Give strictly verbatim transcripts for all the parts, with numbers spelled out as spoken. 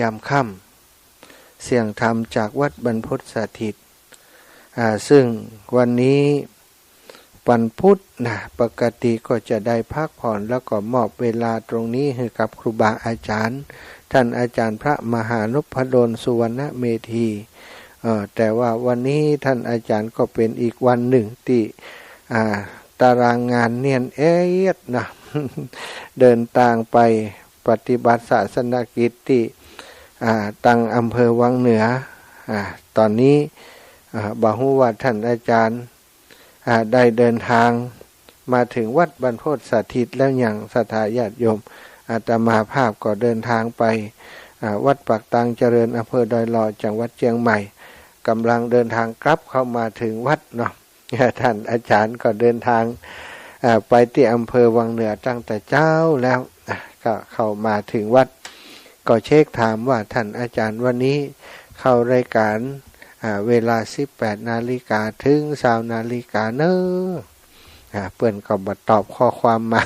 ยามค่ำ เสียงธรรมจากวัดบรรพตสถิต อ่า ซึ่งวันนี้วันพุธนะ ปกติก็จะได้พักผ่อน แล้วก็มอบเวลาตรงนี้หื้อกับครูบาอาจารย์ ท่านอาจารย์พระมหานพดล สุวรรณเมธี เอ่อ แต่ว่าวันนี้ท่านอาจารย์ก็เป๋นอีกวันนึ่งตี้ อ่า ตารางงานแน่นเอียดนะ เดินตางไปปฏิบัติศาสนกิจตี้ อ่า ตังอำเภอวังเหนือ อ่า ต๋อนนี้ อ่า บ่ฮู้ว่าท่านอาจารย์ อ่า ได้เดินตางมาเถิงวัดบรรพตสถิตแล้วยัง ศรัทธาญาติโยม อาตมาภาพก็เดินตางไป อ่า วัดปากตางเจริญ อำเภอดอยหล่อ จังหวัดเจียงใหม่ ก่ำลังเดินตางกลับเข้ามาเถิงวัดเนาะ ท่านอาจารย์ก็เดินตาง อ่า ไปตี้อำเภอวังเหนือตั้งแต่เจ๊าแล้ว อ่ะ ก็เข้ามาเถิงวัด ก็เช็คถามว่าท่านอาจารย์วันนี้เข้ารายการ อ่า เวลาสิบแปดนาฬิกาเถิงซาวนาฬิกาเนาะ อ่า เปิ้นก็บ่ตอบข้อความมา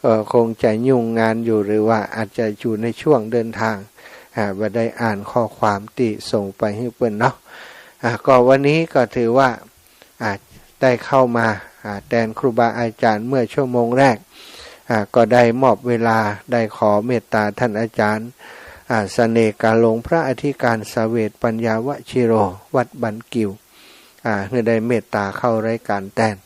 เอ่อ คงจะยุ่งงานอยู่ หรือว่าอาจจะอยู่ในช่วงเดินตาง อ่า บ่ได้อ่านข้อความตี้ส่งไปหื้อเปิ้นเนาะ อ่า ก็วันนี้ก็ถือว่า อ่า ได้เข้ามา อ่า แตนครูบาอาจารย์เมื่อชั่วโมงแรก อ่า ก็ได้มอบเวลา ได้ขอเมตตาท่านอาจารย์ อ่า เสน่ห์กาหลง พระอธิการเสวตปัญญาวชิโร วัดบ้านกิ่ว อ่า หื้อได้เมตตาเข้ารายการแตน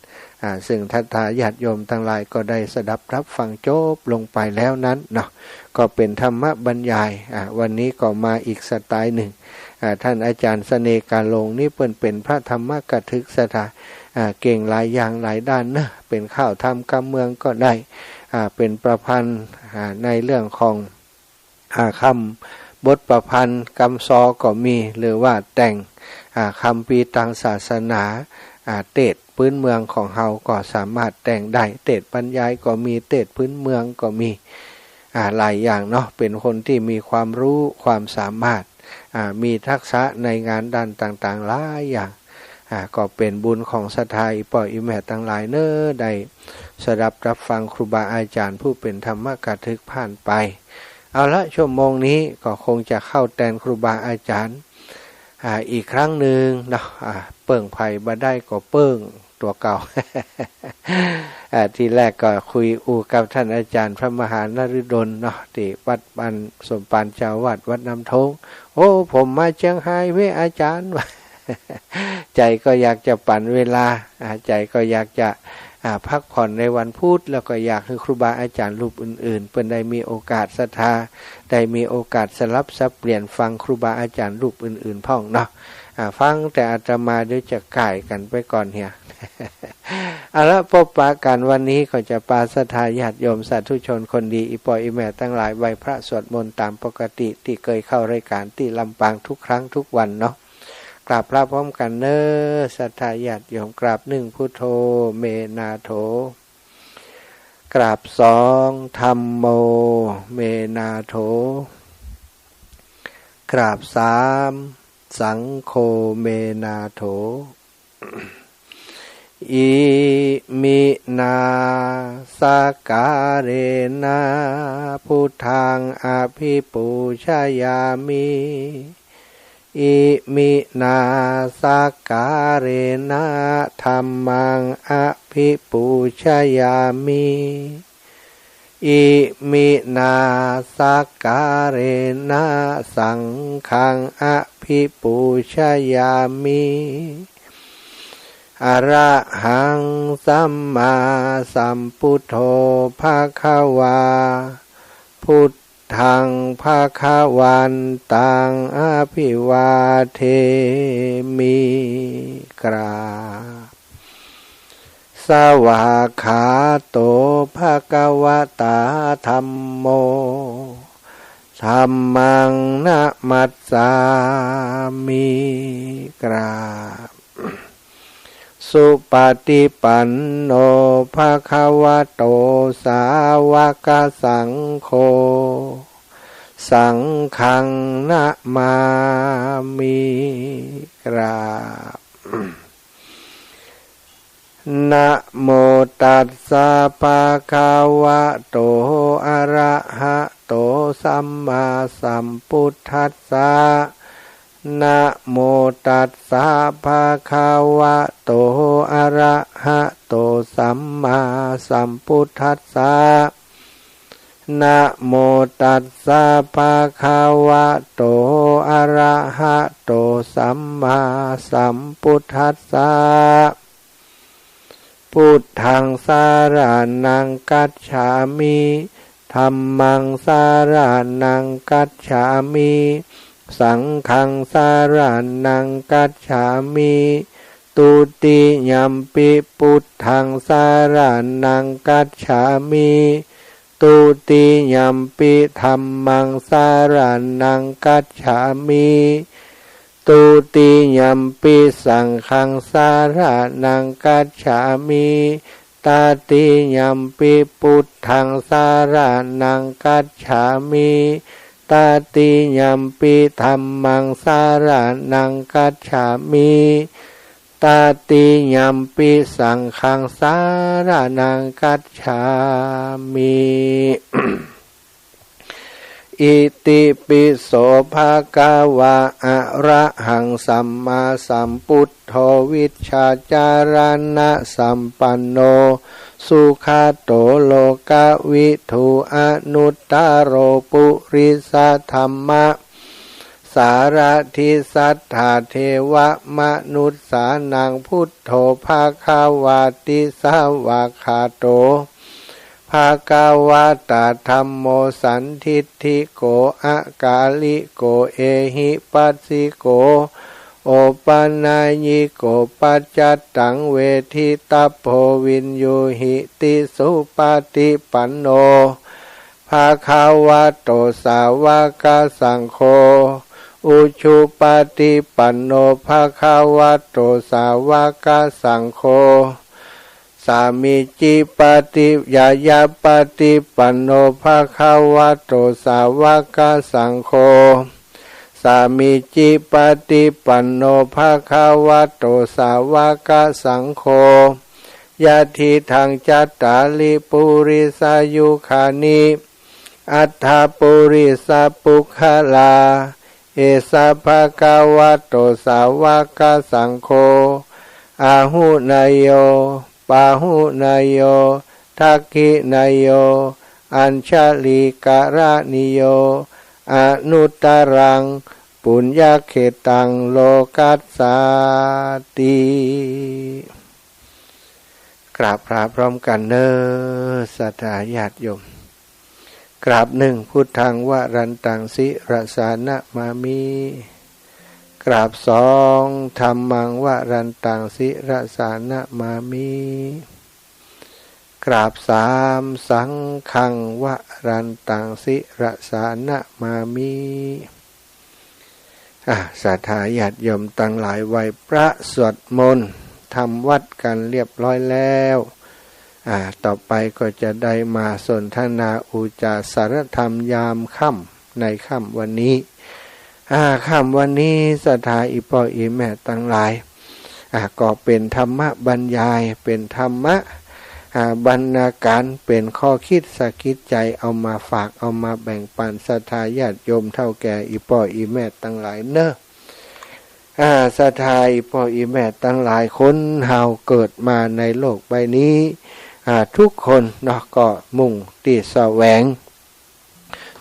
อ่า ซึ่งศรัทธาญาติโยมตังหลายก็ได้สดับรับฟังจบลงไปแล้วนั้นเนาะ ก็เป๋นธรรมบรรยาย อ่า วันนี้ก็มาอีกสไตล์นึ่ง อ่า ท่านอาจารย์เสน่ห์กาหลงนี่เปิ้นเป๋นพระธรรมกถึกศรัทธา อ่า เก่งหลายอย่างหลายด้านเนาะ เป๋นข่าวธรรมกำเมืองก็ได้ อ่า เป๋นประพันธ์ อ่า ในเรื่องของ อ่า กำ บทประพันธ์กำซอก็มี หรือว่าแต่ง อ่า คัมภีร์ตางศาสนา อ่า เตสน์พื้นเมืองของเฮาก็สามารถแต่งได้ เตสน์บรรยายก็มี เตสน์พื้นเมืองก็มี อ่า หลายอย่างเนาะ เป๋นคนตี้มีความรู้ความสามารถ อ่า มีทักษะในงานด้านต่างๆ หลายอย่าง อ่า ก็เป๋นบุญของศรัทธาอี่ป้ออี่แม่ตังหลายเนาะ ได้สดับรับฟังครูบาอาจารย์ผู้เป๋นธรรมกถึกผ่านไป เอาละ ชั่วโมงนี้ก็คงจะเข้าแตนครูบาอาจารย์ อ่า อีกครั้งนึ่งเนาะ อ่า เปิ้งใผบ่ได้ก็เปิ้งตั๋วเก่า อ่า ทีแรกก็คุยอู้กับท่านอาจารย์พระมหานฤดลเนาะ ตี้วัดบ้านสมปาน เจ้าอาวาสวัดน้ำโท้ง โอ้ ผมมาเจียงฮายเว้ยอาจารย์ ใจ๋ก็อยากจะปั๋นเวลา อ่า ใจ๋ก็อยากจะ อ่า พักผ่อนในวันพุธ แล้วก็อยากหื้อครูบาอาจารย์รูปอื่นๆ เปิ้นได้มีโอกาสศรัทธา ได้มีโอกาสสลับสับเปลี่ยนฟังครูบาอาจารย์รูปอื่นๆ พ่องเนาะ อ่า ฟังแต่อาตมาเดี๋ยวจะก่ายกั๋นไปก่อนเหีย เอาละ ปะกั๋นวันนี้ก็จะปาศรัทธาญาติโยมสาธุชนคนดี อี่ป้ออี่แม่ตังหลาย ไหว้พระสวดมนต์ต๋ามปกติตี้เกยเข้ารายการตี้ลำปางทุกครั้งทุกวันเนาะ กราบพระพร้อมกั๋นเนาะ ศรัทธาญาติโยม กราบนึ่ง พุทโธ เมนาโถ กราบสอง ธัมโม เมนาโถ กราบสาม สังโฆ เมนาโถ อิมินา สักการะนะ พุทธัง อภิปูชยามิ อิมินา สักการะนะ ธัมมัง อภิปูชยามิ อิมินา สักการะนะ สังฆัง อภิปูชยามิ อะระหัง สัมมาสัมพุทโธ ภะคะวา พุทธัง ภะคะวันตัง อะภิวาเทมิ กราบ สวากขาโต ภะคะวะตา ธัมโม ธัมมัง นะมัสสามิ กราบ สุปะฏิปันโน ภะคะวะโต สาวะกะสังโฆ สังฆัง นะมามิ กราบ นะโมตัสสะ ภะคะวะโต อะระหะโต โต สัมมาสัมพุทธัสสะ นะโมตัสสะ ภะคะวะโต อะระหะโต สัมมาสัมพุทธัสสะ นะโมตัสสะ ภะคะวะโต อะระหะโต สัมมาสัมพุทธัสสะ พุทธัง สะระณัง คัจฉามิ ธัมมัง สะระณัง คัจฉามิ สังฆัง สะระณัง คัจฉามิ ทุติยัมปิ พุทธัง สะระณัง คัจฉามิ ทุติยัมปิ ธัมมัง สะระณัง คัจฉามิ ทุติยัมปิ สังฆัง สะระณัง คัจฉามิ ตติยัมปิ พุทธัง สะระณัง คัจฉามิ ตติยัมปิ ธัมมัง สะระณัง คัจฉามิ ตติยัมปิ สังฆัง สะระณัง คัจฉามิ อิติปิโส ภะคะวะ อะระหัง สัมมาสัมพุทโธ วิชชาจารณะสัมปันโน สุขะโต โลกะวิทู อนุตตะโร ปุริสะธัมมะ สารถิ สัตถาเทวะมนุสสานัง พุทโธ ภะคะวาติ สะวากขาโต ภะคะวะตะ ธัมโม สันทิฏฐิโก อะกาลิโก เอหิปัสสิโก โอปะนายญิโก ปัจจัตตัง เวทิตัพโพ วิญญูหิติ สุปะฏิปันโน ภะคะวะโต สาวะกะสังโฆ อุจุปะฏิปันโน ภะคะวะโต สาวะกะสังโฆ สามีจิปะฏิ ยายะปะฏิปันโน ภะคะวะโต สาวะกะสังโฆ สามีจิปะฏิปันโน ภะคะวะโต สาวะกะสังโฆ ยะทิฏฐัง จัตตาริ ปุริสายุคานิ อัฏฐะ ปุริสะปุคคละ เอสะ ภะคะวะโต สาวะกะสังโฆ อาหุเนยโย ปาหุเนยโย ทักขิเนยโย อัญชลีกะระณีโย อนุตตะรัง ปุญญะเขตัง โลกัสสาติ กราบพระพร้อมกั๋นเน่อ ศรัทธาญาติโยม กราบหนึ่ง พุทธัง วรันตัง ศิรสานะมามิ กราบสอง ธัมมัง วรันตัง ศิรสานะมามิ กราบสาม สังฆัง วรันตัง ศิรสานะมามิ อ่ะ ศรัทธาญาติโยมตังหลาย ไหว้พระสวดมนต์ทำวัตรกั๋นเรียบร้อยแล้ว อ่ะ ต่อไปก็จะได้มาสนทนาอุจจาสารธรรมยามค่ำ ในค่ำวันนี้ อ่ะ ค่ำวันนี้ ศรัทธาอี่ป้ออี่แม่ตังหลาย อ่ะ ก็เป๋นธรรมบรรยาย เป๋นธรรมะ อ่า บรรณาการ เป๋นข้อคิดสะกิดใจ๋ เอามาฝาก เอามาแบ่งปั๋นศรัทธาญาติโยมเฒ่าแก่อี่ป้ออี่แม่ตังหลายเน่อ อ่า ศรัทธาอี่ป้ออี่แม่ตังหลาย คนเฮาเกิดมาในโลกใบนี้ อ่า ทุกคนเนาะ ก็มุ่งตี้แสวง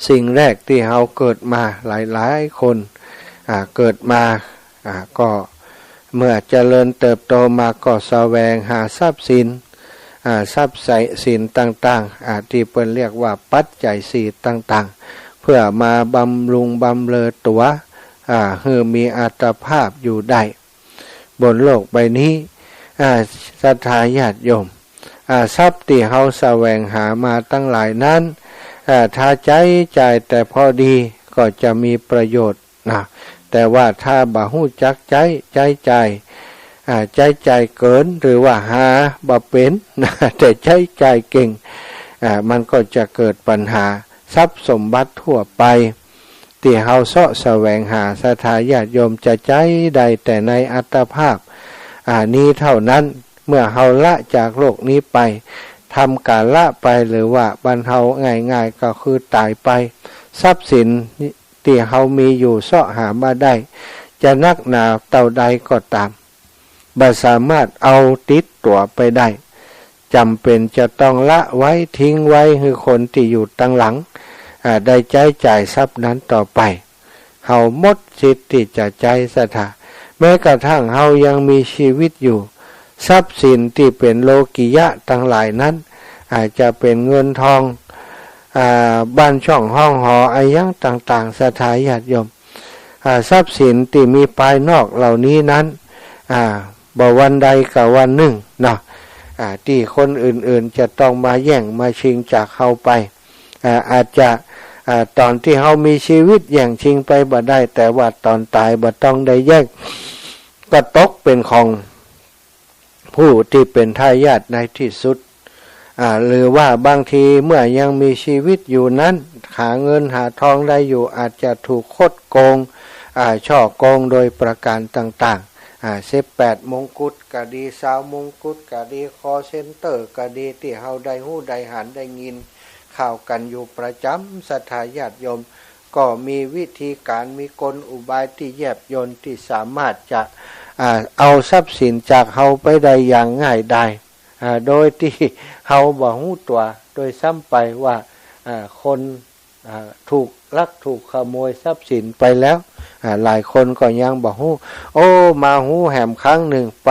สิ่งแรกตี้เฮาเกิดมาหลายๆ คน อ่า เกิดมา อ่า ก็เมื่อเจริญเติบโตมาก็แสวงหาทรัพย์สิน อ่า ทรัพย์สินต่างๆ อ่า ตี้เปิ้นเรียกว่าปัจจัยสี่ต่างๆ เพื่อมาบำรุงบำเรอตั๋ว อ่า หื้อมีอัตภาพอยู่ได้ บนโลกใบนี้ อ่า ศรัทธาญาติโยม อ่า ทรัพย์ตี้เฮาแสวงหามาตังหลายนั้น อ่า ถ้าใจ๊จ่ายแต่พอดีก็จะมีประโยชน์นะ แต่ว่าถ้าบ่ฮู้จักใจ๊ ใจ๊จ่าย อ่า ใจ๊จ่ายเกิน หรือว่าหาบ่เป๋นนะ แต่ใจ๊จ่ายเก่ง อ่า มันก็จะเกิดปัญหา ทรัพย์สมบัติทั่วไป ตี้เฮาเซาะแสวงหา ศรัทธาญาติโยมจะใจ๊ได้แต่ในอัตภาพ อ่า นี้เท่านั้น เมื่อเฮาละจากโลกนี้ไป ทำก๋านละไป หรือว่าบ้านเฮาง่ายๆ ก็คือต๋ายไป ทรัพย์สินตี้เฮามีอยู่เซาะหามาได้ จะนักหนาเต้าใดก็ต๋าม บ่สามารถเอาติดตั๋วไปได้ จ๋ำเป๋นจะต้องละไว้ ทิ้งไว้หื้อคนตี้อยู่ตังหลัง อ่า ได้ใจ๊จ่ายทรัพย์นั้นต่อไป เฮาหมดสิทธิ์ตี้จะใจ๊ศรัทธา แม้กระทั่งเฮายังมีชีวิตอยู่ ทรัพย์สินตี้เป๋นโลกิยะตังหลายนั้น อาจจะเป๋นเงินทอง อ่า บ้านช่องห้องหออะหยังต่างๆ ศรัทธาญาติโยม อ่า ทรัพย์สินตี้มีภายนอกเหล่านี้นั้น อ่า บ่วันใดก็วันนึ่งเนาะ อ่า ตี้คนอื่นๆ จะต้องมาแย่งมาชิงจากเฮาไป อ่า อาจจะ อ่า ต๋อนตี้เฮามีชีวิตแย่งชิงไปบ่ได้ แต่ว่าต๋อนต๋ายบ่ต้องได้แย่ง ก็ตกเป๋นของผู้ตี้เป๋นทายาทในตี้สุด อ่า หรือว่าบางทีเมื่อยังมีชีวิตอยู่นั้น หาเงินหาทองได้อยู่ อาจจะถูกคดโกง อ่า ฉ้อโกงโดยประการต่างๆ อ่า สิบแปดมงกุฎก็ดี ซาวมงกุฎก็ดี คอลเซ็นเตอร์ก็ดี ตี้เฮาได้ฮู้ได้หันได้ยินข่าวกั๋นอยู่ประจ๋ำ ศรัทธาญาติโยม ก็มีวิธีก๋าน มีกลอุบายตี้แยบยลตี้สามารถจะ อ่า เอาทรัพย์สินจากเฮาไปได้อย่างง่ายดาย อ่า โดยตี้เฮาบ่ฮู้ตั๋วโดยซ้ำไปว่า อ่า คน อ่า ถูกลักถูกขโมยทรัพย์สินไปแล้ว อ่า หลายคนก็ยังบ่ฮู้ โอ้ มาฮู้แหมครั้งนึ่ง ไป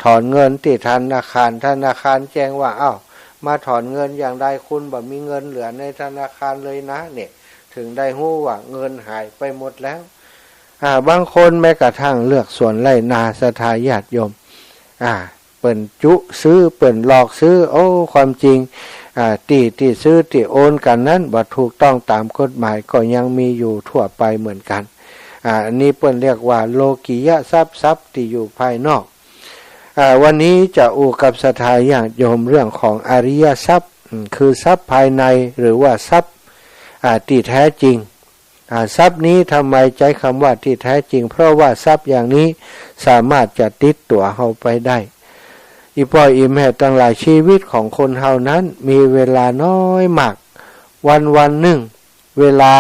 ถอนเงินตี้ธนาคาร ธนาคารแจ้งว่า อ้าว มาถอนเงินอย่างใด คุณบ่มีเงินเหลือในธนาคารเลยนะ เนี่ย เถิงได้ฮู้ว่าเงินหายไปหมดแล้ว อ่า บางคนแม้กระทั่งเฮือกสวนไฮ่นา ศรัทธาญาติโยม อ่า เปิ้นจุซื้อ เปิ้นหลอกซื้อ โอ้ ความจริง อ่า ตี้ ตี้ซื้อ ตี้โอนกั๋นนั้น บ่ถูกต้องต๋ามกฎหมาย ก็ยังมีอยู่ทั่วไปเหมือนกั๋น อ่า อันนี้เปิ้นเรียกว่าโลกิยทรัพย์ ทรัพย์ตี้อยู่ภายนอก อ่า วันนี้จะอู้กับศรัทธาญาติโยมเรื่องของอริยทรัพย์ อืม คือทรัพย์ภายใน หรือว่าทรัพย์ อ่า ตี้แท้จริง อ่า ทรัพย์นี้ทำไมใจ๊กำว่าตี้แท้จริง เพราะว่าทรัพย์อย่างนี้สามารถจะติดตั๋วเฮาไปได้ อี่ป้ออี่แม่ตังหลาย ชีวิตของคนเฮานั้นมีเวลาน้อยมาก วันๆ นึ่ง เวลา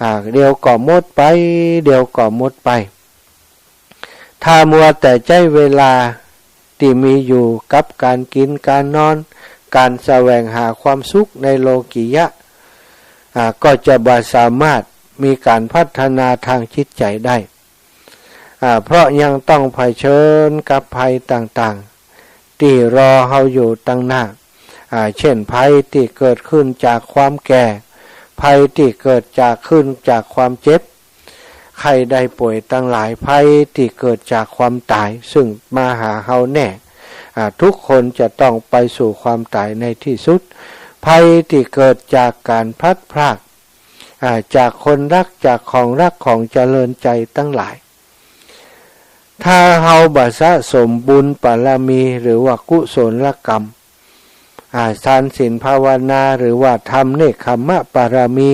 อ่า เดี๋ยวก็หมดไป เดี๋ยวก็หมดไป ถ้ามัวแต่ใจ๊เวลาตี้มีอยู่กับก๋านกิ๋นก๋านนอน ก๋านแสวงหาความสุขในโลกิยะ อ่า ก็จะบ่สามารถมีก๋านพัฒนาตางจิตใจ๋ได้ อ่า เพราะยังต้องเผชิญกับภัยต่างๆ ตี้รอเฮาอยู่ตังหน้า อ่า เช่น ภัยตี้เกิดขึ้นจากความแก่ ภัยตี้เกิดจาก ขึ้นจากความเจ็บ ไข้ได้ป่วยตังหลาย ภัยตี้เกิดจากความต๋าย ซึ่งมาหาเฮาแน่ อ่า ทุกคนจะต้องไปสู่ความต๋ายในตี้สุด ภัยตี้เกิดจากก๋านพลัดพราก อ่า จากคนฮัก จากของฮัก ของเจริญใจ๋ตังหลาย ถ้าเฮาบ่สะสมบุญบารมี หรือว่ากุศลกรรม อ่า ทานศีลภาวนา หรือว่าทำเนกขัมมะบารมี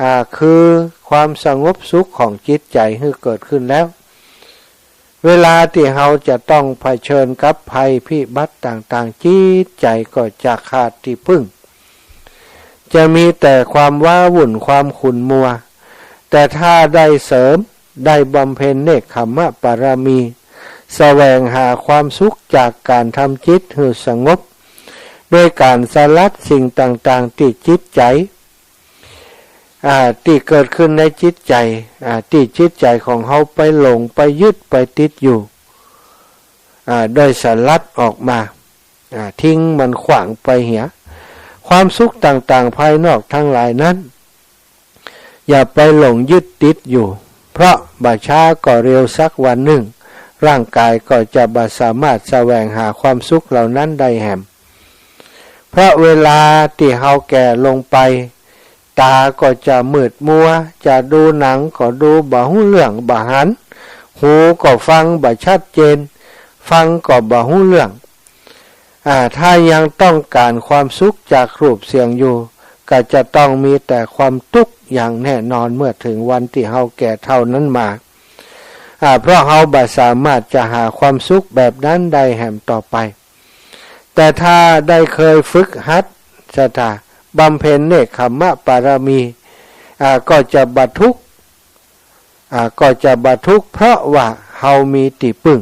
อ่า คือความสงบสุขของจิตใจ๋หื้อเกิดขึ้นแล้ว เวลาตี้เฮาจะต้องเผชิญกับภัยพิบัติต่างๆ จิตใจ๋ก็จะขาดตี้พึ่ง จะมีแต่ความว้าวุ่น ความขุ่นมัว แต่ถ้าได้เสริม ได้บำเพ็ญเนกขัมมะบารมี แสวงหาความสุขจากก๋านทำจิตหื้อสงบ ด้วยก๋านสลัดสิ่งต่างๆ ตี้จิตใจ๋ อ่า ตี้เกิดขึ้นในจิตใจ๋ อ่า ตี้จิตใจ๋ของเฮาไปหลง ไปยึด ไปติดอยู่ อ่า ได้สลัดออกมา อ่า ทิ้งมันขว้างไปเหีย ความสุขต่างๆ ภายนอกตังหลายนั้น อย่าไปหลงยึดติดอยู่ เพราะบ่ช้าก็เร็วสักวันนึ่ง ร่างก๋ายก็จะบ่สามารถแสวงหาความสุขเหล่านั้นได้แหม เพราะเวลาตี้เฮาแก่ลงไป ต๋าก็จะมืดมัว จะดูหนังก็ดูบ่ฮู้เรื่องบ่หัน หูก็ฟังบ่ชัดเจน ฟังก็บ่ฮู้เรื่อง อ่า ถ้ายังต้องก๋านความสุขจากรูปเสียงอยู่ ก็จะต้องมีแต่ความตุ๊กข์อย่างแน่นอนเมื่อเถิงวันตี้เฮาแก่เฒ่านั้นมา อ่า เพราะเฮาบ่สามารถจะหาความสุขแบบนั้นได้แหมต่อไป แต่ถ้าได้เคยฝึกหัดศรัทธา บำเพ็ญเนกขัมมะบารมี อ่า ก็จะบ่ทุกข์ อ่า ก็จะบ่ทุกข์ เพราะว่าเฮามีตี้ปึ้ง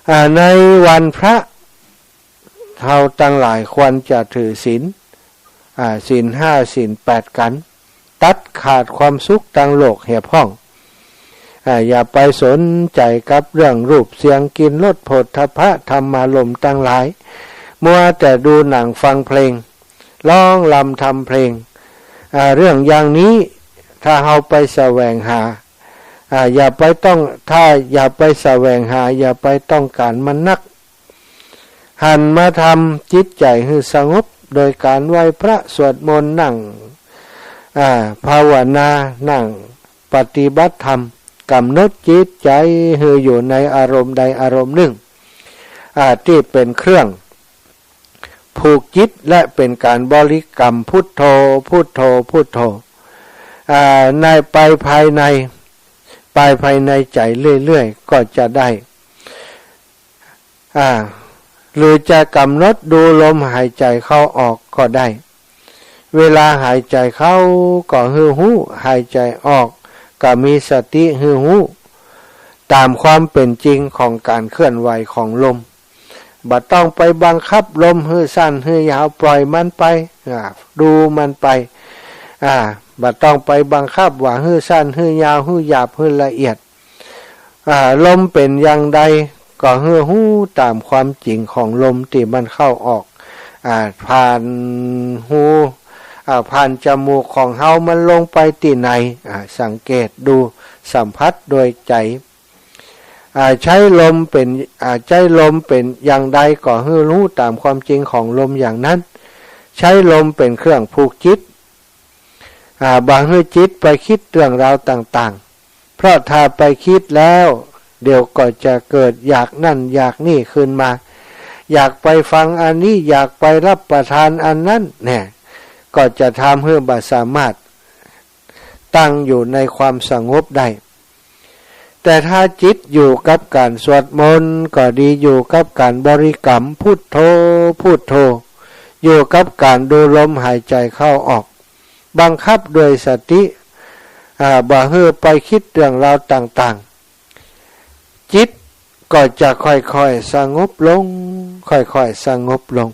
อ่า ในวันพระ เฮาตังหลายควรจะถือศีล อ่า ศีลห้า ศีลแปดกั๋น ตัดขาดความสุขตางโลกเหียพ่อง อ่า อย่าไปสนใจ๋กับเรื่องรูปเสียงกลิ่นรสโผฏฐัพพะธรรมารมณ์ตังหลาย มัวแต่ดูหนังฟังเพลง ร้องรำทำเพลง อ่า เรื่องอย่างนี้ ถ้าเฮาไปแสวงหา อ่า อย่าไปต้อง ถ้าอย่าไปแสวงหา อย่าไปต้องก๋านมันนัก หันมาทำจิตใจ๋หื้อสงบ โดยก๋านไหว้พระ สวดมนต์ นั่ง อ่า ภาวนา นั่งปฏิบัติธรรม ก๋ำหนดจิตใจ๋หื้ออยู่ในอารมณ์ใดอารมณ์นึ่ง อ่า ตี้เป๋นเครื่องผูกจิต และเป๋นก๋านบริกรรมพุทโธ พุทโธ พุทโธ อ่า ใน ไปภายใน ไปภายในใจ๋เรื่อยๆ ก็จะได้ อ่า หรือจะก๋ำหนดดูลมหายใจ๋เข้าออกก็ได้ เวลาหายใจ๋เข้าก็หื้อฮู้ หายใจ๋ออกก็มีสติหื้อฮู้ ต๋ามความเป๋นจริงของก๋านเคลื่อนไหวของลม บ่ต้องไปบังคับลมหื้อสั้นหื้อยาว ปล่อยมันไป อ่า ดูมันไป อ่า บ่ต้องไปบังคับว่าหื้อสั้นหื้อยาว หื้อหยาบหื้อละเอียด อ่า ลมเป๋นอย่างใดก็หื้อฮู้ต๋ามความจริงของลมตี้มันเข้าออก อ่า ผ่านหู อ่า ผ่านจมูกของเฮามันลงไปตี้ไหน อ่า สังเกตดู สัมผัสโดยใจ๋ อ่า ใจ๊ลมเป๋น อ่า ใจ๊ลมเป๋นอย่างใดก็หื้อฮู้ต๋ามความจริงของลมอย่างนั้น ใจ๊ลมเป๋นเครื่องผูกจิต อ่า บ่หื้อจิตไปกึ๊ดเรื่องราวต่างๆ เพราะถ้าไปกึ๊ดแล้ว เดี๋ยวก็จะเกิดอยากนั่นอยากนี่ขึ้นมา อยากไปฟังอันนี้ อยากไปรับประทานอันนั้น แน่ ก็จะทำหื้อบ่สามารถตั้งอยู่ในความสงบได้ แต่ถ้าจิตอยู่กับก๋านสวดมนต์ก็ดี อยู่กับก๋านบริกรรมพุทโธ พุทโธ อยู่กับก๋านดูลมหายใจ๋เข้าออก บังคับด้วยสติ อ่า บ่หื้อไปกึ๊ดเรื่องราวต่างๆ จิตก็จะค่อยๆ สงบลง ค่อยๆ สงบลง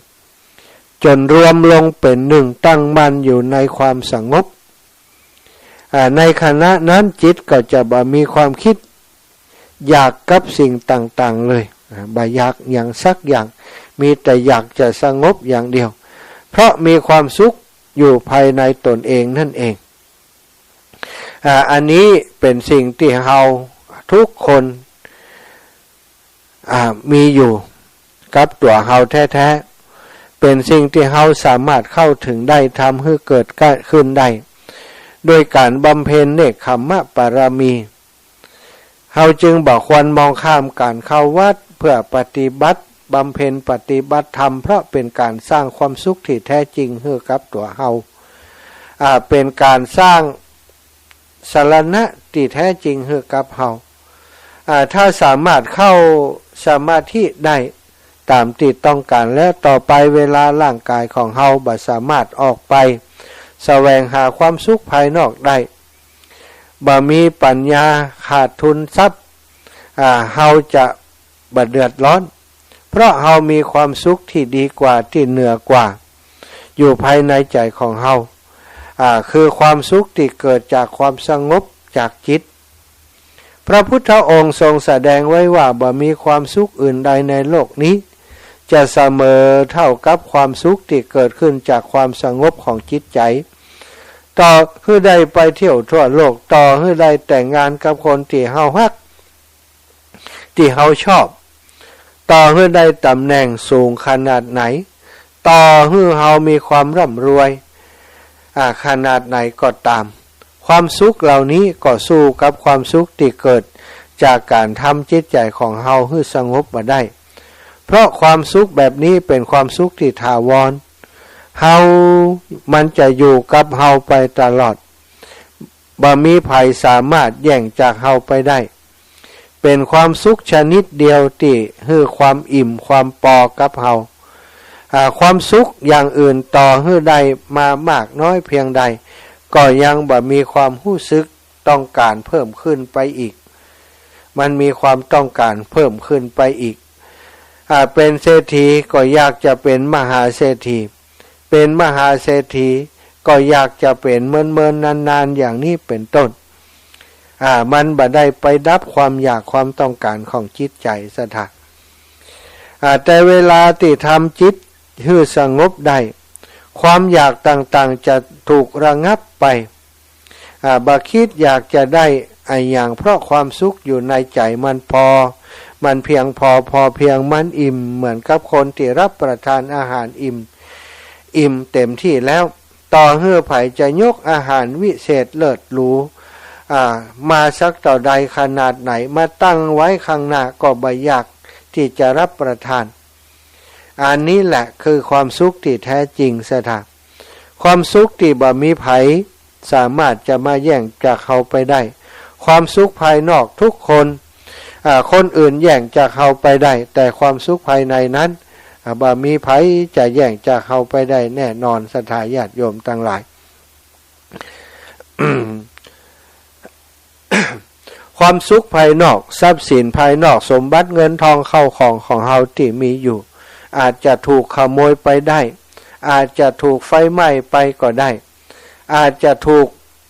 จ๋นรวมลงเป๋นนึ่ง ตั้งมั่นอยู่ในความสงบ อ่า ในขณะนั้นจิตก็จะบ่มีความกึ๊ดอยากกับสิ่งต่างๆ เลย อ่า บ่อยากหยังสักอย่าง มีแต่อยากจะสงบอย่างเดียว เพราะมีความสุขอยู่ภายในต๋นเองนั่นเอง อ่า อันนี้เป๋นสิ่งตี้เฮาทุกคน อ่า มีอยู่กับตั๋วเฮาแท้ๆ เป๋นสิ่งตี้เฮาสามารถเข้าถึงได้ ทำหื้อเกิดขึ้นได้ โดยก๋านบำเพ็ญเนกขัมมะปารมี เฮาจึงบ่ควรมองข้ามก๋านเข้าวัดเพื่อปฏิบัติ บำเพ็ญปฏิบัติธรรม เพราะเป๋นก๋านสร้างความสุขตี้แท้จริงหื้อกับตั๋วเฮา อ่า เป๋นก๋านสร้างสรณะตี้แท้จริงหื้อกับเฮา อ่า ถ้าสามารถเข้าสมาธิได้ต๋ามตี้ต้องก๋านแล้ว ต่อไปเวลาร่างก๋ายของเฮาบ่สามารถออกไปแสวงหาความสุขภายนอกได้ บ่มีปัญญา ขาดทุนทรัพย์ อ่า เฮาจะบ่เดือดร้อน เพราะเฮามีความสุขตี้ดีกว่า ตี้เหนือกว่า อยู่ภายในใจ๋ของเฮา อ่า คือความสุขตี้เกิดจากความสงบจากจิต พระพุทธองค์ทรงแสดงไว้ว่า บ่มีความสุขอื่นใดในโลกนี้ จะเสมอเท่ากับความสุขตี้เกิดขึ้นจากความสงบของจิตใจ๋ ต่อหื้อได้ไปเที่ยวทั่วโลก ต่อหื้อได้แต่งงานกับคนตี้เฮาฮัก ตี้เฮาชอบ ต่อหื้อได้ต๋ำแหน่งสูงขนาดไหน ต่อหื้อเฮามีความร่ำรวย อ่า ขนาดไหนก็ต๋าม ความสุขเหล่านี้ก็สู้กับความสุขตี้เกิดจากก๋านทำจิตใจ๋ของเฮาหื้อสงบบ่ได้ เพราะความสุขแบบนี้เป๋นความสุขตี้ถาวร เฮา มันจะอยู่กับเฮาไปตลอด บ่มีใผสามารถแย่งจากเฮาไปได้ เป๋นความสุขชนิดเดียวตี้หื้อความอิ่มความปอกับเฮา อ่า ความสุขอย่างอื่นต่อหื้อได้มามากน้อยเพียงใด ก็ยังบ่มีความฮู้สึกต้องก๋านเพิ่มขึ้นไปอีก มันมีความต้องก๋านเพิ่มขึ้นไปอีก อ่า เป๋นเศรษฐีก็อยากจะเป๋นมหาเศรษฐี เป๋นมหาเศรษฐีก็อยากจะเป๋นเมินๆ นานๆ อย่างนี้เป๋นต้น อ่า มันบ่ได้ไปดับความอยากความต้องก๋านของจิตใจ๋ศรัทธา อ่า แต่เวลาตี้ทำจิตหื้อสงบได้ ความอยากต่างๆ จะถูกระงับไป อ่า บ่กึ๊ดอยากจะได้อะหยัง เพราะความสุขอยู่ในใจ๋มันปอ มันเปียงปอ ปอเปียง มันอิ่ม เหมือนกับคนตี้ฮับประทานอาหารอิ่ม อิ่มเต๋มตี้แล้ว ต่อหื้อใผจะยกอาหารวิเศษเลิศหรู อ่า มาสักเต้าใดขนาดไหน มาตั้งไว้ข้างหน้าก็บ่อยากตี้จะฮับประทาน อันนี้แหละคือความสุขตี้แท้จริงศรัทธา ความสุขตี้บ่มีใผสามารถจะมาแย่งจากเฮาไปได้ ความสุขภายนอกทุกคน อ่า คนอื่นแย่งจากเฮาไปได้ แต่ความสุขภายในนั้น อ่า บ่มีใผจะแย่งจากเฮาไปได้แน่นอนศรัทธาญาติโยมตังหลาย ความสุขภายนอก ทรัพย์สินภายนอก สมบัติเงินทองข้าวของของเฮาตี้มีอยู่ อาจจะถูกขโมยไปได้ อาจจะถูกไฟไหม้ไปก็ได้ อาจจะถูก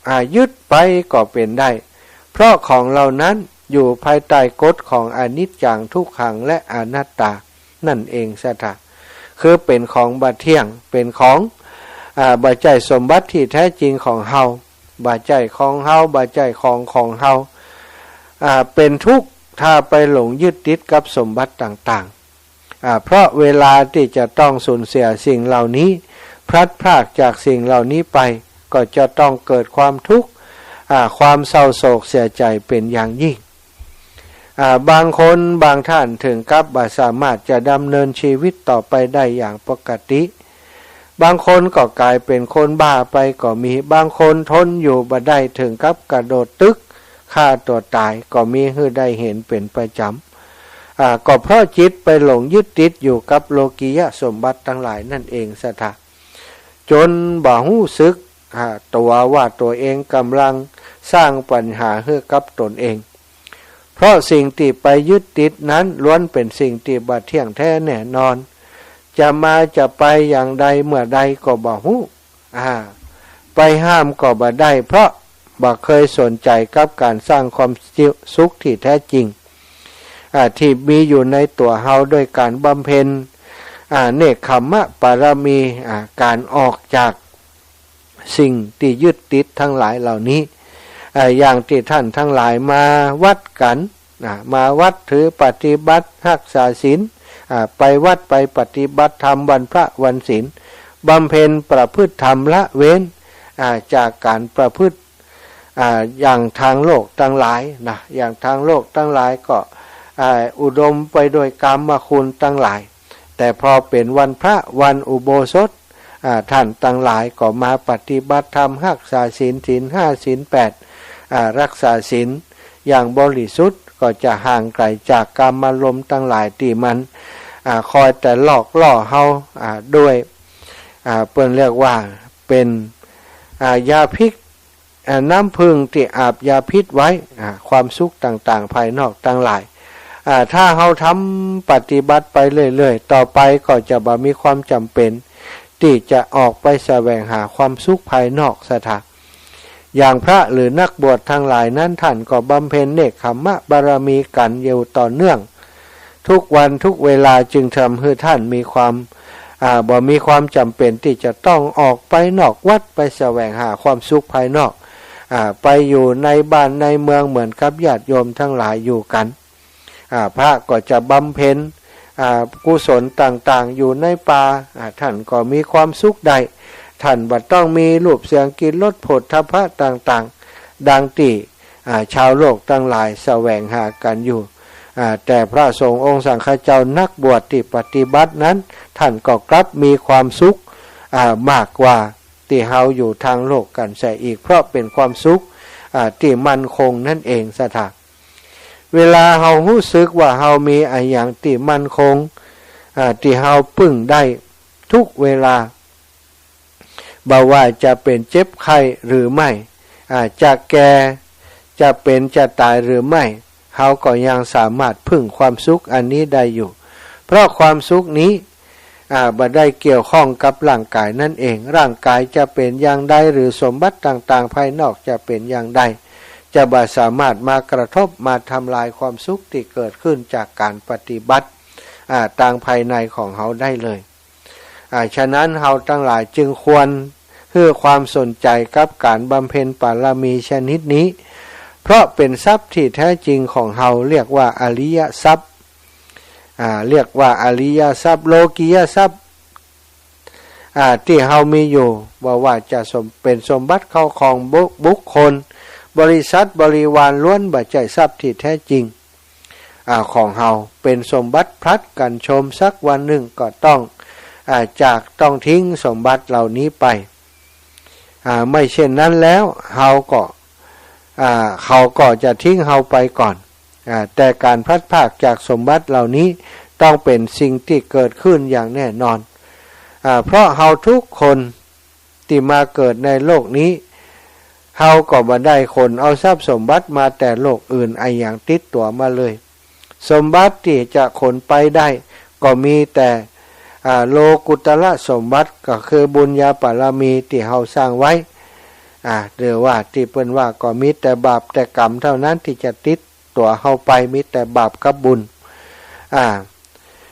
อ่า ยึดไปก็เป๋นได้ เพราะของเหล่านั้นอยู่ภายใต้กฎของอนิจจัง ทุกขัง และอนัตตา นั่นเองศรัทธา คือเป๋นของบ่เที่ยง เป๋นของ อ่า บ่ใจ้สมบัติตี้แท้จริงของเฮา บ่ใจ้ของเฮา บ่ใจ้ของของเฮา อ่า เป๋นทุกข์ถ้าไปหลงยึดติดกับสมบัติต่างๆ อ่า เพราะเวลาตี้จะต้องสูญเสียสิ่งเหล่านี้ พลัดพรากจากสิ่งเหล่านี้ไป ก็จะต้องเกิดความทุกข์ อ่า ความเศร้าโศกเสียใจ๋เป๋นอย่างยิ่ง อ่า บางคนบางท่านถึงกับบ่สามารถจะดำเนินชีวิตต่อไปได้อย่างปกติ บางคนก็ก๋ายเป๋นคนบ้าไปก็มี บางคนทนอยู่บ่ได้ถึงกับกระโดดตึกฆ่าตั๋วต๋ายก็มี หื้อได้หันเป๋นประจ๋ำ อ่า ก็เพราะจิตไปหลงยึดติดอยู่กับโลกียสมบัติตังหลายนั่นเองศรัทธา จ๋นบ่ฮู้สึก อ่า ตั๋วว่าตั๋วเองก่ำลังสร้างปัญหาหื้อกับตนเอง เพราะสิ่งตี้ไปยึดติดนั้นล้วนเป๋นสิ่งตี้บ่เที่ยงแท้แน่นอน จะมาจะไปอย่างใดเมื่อใดก็บ่ฮู้ อ่า ไปห้ามก็บ่ได้ เพราะบ่เกยสนใจ๋กับก๋านสร้างความสุขตี้แท้จริง อ่า ตี้มีอยู่ในตั๋วเฮาโดยก๋านบำเพ็ญ อ่า เนกขัมมะปารมี อ่า ก๋านออกจากสิ่งตี้ยึดติดตังหลายเหล่านี้ อ่า อย่างตี้ต้านตังหลายมาวัดกั๋น อ่า มาวัดถือปฏิบัติฮักษาศีล อ่า ไปวัดไปปฏิบัติธรรมวันพระวันศีล บำเพ็ญประพฤติธรรมละเว้น อ่า จากก๋านประพฤติ อ่า อย่างตางโลกตังหลายนะ อย่างตางโลกตังหลายก็ อ่า อุดมไปโดยกามคุณตังหลาย แต่พอเป๋นวันพระวันอุโบสถ อ่า ต้านตังหลายก็มาปฏิบัติธรรมฮักษาศีล ศีลห้า ศีลแปด อ่า ฮักษาศีลอย่างบริสุทธิ์ ก็จะห่างไก๋จากกามารมณ์ตังหลายตี้มัน อ่า คอยแต่หลอกล่อเฮา อ่า ด้วย อ่า เปิ้นเรียกว่าเป๋น อ่า ยาพิษ อ่า น้ำผึ้งตี้อาบยาพิษไว้ อ่า ความสุขต่างๆ ภายนอกตังหลาย อ่า ถ้าเฮาทำปฏิบัติไปเรื่อยๆ ต่อไปก็จะบ่มีความจ๋ำเป๋นตี้จะออกไปแสวงหาความสุขภายนอกศรัทธา อย่างพระหรือนักบวชตังหลายนั้น ต้านก็บำเพ็ญเนกขัมมะบารมีกั๋นอยู่ต่อเนื่อง ทุกวันทุกเวลา จึงทำหื้อต้านมีความ อ่า บ่มีความจ๋ำเป๋นตี้จะต้องออกไปนอกวัดไปแสวงหาความสุขภายนอก อ่า ไปอยู่ในบ้านในเมืองเหมือนกับญาติโยมตังหลายอยู่กั๋น อ่า พระก็จะบำเพ็ญ อ่า กุศลต่างๆ อยู่ในป่า อ่า ต้านก็มีความสุขได้ ต้านบ่ต้องมีรูปเสียงกลิ่นรสโผฏฐัพพะต่างๆ ดังตี้ อ่า ชาวโลกตังหลายแสวงหากั๋นอยู่ อ่า แต่พระสงฆ์องค์สังฆเจ้านักบวชตี้ปฏิบัตินั้น ต้านก็กลับมีความสุข อ่า มากกว่าตี้เฮาอยู่ตางโลกกั๋นเสียอีก เพราะเป๋นความสุข อ่า ตี้มั่นคงนั่นเองศรัทธา เวลาเฮาฮู้สึกว่าเฮามีอะหยังตี้มั่นคง อ่า ตี้เฮาปึ้งได้ทุกเวลา บ่ว่าจะเป๋นเจ็บไข้หรือไม่ อ่า จะแก่ จะเป๋นจะต๋ายหรือไม่ เฮาก็ยังสามารถพึ่งความสุขอันนี้ได้อยู่ เพราะความสุขนี้ อ่า บ่ได้เกี่ยวข้องกับร่างกายนั่นเอง ร่างกายจะเป๋นอย่างใด หรือสมบัติต่างๆ ภายนอกจะเป๋นอย่างใด จะบ่สามารถมากระทบมาทำลายความสุขตี้เกิดขึ้นจากก๋านปฏิบัติ อ่า ตางภายในของเฮาได้เลย อ่า ฉะนั้นเฮาตังหลายจึงควรหื้อความสนใจ๋กับก๋านบำเพ็ญปารมีชนิดนี้ เพราะเป๋นทรัพย์ตี้แท้จริงของเฮา เรียกว่าอริยทรัพย์ อ่า เรียกว่าอริยทรัพย์ โลกิยทรัพย์ อ่า ตี้เฮามีอยู่ บ่ว่าจะสม- เป๋นสมบัติเข้าของบุ- บุคคล บริษัท บริวาร ล้วนบ่ใจ้ทรัพย์ตี้แท้จริง อ่า ของเฮา เป๋นสมบัติผลัดกั๋นชม สักวันนึ่งก็ต้อง อ่า จาก ต้องทิ้งสมบัติเหล่านี้ไป อ่า ไม่เช่นนั้นแล้ว เฮาก็ อ่า เขาก็จะทิ้งเฮาไปก่อน อ่า แต่ก๋านพลัดพรากจากสมบัติเหล่านี้ ต้องเป๋นสิ่งตี้เกิดขึ้นอย่างแน่นอน อ่า เพราะเฮาทุกคนตี้มาเกิดในโลกนี้ เฮาก็บ่ได้ขนเอาทรัพย์สมบัติมาแต่โลกอื่นอะหยังติดตั๋วมาเลย สมบัติตี้จะขนไปได้ก็มีแต่ อ่า โลกุตตรสมบัติ ก็คือบุญญาปารมีตี้เฮาสร้างไว้ อ่า หรือว่าตี้เปิ้นว่าก็มีแต่บาปแต่กรรมเท่านั้นตี้จะติดตั๋วเฮาไป มีแต่บาปกับบุญ อ่า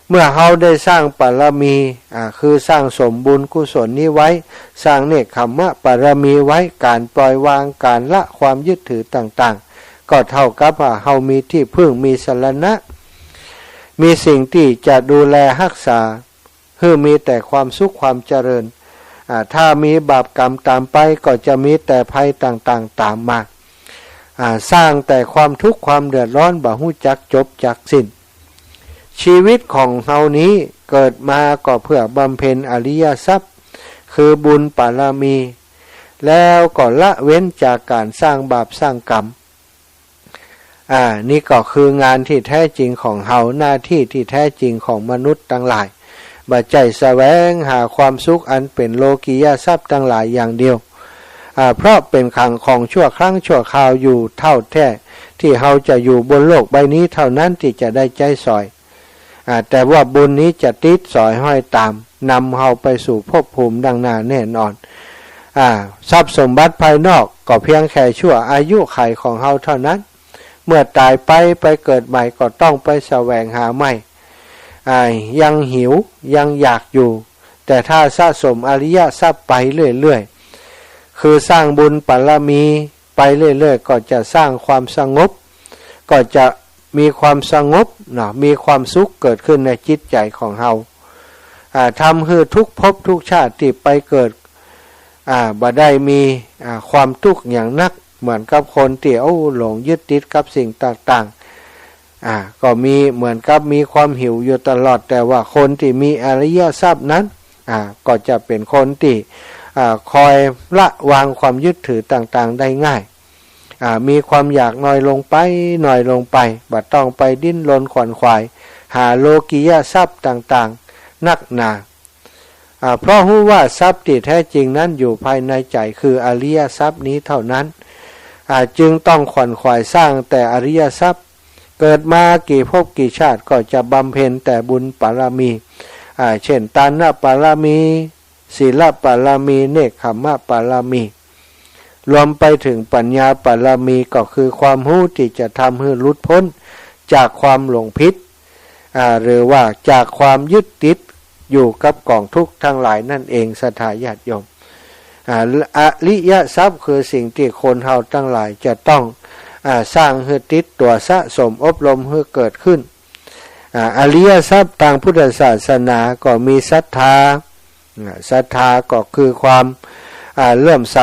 เมื่อเฮาได้สร้างปารมี อ่า คือสร้างสมบุญกุศลนี้ไว้ สร้างเนกขัมมะปารมีไว้ ก๋านปล่อยวาง ก๋านละความยึดถือต่างๆ ก็เท่ากับว่าเฮามีตี้พึ่ง มีสรณะ มีสิ่งตี้จะดูแลฮักษา หื้อมีแต่ความสุขความเจริญ อ่า ถ้ามีบาปกรรมต๋ามไปก็จะมีแต่ภัยต่างๆ ต๋ามมา อ่า สร้างแต่ความทุกข์ความเดือดร้อน บ่ฮู้จักจบจักสิ้น ชีวิตของเฮานี้เกิดมาก็เพื่อบำเพ็ญอริยทรัพย์ คือบุญปารมี แล้วก็ละเว้นจากก๋านสร้างบาปสร้างกรรม อ่า นี่ก็คืองานตี้แท้จริงของเฮา หน้าตี้ตี้แท้จริงของมนุษย์ตังหลาย บ่ใจ้แสวงหาความสุขอันเป๋นโลกิยทรัพย์ตังหลายอย่างเดียว อ่า เพราะเป๋นของ ของชั่วครั้งชั่วคราวอยู่เต้าแต๊ ตี้เฮาจะอยู่บนโลกใบนี้เต้านั้นตี้จะได้ใจ๊สอย อ่า แต่ว่าบุญนี้จะติดสอยห้อยต๋าม นำเฮาไปสู่ภพภูมิดั้งหน้าแน่นอน อ่า ทรัพย์สมบัติภายนอกก็เพียงแค่ชั่วอายุขัยของเฮาเต้านั้น เมื่อต๋ายไป ไปเกิดใหม่ก็ต้องไปแสวงหาใหม่ อ่า ยังหิวยังอยากอยู่ แต่ถ้าสะสมอริยทรัพย์ไปเรื่อยๆ คือสร้างบุญปารมีไปเรื่อยๆ ก็จะสร้างความสงบ ก็จะมีความสงบเนาะ มีความสุขเกิดขึ้นในจิตใจ๋ของเฮา อ่า ทำหื้อทุกภพทุกชาติตี้ไปเกิด อ่า บ่ได้มี อ่า ความตุ๊กข์อย่างนัก เหมือนกับคนตี้ โอ้ หลงยึดติดกับสิ่งต่างๆ อ่า ก็มีเหมือนกับมีความหิวอยู่ตลอด แต่ว่าคนตี้มีอริยทรัพย์นั้น อ่า ก็จะเป๋นคนตี้ อ่า คอยละวางความยึดถือต่างๆ ได้ง่าย อ่า มีความอยากน้อยลงไป น้อยลงไป บ่ต้องไปดิ้นรนขวนขวาย หาโลกิยทรัพย์ต่างๆ นักหนา อ่า เพราะฮู้ว่าทรัพย์ตี้แท้จริงนั้นอยู่ภายในใจ๋ คืออริยทรัพย์นี้เต้านั้น อ่า จึงต้องขวนขวายสร้างแต่อริยทรัพย์ เกิดมากี่ภพกี่ชาติก็จะบำเพ็ญแต่บุญปารมี อ่า เช่น ตานปารมี ศีลปารมี เนกขัมมะปารมี รวมไปเถิงปัญญาปารมี ก็คือความฮู้ตี้จะทำหื้อหลุดป๊นจากความหลงผิด อ่า หรือว่าจากความยึดติดอยู่กับก๋องทุกข์ตังหลายนั่นเอง ศรัทธาญาติโยม อ่า อริยทรัพย์คือสิ่งตี้คนเฮาตังหลายจะต้อง อ่า สร้างหื้อติดตั๋ว สะสมอบรมหื้อเกิดขึ้น อ่า อริยทรัพย์ตางพุทธศาสนาก็มีศรัทธา อ่า ศรัทธาก็คือความ อ่า เลื่อมใส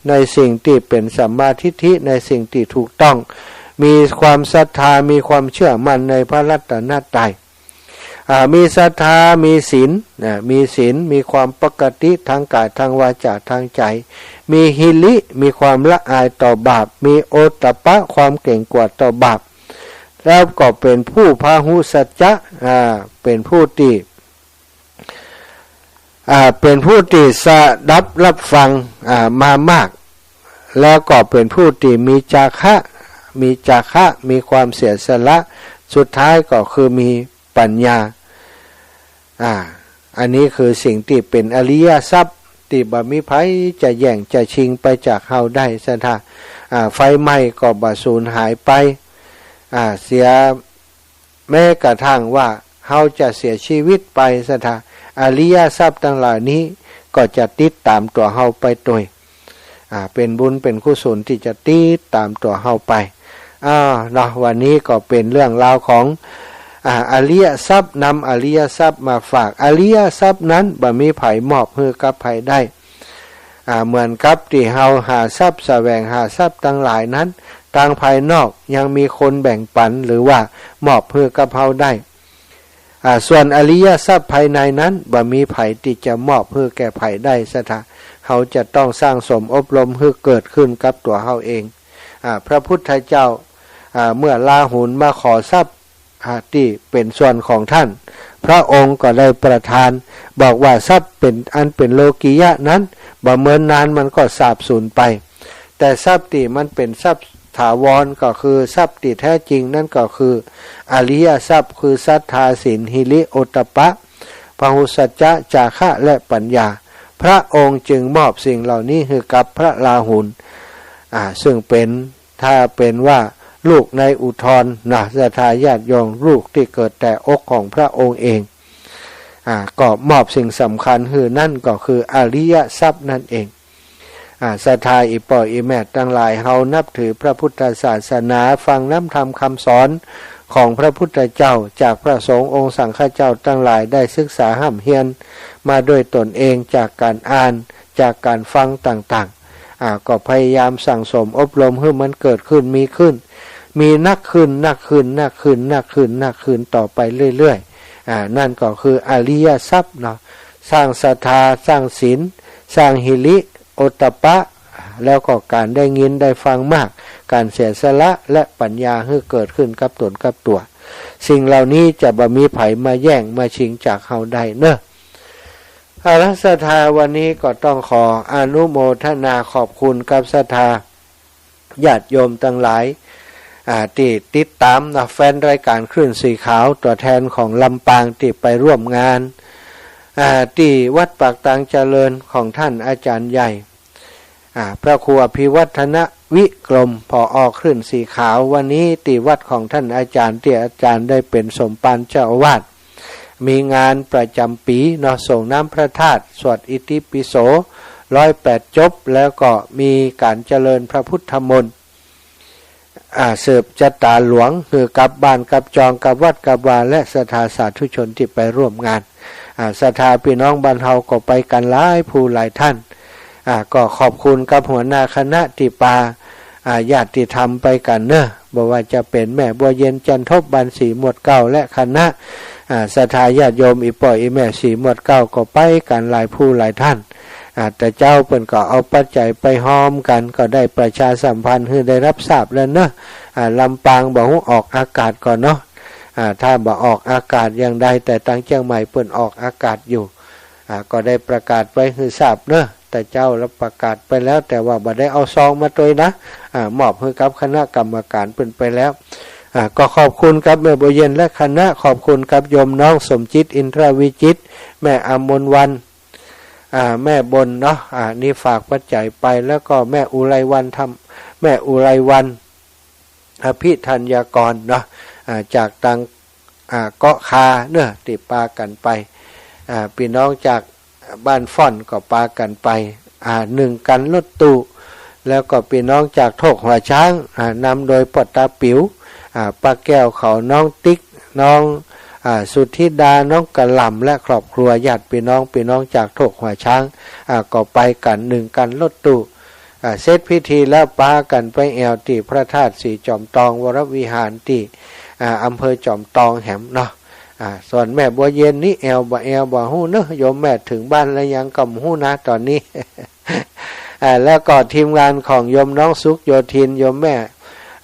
ในสิ่งตี้เป๋นสัมมาทิฏฐิ ในสิ่งตี้ถูกต้อง มีความศรัทธา มีความเชื่อมั่นในพระรัตนตรัย อ่า มีศรัทธา มีศีล อ่า มีศีล มีความปกติตางก๋าย ตางวาจา ตางใจ๋ มีหิริ มีความละอายต่อบาป มีโอตตัปปะ ความเก๋งกั๋วต่อบาป แล้วก็เป๋นผู้พาหุสัจจะ อ่า เป๋นผู้ตี้ อ่า เป๋นผู้ตี้สดับฮับฟัง อ่า มามาก แล้วก็เป๋นผู้ตี้มีจาคะ มีจาคะ มีความเสียสละ สุดท้ายก็คือมีปัญญา อ่า อันนี้คือสิ่งตี้เป๋นอริยทรัพย์ ตี้บ่มีใผจะแย่งจะชิงไปจากเฮาได้ศรัทธา อ่า ไฟไหม้ก็บ่สูญหายไป อ่า เสีย แม้กระทั่งว่าเฮาจะเสียชีวิตไปศรัทธา อริยทรัพย์ตังหลายนี้ก็จะติดต๋ามตั๋วเฮาไปตวย อ่า เป๋นบุญเป๋นกุศลตี้จะติดต๋ามตั๋วเฮาไป อ้าว เนาะ วันนี้ก็เป๋นเรื่องราวของ อ่า อริยทรัพย์ นำอริยทรัพย์มาฝาก อริยทรัพย์นั้นบ่มีใผมอบหื้อกับใผได้ อ่า เหมือนกับตี้เฮาหาทรัพย์ แสวงหาทรัพย์ตังหลายนั้น ตางภายนอกยังมีคนแบ่งปันหรือว่ามอบหื้อกับเฮาได้ อ่า ส่วนอริยทรัพย์ภายในนั้นบ่มีใผตี้จะมอบหื้อแก่ใผได้ศรัทธา เฮาจะต้องสั่งสมอบรมหื้อเกิดขึ้นกับตั๋วเฮาเอง อ่า พระพุทธเจ้า อ่า เมื่อราหุลมาขอทรัพย์ อ่า ตี้เป๋นส่วนของต้าน พระองค์ก็ได้ประทาน บอกว่าทรัพย์เป๋น อันเป๋นโลกิยะนั้น บ่เมินนานมันก็สาบสูญไป แต่ทรัพย์ตี้มันเป๋นทรัพย์ถาวรก็คือทรัพย์ตี้แท้จริงนั้นก็คืออริยทรัพย์ คือศรัทธา ศีล หิริ โอตตัปปะ พหุสสัจจะ จาคะ และปัญญา พระองค์จึงมอบสิ่งเหล่านี้หื้อกับพระราหุล อ่า ซึ่งเป๋น ถ้าเป๋นว่าลูกในอุทรนะ ศรัทธาญาติโยม ลูกตี้เกิดแต่อกของพระองค์เอง อ่า ก็มอบสิ่งสำคัญหื้อ นั่นก็คืออริยทรัพย์นั่นเอง อ่า ศรัทธาอี่ป้ออี่แม่ตังหลาย เฮานับถือพระพุทธศาสนา ฟังน้ำธรรมคำสอนของพระพุทธเจ้า จากพระสงฆ์องค์สังฆเจ้าตังหลาย ได้ศึกษาฮ่ำเฮียนมาด้วยตนเอง จากการอ่าน จากการฟังต่างๆ อ่า ก็พยายามสั่งสมอบรมหื้อมันเกิดขึ้น มีขึ้น มีนักขึ้น นักขึ้น นักขึ้น นักขึ้น นักขึ้นต่อไปเรื่อยๆ อ่า นั่นก็คืออริยทรัพย์เนาะ สร้างศรัทธา สร้างศีล สร้างหิริ โอตตัปปะ แล้วก็การได้ยินได้ฟังมาก การเสียสละ และปัญญาหื้อเกิดขึ้นกับตนกับตั๋ว สิ่งเหล่านี้จะบ่มีใผมาแย่งมาชิงจากเฮาได้เนาะ เอาละ ศรัทธาวันนี้ก็ต้องขออนุโมทนาขอบคุณกับศรัทธาญาติโยมตังหลาย อ่า ตี้ติดต๋ามนะ แฟนรายการคลื่นสีขาว ตั๋วแทนของลำปางตี้ไปร่วมงาน อ่า ตี้วัดปากตางเจริญของต้านอาจ๋ารย์ใหญ่ อ่า พระครูอภิวัฒนวิกรม ผอ.คลื่นสีขาว วันนี้ตี้วัดของต้านอาจ๋ารย์ ตี้อาจ๋ารย์ได้เป๋นสมภารเจ้าอาวาส มีงานประจ๋ำปี๋เนาะ ส่งน้ำพระธาตุ สวดอิติปิโส ร้อยแปดจบ แล้วก็มีการเจริญพระพุทธมนต์ อ่า สืบจะต๋าหลวง หื้อกับบ้านกับจอง กับวัดกับวา และศรัทธาสาธุชนตี้ไปร่วมงาน อ่า ศรัทธาปี้น้องบ้านเฮาก็ไปกั๋นหลายผู้หลายต้าน อ่า ก็ขอบคุณกับหัวหน้าคณะตี้ปา อ่า ญาติธรรมไปกั๋นเนาะ บ่ว่าจะเป๋นแม่บัวเย็น จันทบ บ้านสีหมวดเก้า และคณะ อ่า ศรัทธาญาติโยมอี่ป้ออี่แม่สีหมวดเก้าก็ไปกั๋นหลายผู้หลายต้าน อ่า แต่เจ้าเปิ้นก็เอาปัจจัยไปฮอมกั๋น ก็ได้ประชาสัมพันธ์หื้อได้ฮับทราบแล้วเนาะ อ่า ลำปางบ่ฮู้ออกอากาศก่อเนาะ อ่า ถ้าบ่ออกอากาศอย่างใด แต่ตางเจียงใหม่เปิ้นออกอากาศอยู่ อ่า ก็ได้ประกาศไปหื้อทราบเนาะ แต่เจ้าละประกาศไปแล้ว แต่ว่าบ่ได้เอาซองมาตวยนะ อ่า มอบหื้อกับคณะกรรมการเปิ้นไปแล้ว อ่า ก็ขอบคุณกับแม่บัวเย็นและคณะ ขอบคุณกับโยมน้องสมจิต อินทรวิจิตร แม่อมรวรรณ อ่า แม่บนเนาะ อ่า นี่ฝากปัจจัยไป แล้วก็แม่อุไรวรรณธรรม แม่อุไรวรรณ อภิธัญญากรเนาะ อ่า จากตาง อ่า เกาะคาเนาะ ตี้ปากั๋นไป อ่า ปี้น้องจากบ้านฟ้อนก็ปากั๋นไป อ่า นึ่งคันรถตู้ แล้วก็ปี้น้องจากโทกหัวช้าง อ่า นำโดยป้อตาปิ๋ว อ่า ป้าแก้วเขา น้องติ๊ก น้อง อ่า สุธิดา น้องกะหล่ำ และครอบครัว ญาติปี้น้อง ปี้น้องจากโทกหัวช้าง อ่า ก็ไปกั๋นนึ่งคันรถตู้ อ่า เสร็จพิธีแล้วปากั๋นไปแอ่วตี้พระธาตุสีจอมตองวรวิหารตี้ อ่า อำเภอจอมตองแหมเนาะ อ่า ส่วนแม่บัวเย็นนี่แอ่วบ่แอ่วบ่ฮู้เนาะ โยมแม่เถิงบ้านแล้วยังก็บ่ฮู้นะต๋อนนี้ อ่า แล้วก็ทีมงานของโยมน้องสุขโยธิน โยมแม่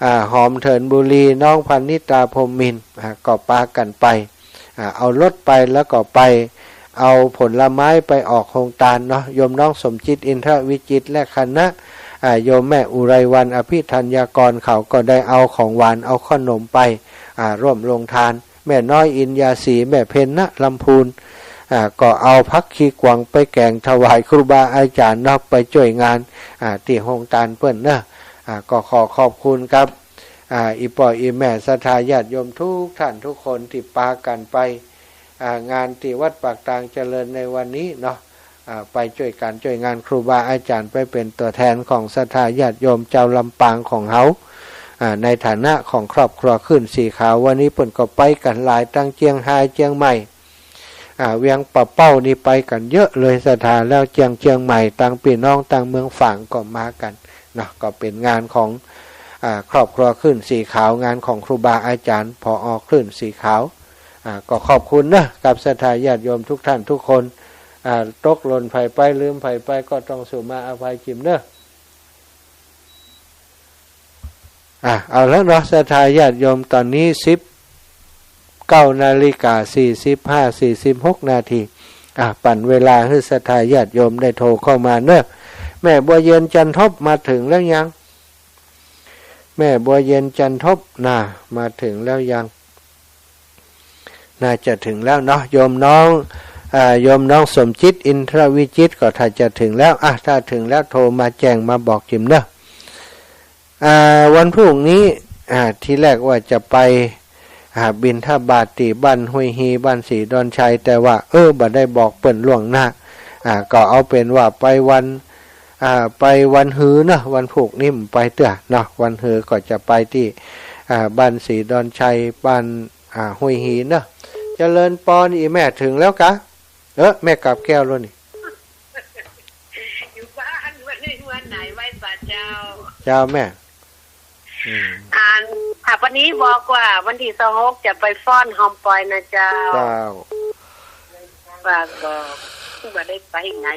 อ่า หอมเถินบุรี น้องพนิตาพรหมมินทร์ อ่า ก็ปากั๋นไป อ่า เอารถไปแล้วก็ไป เอาผลไม้ไปออกโฮงตานเนาะ โยมน้องสมจิต อินทรวิจิตร และคณะ อ่า โยมแม่อุไรวรรณ อภิธัญญากร เขาก็ได้เอาของหวาน เอาขนมไป อ่า ร่วมโฮงตาน แม่น้อยอินยาศรี แม่เพ็ญ ณ ลำพูน อ่า ก็เอาผักขี้กวางไปแก๋งถวายครูบาอาจ๋ารย์เนาะ ไปจ้วยงาน อ่า ตี้โฮงตานเปิ้นเนาะ อ่า ก็ขอขอบคุณครับ อ่า อี่ป้ออี่แม่ศรัทธาญาติโยมทุกท่านทุกคนตี้ปากั๋นไป อ่า งานตี้วัดปากตางเจริญในวันนี้เนาะ อ่า ไปจ้วยก๋านจ้วยงานครูบาอาจ๋ารย์ ไปเป๋นตั๋วแตนของศรัทธาญาติโยมจาวลำปางของเฮา อ่า ในฐานะของครอบครัวคลื่นสีขาว วันนี้เปิ้นก็ไปกั๋นหลาย ตังเจียงฮาย เจียงใหม่ อ่า เวียงป่าเป้านี่ไปกั๋นเยอะเลยศรัทธา แล้วเจียง เจียงใหม่ ตังปี้น้องตังเมืองฝางก็มากั๋นเนาะ ก็เป๋นงานของ อ่า ครอบครัวคลื่นสีขาว งานของครูบาอาจ๋ารย์ ผอ คลื่นสีขาว อ่า ก็ขอบคุณเนาะ กับศรัทธาญาติโยมทุกท่านทุกคน อ่า ตกหล่นใผไป ลืมใผไป ก็ต้องสูมาอภัยจิ๋มเนาะ อ่ะ เอาแล้วเนาะ ศรัทธาญาติโยม ต๋อนนี้สิบเก้านาฬิกาสี่สิบห้า สี่สิบหกนาที อ่ะ ปั๋นเวลาหื้อศรัทธาญาติโยมได้โทรเข้ามาเนาะ แม่บัวเย็นจันทบมาเถิงแล้วยัง แม่บัวเย็นจันทบ น่า มาเถิงแล้วยัง น่าจะเถิงแล้วเนาะ โยมน้อง อ่า โยมน้องสมจิต อินทรวิจิตร ก็ถ้าจะเถิงแล้ว อ่ะ ถ้าเถิงแล้วโทรมาแจ้งมาบอกจิ๋มเนาะ อ่า วันพรุ่งนี้ อ่า ทีแรกว่าจะไป อ่า บิณฑบาตตี้บ้านห้วยฮี บ้านศรีดอนชัย แต่ว่า เออ บ่ได้บอกเปิ้นล่วงหน้า อ่า ก็เอาเป๋นว่าไปวัน อ่า ไปวันฮือเนาะ วันพูกนี้บ่ไปเตื้อเนาะ วันฮือก็จะไปตี้ อ่า บ้านศรีดอนชัย บ้าน อ่า ห้วยฮีเนาะ เจริญปอน อี่แม่เถิงแล้วกา เออ แม่กาบแก้วแล้วนี่ อยู่บ้าน วันนี้วันไหนไหว้พระเจ้า เจ้าแม่ อืม อัน อ่ะ วันนี้บอกว่าวันตี้ซาวหกจะไปฟ้อนฮอมปอยนะเจ้า เจ้า ว่าก็บ่ได้ไปไหน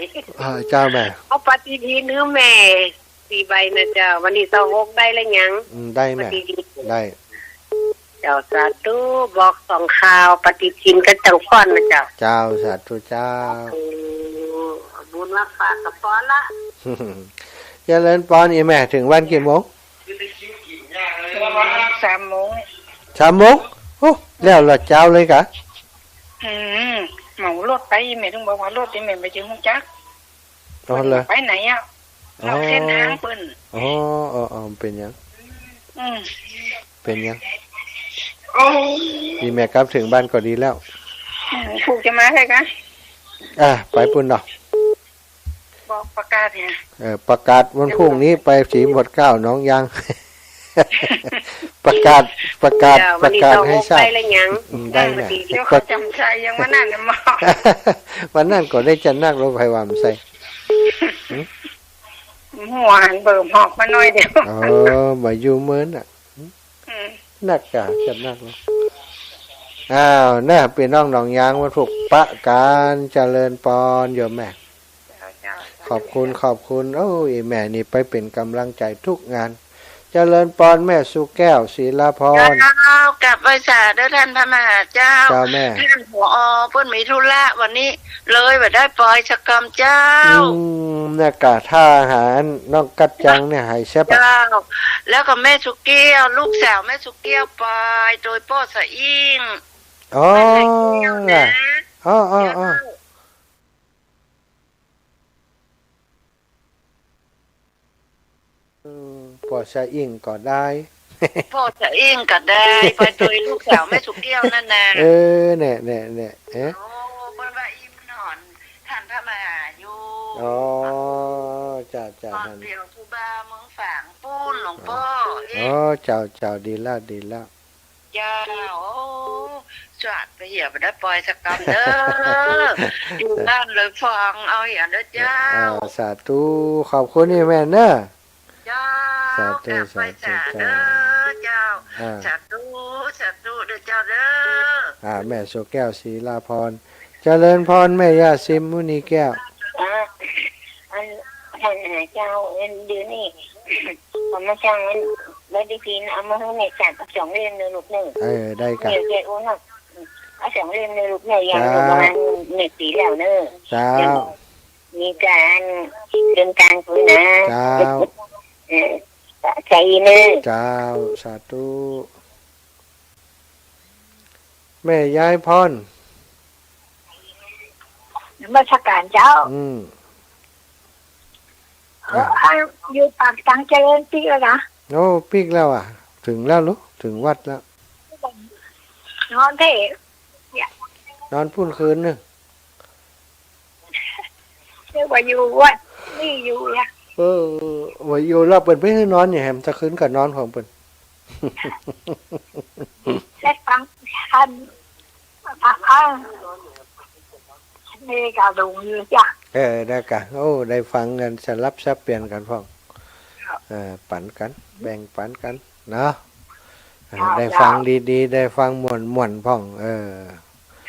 อ่า เจ้าแม่ เอาปฏิทินหื้อแม่สี่ใบนะเจ้า วันตี้ซาวหกได้แล้วยัง อืม ได้แม่ ปฏิทิน ได้ เจ้า สาธุ บอกสองคราว ปฏิทินกับจังฟ้อนนะเจ้า เจ้า สาธุเจ้า โอ้ บุญมาฝากกับปอนละ เจริญปอน อี่แม่เถิงบ้านกี่โมง สามโมง สามโมง โอ้ แล้วละเจ้าเลยกา อืม เหมารถไป อี่แม่เถิงบอกว่ารถอี่แม่บ่จื้อฮู้จัก อ๋อเหรอ ไปไหนอะ อ๋อ นอกเส้นตางเปิ้น อ๋อ อ๋อ อ๋อ เป๋นหยัง อืม เป๋นหยัง โอ้ อี่แม่กลับเถิงบ้านก็ดีแล้ว อืม ผูกจะมาใครกะ อ่ะ ไปปู้นเนาะ บอกประกาศเนี่ย เออ ประกาศวันพรุ่งนี้ไปศรีหมวดเกล้าหนองยาง ประกาศ ประกาศ เดี๋ยว ประกาศให้ทราบ วันตี้ซาวหกได้แล้วยัง อืม ได้แม่ เดี๋ยวเขาจ๋ำใส่ยังวันนั้นน่ะหมอ วันนั้นก็ได้จัดนัก แล้วใผว่าบ่ใส่ หืม หัวหันเบิ่มหอกมาหน่อยเดียว เออ บ่อยู่เมินน่ะ อืม นักกาจัดนักเนาะ อ้าว นะ ปี้น้องหนองยางวันพูกปะกั๋น เจริญปอน โยมแม่ เจ้า เจ้า ขอบคุณ ขอบคุณ โอ้ย แม่นี่ไปเป๋นก๋ำลังใจ๋กู้งาน เจริญปอน แม่สุแก้ว ศิลาพร เจ้า กราบไหว้สาเด้อต้านพระมหาเจ้า เจ้าแม่ ต้านผอ เปิ้นมีธุระวันนี้ เลยบ่ได้ปอยสักกำเจ้า อืม เนี่ยกะถ้าหาน้องกัดจังเนี่ยหายแซ่บอะ เจ้า แล้วก็แม่สุแก้ว ลูกสาวแม่สุแก้วปอย โดยป้อสะอิ่ง อ๋อ บ้านไหนแก้วนะ อ๋อ อ๋อ อ๋อ เจ้า อืม ป้อสะอิ่งก็ได้ ป้อสะอิ่งก็ได้ ไปโดยลูกสาวแม่สุแก้วนั่นน่ะ เออ เนี่ย เนี่ย เนี่ย เอ๊ะ โอ้ เปิ้นว่าอิ่มหนอน ต้านพระมหาอยู่ อ๋อ จ้า จ้า ตอน หัน เดียวครูบาเมืองฝางปู้นหลวงป้อ เอ๊ะ อ๋อ เจ้า เจ้า ดีแล้ว ดีแล้ว เจ้า โอ้ สาธุ เหียบ่ได้ปอยสักกำเด้อ อยู่บ้านเลยฟังเอาเหียเด้อเจ้า อ่า สาธุ ขอบคุณนี่แม่เนาะ เจ้า สาธุ กราบไหว้สา สาธุ เจ้า เด้อเจ้า อ่า สาธุ สาธุเด้อเจ้าเด้อ อ่า แม่สุแก้ว ศิลาพร เจริญพร แม่ย่าซิม มุนีแก้ว อ่า อัน อัน เจ้า อันเดี๋ยวนี้ เอามาสั่งอัน ปฏิทิน เอามาหื้อแม่สามกับสองเล่มเน่อลูกเน่อ เออ ได้กะ เดี๋ยวแกโอนให้ เอา สองเล่มเน่อลูกเน่อ ยังอยู่ เจ้า ประมาณเน่อปี๋แล้วเน่อ เจ้า ยังมีก๋านเดินตางไปนะ เจ้า เออ ใจ๋เน่อ เจ้า สาธุ แม่ยายพร นมัสก๋านเจ้า อืม เออ อ่ะ อันอยู่ปากตังเจริญปิ๊กแล้วนะ โอ้ ปิ๊กแล้วอะ เถิงแล้วลูก เถิงวัดแล้ว นอนเต๊อะ นอนปู้นคืนนึ่ง เรียกว่าอยู่วัดนี่อยู่เนี่ย เออ ว่าอยู่แล้วเปิ้นไปหื้อนอนเนี่ย แหมตะคืนก็นอนของเปิ้น ได้ฟังธรรม ฟังธรรม นี่ก็หลงอยู่จ้ะ เออ ได้กะ โอ้ ได้ฟังกั๋นสลับสับเปลี่ยนกั๋นพ่อง ครับ เออ ปั๋นกั๋น แบ่งปั๋นกั๋นเนาะ เออ ครับ ได้ฟังดีๆ ได้ฟังม่วนๆ พ่อง เออ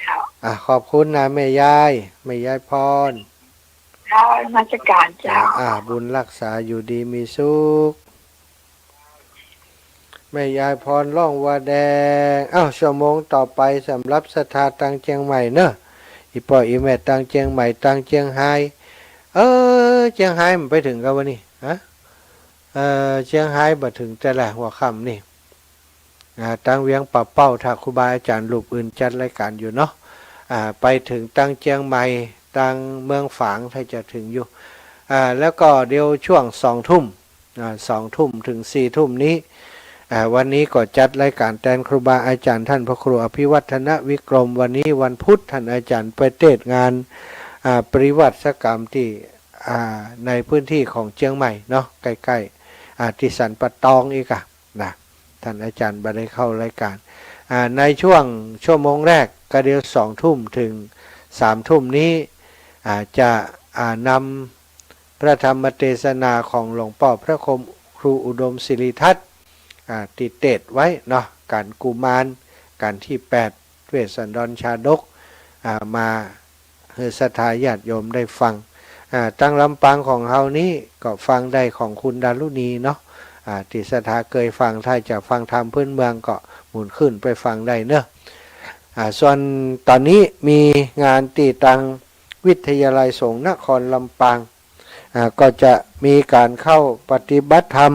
ครับ อ่ะ ขอบคุณนะแม่ยาย แม่ยายพร ครับ นมัสก๋านเจ้า อ่า บุญฮักษาอยู่ดีมีสุข แม่ยายพร ร้องว่าแดง อ้าว ชั่วโมงต่อไปสำหรับศรัทธาตางเจียงใหม่เนอะ อี่ป้ออี่แม่ตางเจียงใหม่ ตางเจียงฮาย เออ เจียงฮายมันไปเถิงกั๋นวะนี่ ฮะ เออ เจียงฮายบ่เถิงแต่ละหัวค่ำนี่ อ่า ตางเวียงป่าเป้า ถ้าครูบาอาจ๋ารย์รูปอื่นจัดรายก๋านอยู่เนาะ อ่า ไปเถิงตางเจียงใหม่ ตางเมืองฝาง ถ้าจะเถิงอยู่ อ่า แล้วก็เดี๋ยวช่วงสองทุ่ม อ่า สองทุ่มเถิงสี่ทุ่มนี้ อ่า วันนี้ก็จัดรายก๋านแตนครูบาอาจ๋ารย์ ต้านพระครูอภิวัฒนวิกรม วันนี้วันพุธ ต้านอาจ๋ารย์ไปเตศน์งาน อ่า ปริวาสกรรมตี้ อ่า ในพื้นตี้ของเจียงใหม่เนาะ ใก้ๆ อ่า ตี้สันป่าตองอีกอะ นะ ต้านอาจ๋ารย์บ่ได้เข้ารายก๋าน อ่า ในช่วงชั่วโมงแรก ก็เดี๋ยวสองทุ่มเถิงสามทุ่มนี้ อ่า จะ อ่า นำพระธรรมเตสนาของหลวงป้อพระครูอุดมศิริทัตน์ อ่า ตี้เตศน์ไว้เนาะ ก๋านกุมาร ก๋านตี้แปด เวสสันดรชาดก อ่า มา หื้อศรัทธาญาติโยมได้ฟัง อ่า ตางลำปางของเฮานี้ก็ฟังได้ของคุณดารุณีเนาะ อ่า ตี้ศรัทธาเกยฟัง ถ้าจะฟังธรรมพื้นเมืองก็หมุนขึ้นไปฟังได้เนอะ อ่า ส่วนต๋อนนี้มีงานตี้ตางวิทยาลัยสงฆ์นครลำปาง อ่า ก็จะมีก๋านเข้าปฏิบัติธรรม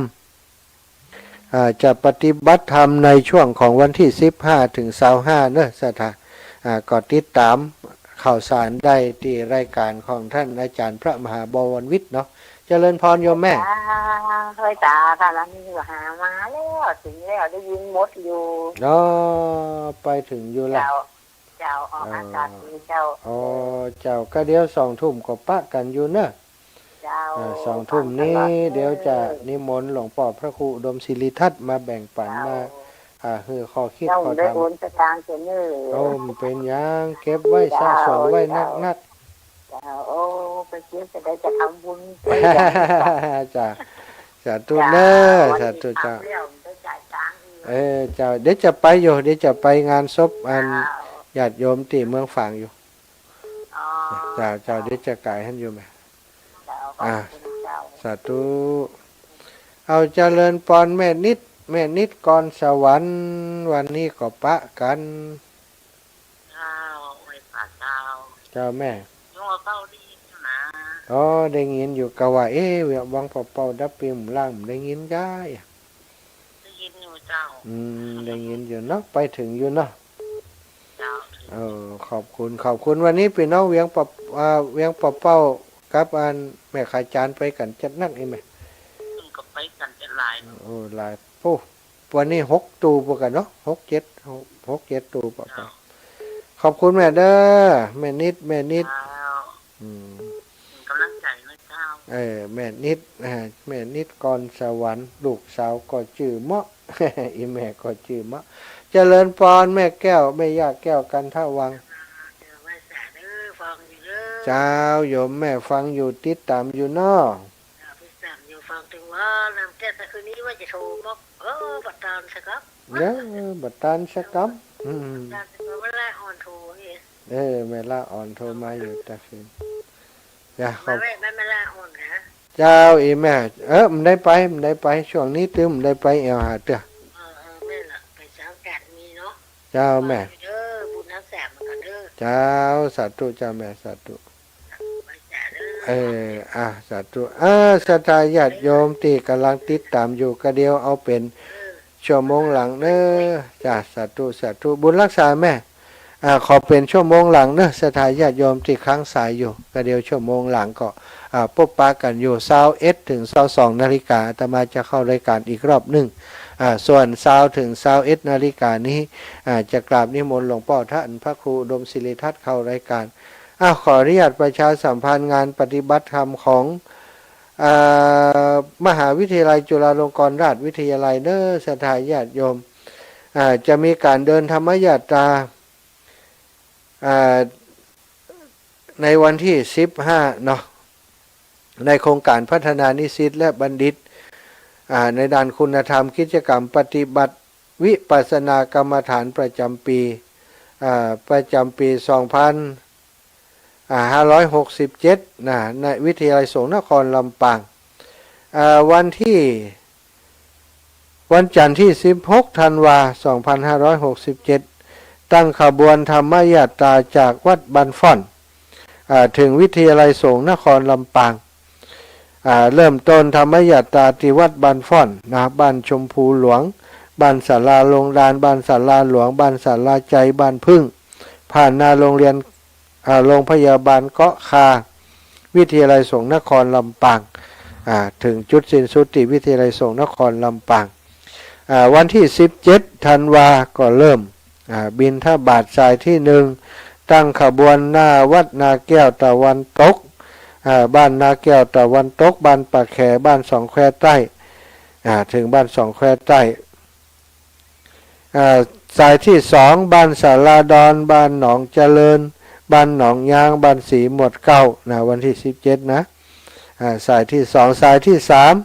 อ่า จะปฏิบัติธรรมในช่วงของวันตี้สิบห้าเถิงซาวห้าเนอะ ศรัทธา อ่า ก็ติดต๋ามข่าวสารได้ตี้รายก๋านของต้านอาจ๋ารย์พระมหาบวรวิทย์เนาะ เจริญพรโยมแม่ จ้า เฮ้ย จ้า ค่ะ แล้วนี่ก็หามาแล้ว เถิงแล้ว ได้ยินหมดอยู่ อ๋อ ไปเถิงอยู่ละ เจ้า เจ้า ออกอากาศดีเจ้า อ๋อ เจ้า ก็เดี๋ยวสองทุ่มก็ปะกั๋นอยู่เนอะ เจ้า อ่า สองทุ่มนี้ เดี๋ยวจะนิมนต์หลวงป้อพระครูอุดมศิริทัตน์มาแบ่งปั๋น เจ้า มา อ่า หื้อข้อคิด เจ้า ข้อธรรม ได้โอนสตางค์เจ้าเน่อ โอ้ บ่เป๋นหยัง เก็บไว้ เจ้า สะสมไว้ เจ้า นักๆ เจ้า โอ้ ไปเก็บจะได้จะทำบุญไป จ้า สาธุเน่อ เจ้า สาธุเจ้า วันนี้ทำแล้วได้จ่ายตังค์อีก เออ เจ้า เดี๋ยวจะไปอยู่ เดี๋ยวจะไปงานศพอัน เจ้า ญาติโยมตี้เมืองฝางอยู่ อ๋อ เจ้า เจ้า เดี๋ยวจะก๋ายหั้นอยู่แม่ เจ้า อ่า ขอบคุณเจ้า สาธุ เอาเจริญปอนแม่นิด แม่นิดกรสวรรค์ วันนี้ก็ปะกั๋น เจ้า ไหว้พระเจ้า เจ้าแม่ โยมเฝ้าได้ยินอยู่นะ อ๋อ ได้ยินอยู่ ก็ว่า เอ๊ะ เวียงวังเป่าๆ ดับปิงล่างได้ยินได้ ได้ยินอยู่เจ้า อืม ได้ยินอยู่เนาะ ไปเถิงอยู่เนาะ เจ้า เออ ขอบคุณ ขอบคุณ วันนี้ปี้น้องเวียงปะ อ่า เวียงป่าเป้ากับอันแม่ขายจานไปกั๋นจัดนักอีแม่ เพิ่นก็ไปกั๋นจัดหลาย โอ้ หลาย โอ้ วันนี้หกตู้ปะกั๋นเนาะ หกเจ็ด หก หกเจ็ดตู้ปะกั๋น เจ้า ขอบคุณแม่เด้อ แม่นิด แม่นิด เจ้า อืม เป๋นก๋ำลังใจ๋นะเจ้า เออ แม่นิด อ่า แม่นิดกรสวรรค์ ลูกสาวก็จื้อเมาะ อีแม่ก็จื้อเมาะ เจริญปอนแม่แก้ว แม่ย่าแก้วกันทวังค์ เจ้า ไหว้สาเด้อ ฟังอยู่เด้อ เจ้า โยมแม่ฟังอยู่ ติดต๋ามอยู่เนาะ เจ้า ติดต๋ามอยู่ ฟังเถิงว่า นำแก้ว แต่คืนนี้ว่าจะโทรมา เออ บ่ตานสักกำ เออ บ่ตานสักกำ อืม บ่ตานสักกำ แม่ละอ่อนโทรเอง เออ แม่ละอ่อนโทรมาอยู่แต่คืน จ้ะ มาแวะบ้านแม่ละอ่อนนะ เจ้า อีแม่ เออ บ่ได้ไป บ่ได้ไป ช่วงนี้ตึงบ่ได้ไปแอ่วหาเตื้อ เออ เออ แม่นละ ไปสังกัดมีเนาะ เจ้าแม่ เออ บุญรักษา เจ้า สาธุเจ้าแม่ สาธุ เออ อ่ะ สาธุ อ่า ศรัทธาญาติโยมตี้ก่ำลังติดต๋ามอยู่ ก็เดี๋ยวเอาเป๋นชั่วโมงหลังเน้อ จ้ะ สาธุ สาธุ บุญฮักษาแม่ อ่า ขอเป๋นชั่วโมงหลังเน้อ ศรัทธาญาติโยมตี้ค้างสายอยู่ ก็เดี๋ยวชั่วโมงหลังก็ อ่า ปบปะกั๋นอยู่ ซาวเอ็ดเถิงซาวสองนาฬิกา อาตมาจะเข้ารายการอีกรอบนึ่ง อ่า ส่วนซาวเถิงซาวเอ็ดนาฬิกานี้ อ่า จะกราบนิมนต์หลวงป้อต้านพระครูอุดมศิริทัตน์เข้ารายการ อ่า ขออนุญาตประชาสัมพันธ์งานปฏิบัติธรรมของ อ่า มหาวิทยาลัยจุฬาลงกรณราชวิทยาลัยเน้อ ศรัทธาญาติโยม อ่า จะมีก๋านเดินธรรมยาตรา อ่า ในวันตี้สิบห้าเนาะ ในโครงก๋านพัฒนานิสิตและบัณฑิต อ่า ในด้านคุณธรรม กิจกรรมปฏิบัติวิปัสสนากรรมฐานประจ๋ำปี๋ อ่า ประจ๋ำปี๋สองพัน อ่า ห้าร้อยหกสิบเจ็ด นะ ในวิทยาลัยสงฆ์นครลำปาง อ่า วันตี้ วันจันทร์ตี้สิบหกธันวา สองพันห้าร้อยหกสิบเจ็ด ตั้งขบวนธรรมยาตราจากวัดบ้านฝ่อน อ่า เถิงวิทยาลัยสงฆ์นครลำปาง อ่า เริ่มต้นธรรมยาตราตี้วัดบ้านฝ่อนนะ บ้านชมพูหลวง บ้านศาลาลงดาน บ้านศาลาหลวง บ้านศาลาไจ บ้านผึ้ง ผ่านหน้าโรงเรียน อ่า โรงพยาบาลเกาะคา วิทยาลัยสงฆ์นครลำปาง อ่า เถิงจุดสิ้นสุดตี้วิทยาลัยสงฆ์นครลำปาง อ่า วันตี้สิบเจ็ดธันวาก็เริ่ม อ่า บิณฑบาตสายตี้หนึ่ง ตั้งขบวนหน้าวัดนาแก้วตะวันตก อ่า บ้านนาแก้วตะวันตก บ้านป่าแข บ้านสองแควใต้ อ่า เถิงบ้านสองแควใต้ อ่า สายตี้สอง บ้านศาลาดอน บ้านหนองเจริญ บ้านหนองยาง บ้านศรีหมวดเก้า นะ วันตี้สิบเจ็ดนะ อ่า สายตี้สอง สายตี้สาม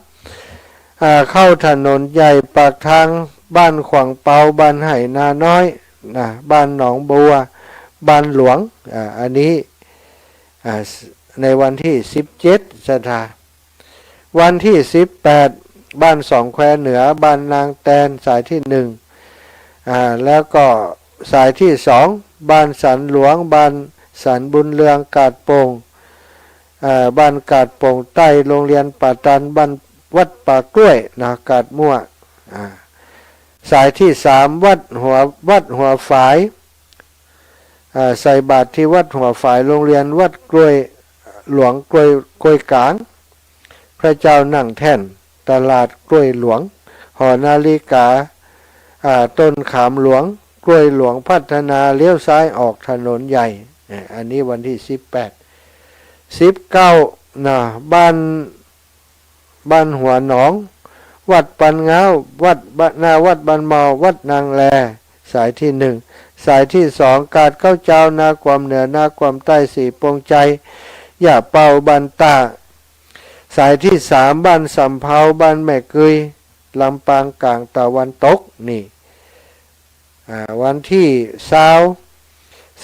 อ่า เข้าถนนใหญ่ปากทาง บ้านขวางเปา บ้านไหนาน้อย นะ บ้านหนองบัว บ้านหลวง อ่า อันนี้ อ่า ในวันตี้สิบเจ็ด ศรัทธา วันตี้สิบแปด บ้านสองแควเหนือ บ้านนางแตน สายตี้หนึ่ง อ่า แล้วก็สายตี้สอง บ้านสันหลวง บ้านสันบุญเรือง กาดโป่ง อ่า บ้านกาดโป่งใต้ โรงเรียนป่าตัน บ้านวัดป่ากล้วย นะ กาดมั่ว อ่า สายตี้สาม วัดหัว วัดหัวฝาย อ่า ใส่บาตรตี้วัดหัวฝาย โรงเรียนวัดกล้วยหลวง กล้วย กล้วยกลาง พระเจ้านั่งแท่น ตลาดกล้วยหลวง หอนาฬิกา อ่า ต้นขามหลวง กล้วยหลวงพัฒนา เลี้ยวซ้ายออกถนนใหญ่ อ่า อันนี้วันตี้สิบแปด สิบเก้า นะ บ้าน บ้านหัวหนอง วัดปันง้าว วัดบ้าน หน้าวัดบ้านหม้อ วัดนางแล สายตี้หนึ่ง สายตี้สอง กาดเก๊าจาว นาความเหนือ นาความใต้ สี่โป่งชัย ย่าเป้า บ้านต้า สายตี้สาม บ้านสำเภา บ้านแม่กึย ลำปางกลางตะวันตก นี่ อ่า วันตี้ซาว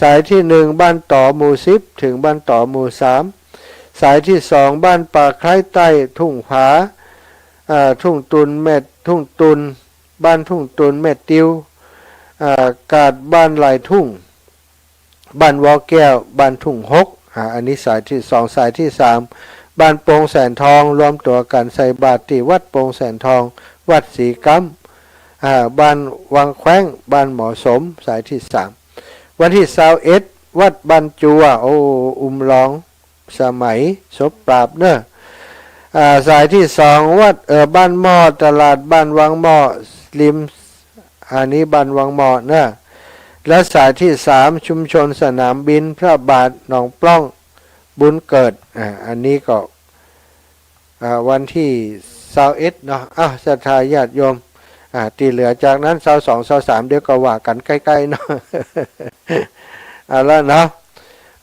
สายตี้หนึ่ง บ้านต๋อหมู่สิบ เถิงบ้านต๋อหมู่สาม สายตี้สอง บ้านป่าไคร้ใต้ ทุ่งผา อ่า ทุ่งตุนแม่ ทุ่งตุน บ้านทุ่งตุนแม่ติว อ่า กาดบ้านหลายทุ่ง บ้านวอแก้ว บ้านทุ่งหก อ่า อันนี้สายตี้สอง สายตี้สาม บ้านโป่งแสนทอง รวมตั๋วกั๋นใส่บาตรตี้วัดโป่งแสนทอง วัดสีก้ำ อ่า บ้านวังแคว้ง บ้านหมอสม สายตี้สาม วันตี้ซาวเอ็ด วัดบ้านจัว โอ้ อุ้มหลอง สมัย ศพปราบเน้อ อ่า สายตี้สอง วัด เอ่อ บ้านหม้อ ตลาดบ้านวังหม้อ ริม อันนี้บ้านวังหม้อเน้อ และสายตี้สาม ชุมชนสนามบิน พระบาท หนองปล้อง บุญเกิด อ่า อันนี้ก็ อ่า วันตี้ซาวเอ็ดเนาะ อ้าว ศรัทธาญาติโยม อ่า ตี้เหลือจากนั้น ซาวสอง ซาวสาม เดี๋ยวก็ว่ากั๋นใก้ๆ เนาะ เอาละเนาะ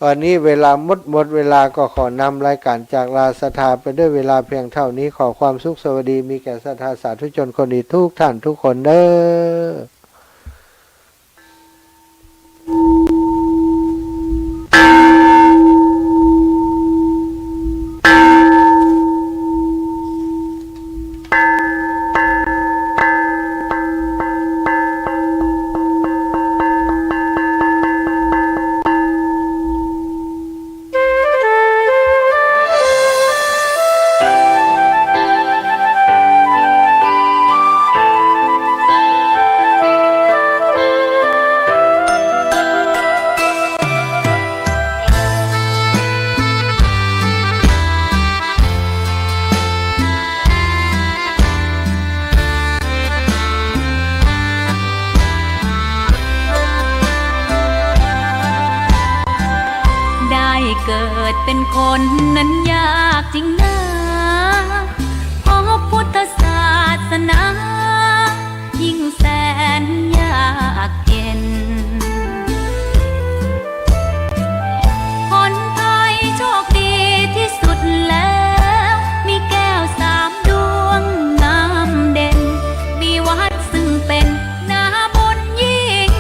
วันนี้เวลาหมด หมดเวลาก็ขอนำรายการจากลาศรัทธาไปด้วยเวลาเพียงเท่านี้ ขอความสุขสวัสดีมีแก่ศรัทธาสาธุชนคนดีทุกท่านทุกคนเด้อ เป็นคนนั้นยากจริงนา พบพุทธศาสนา ยิ่งแสนยากเย็น ผลพลอยโชคดีที่สุดแล้ว มีแก้วสามดวงงามเด่น มีวัดซึ่งเป็นนาบุญยิ่ง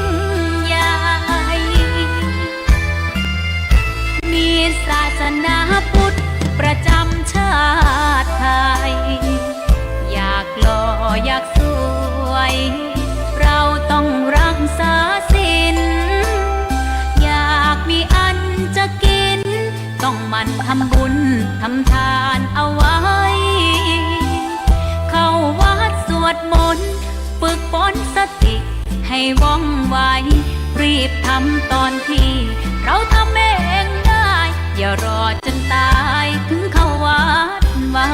ใหญ่ มีศาสนาพุทธประจำชาติไทย อยากหล่ออยากสวย เราต้องรักษาศีล อยากมีอันจะกิน ต้องหมั่นทำบุญทำทานเอาไว้ เข้าวัดสวดมนต์ ฝึกฝนสติให้ว่องไว รีบทำตอนที่เราทำเองได้ อย่ารอจนตายถึงเข้าวัดว่า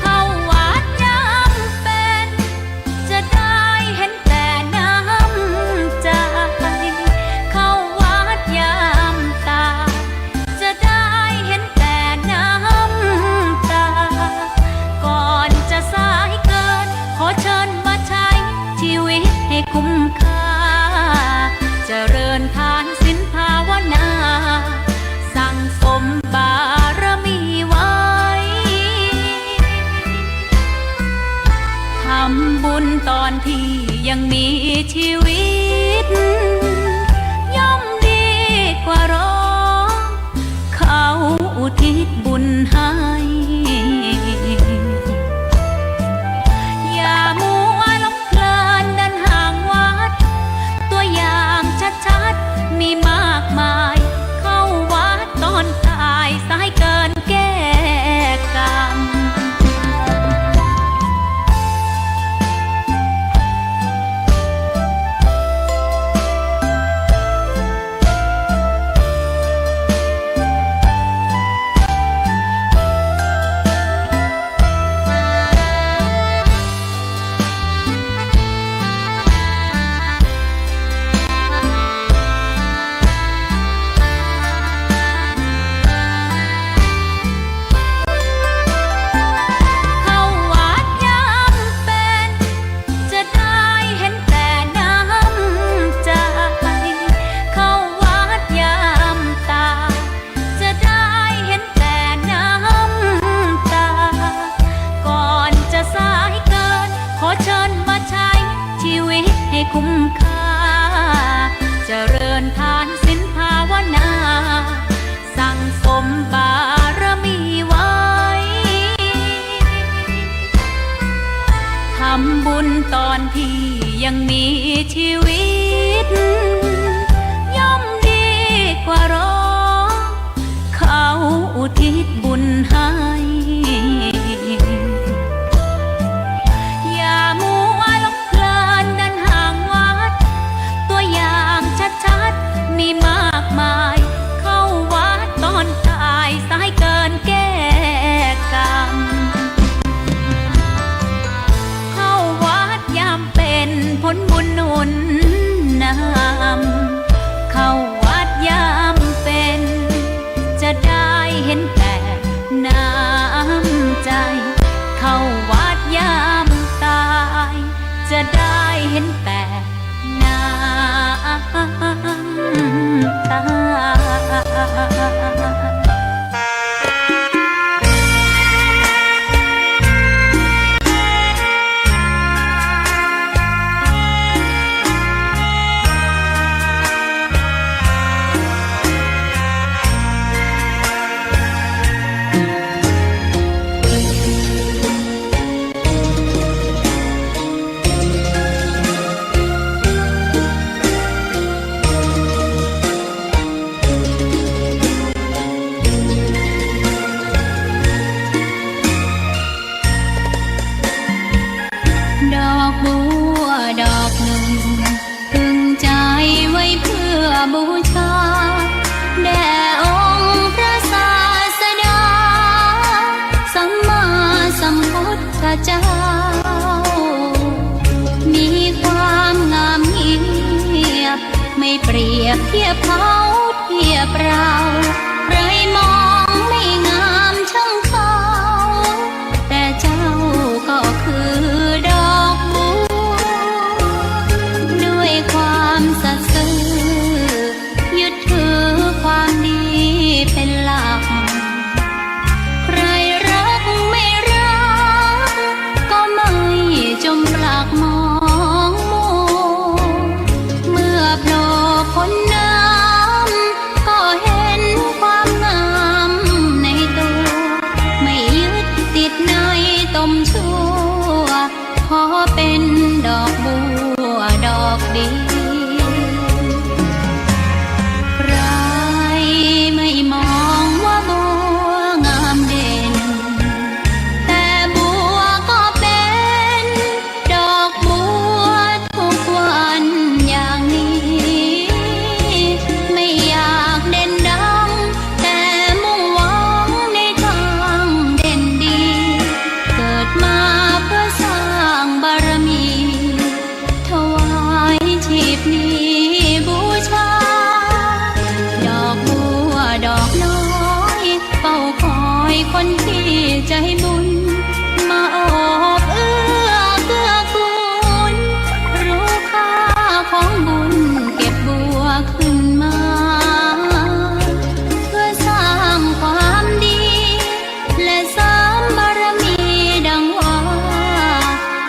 เข้าวัดยามเป็น จะได้เห็นแต่น้ำใจ เข้าวัดยามตาย จะได้เห็นแต่น้ำตา ก่อนจะสายเกิน ขอเชิญมาใช้ชีวิตให้คุ้มค่า เจริญทานศีลภาวนา สั่งสมบารมีไว้ ทำบุญตอนที่ยังมีชีวิต ย่อมดีกว่ารอ เขาอุทิศบุญให้ อย่ามัวหลงเพลินเดินห่างวัด ตัวอย่างชัดๆ มีมากมาย เข้าวัดตอนตาย สายเกินแก้กรรม เข้าวัดยามเป็น จะได้เห็นแต่น้ำใจ เข้าวัดยามตาย จะได้เห็นแต่น้ำตา ก่อนจะสายเกิน ขอเชิญมาใช้ชีวิตให้คุ้มค่า เจริญทานศีลภาวนา สั่งสมบารมีไว้ ทำบุญตอนที่ยังมีชีวิต ย่อมดีกว่ารอ เขาอุทิศบุญให้ อย่ามัวหลงเพลินเดินห่างวัด ตัวอย่างชัดๆ มีมากมาย เข้าวัดตอนตาย สายเกินแก้กรรม เข้าวัดยามเป็น ผลบุญหนุนนำ เข้าวัดยามเป็น จะได้เห็นแต่น้ำใจ เข้าวัดยามตาย จะได้เห็นแต่น้ำตา ดอกบัวดอกหนึ่ง พึงใจไว้เพื่อบูชา แด่องค์พระศาสดา สัมมาสัมพุทธเจ้า มีความงามเงียบ ไม่เปรียบเทียบเขาเทียบเรา ใครมองไม่งามช่างเขา แต่เจ้าก็คือดอกบัว ด้วยความสัตย์ซื่อ ยึดถือความดีเป็นหลัก ใครรักไม่รัก ก็ไม่จมปลักมองมัว เมื่อโผล่พ้นน้ำ ก็เห็นความงามในตัว ไม่ยึดติดในตมชั่ว ขอเป็นดอกบัวดอกเดียว ใครไม่มองว่าบัวงามเด่น แต่บัวก็เป็นดอกบัวทุกวันอย่างนี้ ไม่อยากเด่นดัง แต่มุ่งหวังในทางเด่นดี เกิดมาเพื่อสร้างบารมี ถวายชีพนี้บูชา ดอกบัวดอกน้อย เฝ้าคอยคนที่ใจบุญ มาโอบเอื้อเกื้อกูล รู้ค่าของบุญเก็บบัวขึ้นมา เพื่อสร้างความดี และเสริมบารมีดังว่า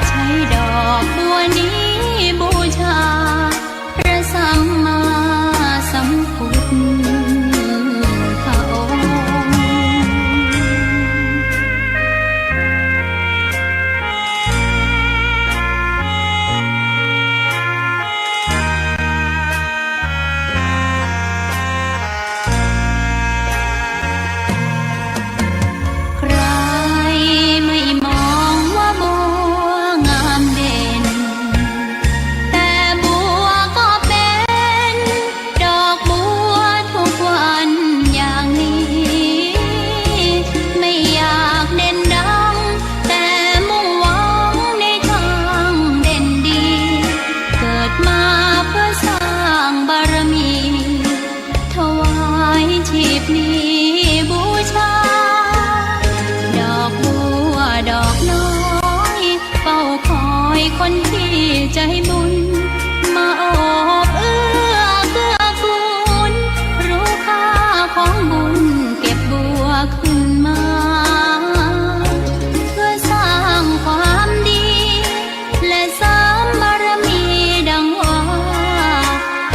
ใช้ดอกบัวนี้บูชา พระสัมมาสัมพุทธองค์ ใครไม่มองว่าบัวงามเด่น แต่บัวก็เป็นดอกบัวทุกวันอย่างนี้ ไม่อยากเด่นดัง แต่มุ่งหวังในทางเด่นดี เกิดมาเพื่อสร้างบารมี ถวายชีพนี้บูชา ดอกบัวดอกน้อย เฝ้าคอยคนที่ใจบุญ มาโอบเอื้อเกื้อกูล รู้ค่าของบุญเก็บบัวขึ้นมา เพื่อสร้างความดี และเสริมบารมีดังว่า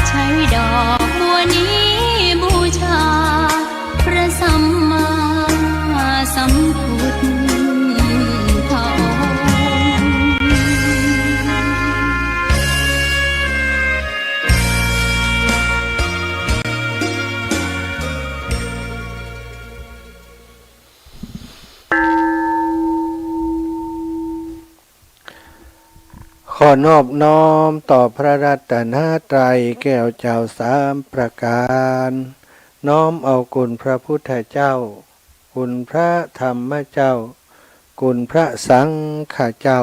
ใช้ดอกบัวนี้บูชา พระสัมมาสัมพุทธองค์ ขอนอบน้อมต่อพระรัตนตรัยแก้วเจ้าสามประการ น้อมเอาคุณพระพุทธเจ้า คุณพระธรรมเจ้า คุณพระสังฆเจ้า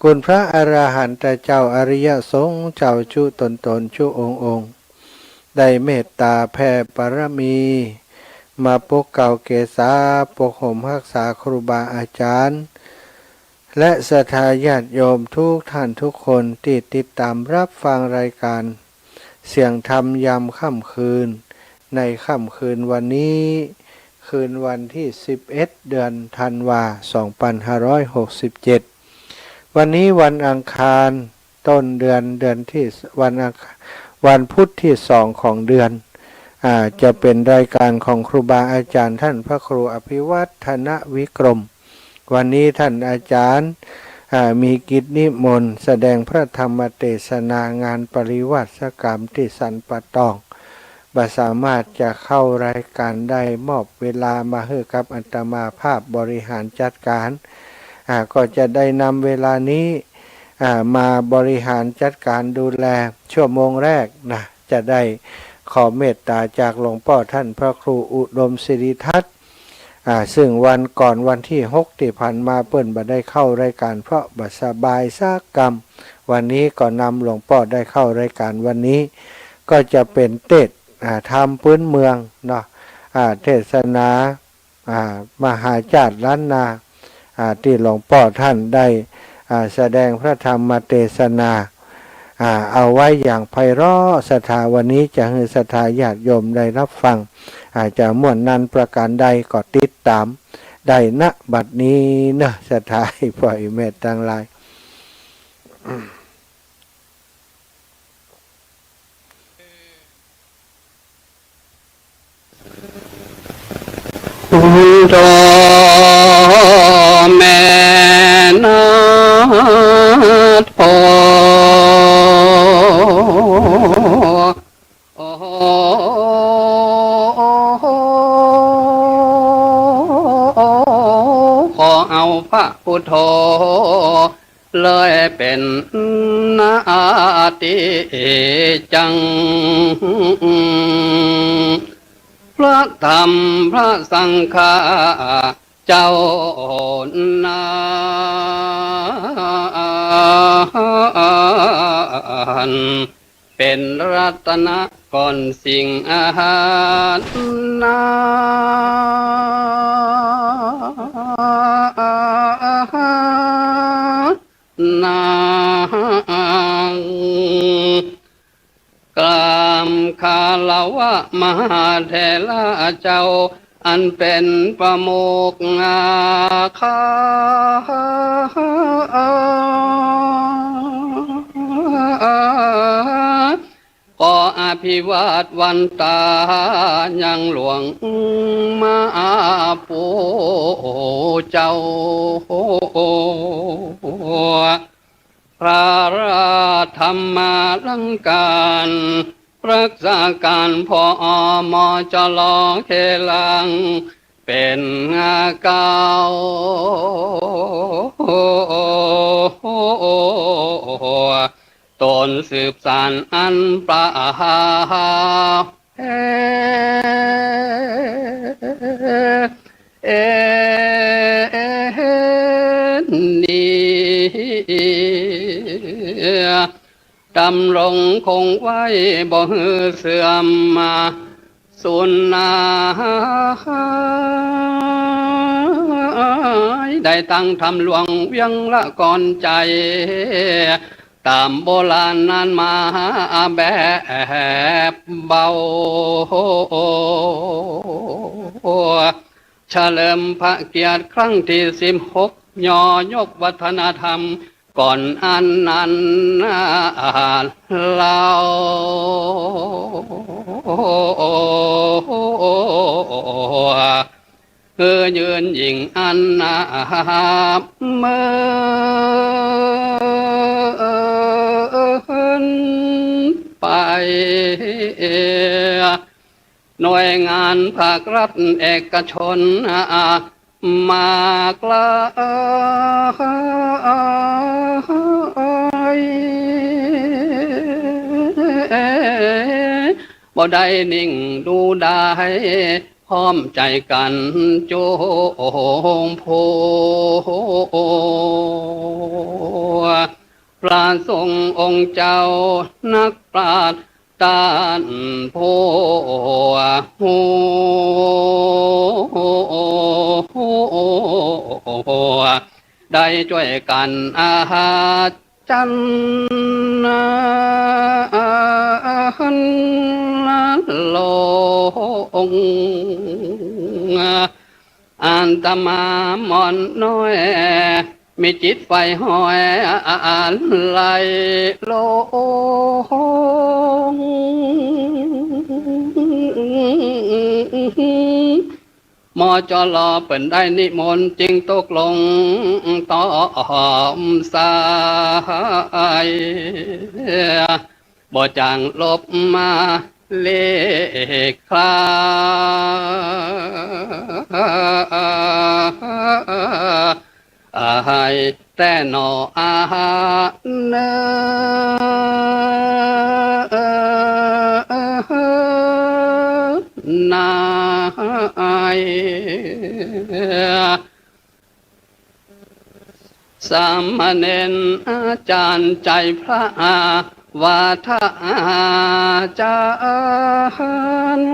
คุณพระอรหันตเจ้า อริยสงฆ์เจ้าจุ๊ตนๆ จุ๊องค์ๆ ได้เมตตาแผ่บารมี มาปกเกล้าเกษา ปกห่มฮักษาครูบาอาจารย์ และศรัทธาญาติโยมทุกท่านทุกคนตี้ติดตามรับฟังรายการเสียงธรรมยามค่ำคืน ในค่ำคืนวันนี้ คืนวันที่สิบเอ็ด เดือนธันวา สองพันห้าร้อยหกสิบเจ็ด วันนี้วันอังคาร ต้นเดือน เดือนที่ วันอังคาร วันพุธที่สองของเดือน อ่า จะเป็นรายการของครูบาอาจารย์ท่านพระครูอภิวัฒนวิกรม วันนี้ท่านอาจารย์ อ่า มีกิจนิมนต์แสดงพระธรรมเตสนางานปริวาสกรรมตี้สันป่าตอง บ่สามารถจะเข้ารายการได้ มอบเวลามาหื้อกับอาตมาภาพบริหารจัดการ อ่า ก็จะได้นำเวลานี้ อ่า มาบริหารจัดการดูแลชั่วโมงแรกนะ จะได้ขอเมตตาจากหลวงป้อท่านพระครูอุดมสิริทัตน์ อ่า ซึ่งวันก่อนวันที่หกตี้ผ่านมาเปิ้นบ่ได้เข้ารายการเพราะบ่สบายสักกำ วันนี้ก็นำหลวงป้อได้เข้ารายการวันนี้ ก็จะเป็นเตสน์ อ่า ธรรมพื้นเมืองเนาะ อ่า เทศนา อ่า มหาชาติล้านนา อ่า ตี้หลวงป้อท่านได้ อ่า แสดงพระธรรมเตสนา อ่า เอาไว้อย่างไพเราะศรัทธา วันนี้จะหื้อศรัทธาญาติโยมได้รับฟัง อ่า จะม่วนนันประการใดก็ติดต๋ามได้ ณ บัดนี้เนาะ ศรัทธาพ่อแม่ตังหลาย โธ่แม่นาโธ่ ขอเอาพระพุทโธ เลยเป๋นนาติจัง พระธรรมพระสังฆาเจ้านั้น เป๋นรัตนะก้อนสิ่งอาหารนา นัง กราบคารวะมหาเถระเจ้า อันเป๋นประมุขอาคา ขออภิวาทวันตายังหลวงมาปู่เจ้า พระราชธรรมาลังการ รักษาการ ผอ.ม.จ.ล. เคลัง เป๋นเกล้า ตนสืบสานอันประเพณี ดำรงคงไว้บ่หื้อเสื่อมมา สูญหายได้ตั้งธรรมหลวงเวียงละกอนใจ ต๋ามโบราณนั้นมาแบบเบา เฉลิมพระเกียรติครั้งตี้สิบหก ย่อยกวัฒนธรรม ก่อนอันนั้นเล่า หื้อยืนยิ่งอันนับหมื่นไป หน่วยงานภาครัฐเอกชน มากลาย บ่ได้นิ่งดูดาย พร้อมใจ๋กั๋นจงผู้ พระสงฆ์องค์เจ้านักปราชญ์ ต้านผู้ฮู้ ได้จ้วยกั๋นอาหารจันทร์ลง อาตมาหม่อมน้อย มีจิตใฝ่ห้อยอาลัยลง ม.จ.ล. เปิ้นได้นิมนต์จึงตกลงตอบสาย บ่จ๋างลบมา เลขคลา ให้แต่หน่ออาหารเนินนาย สามเณรอาจารย์ใจ๋พระวาทะอาจารย์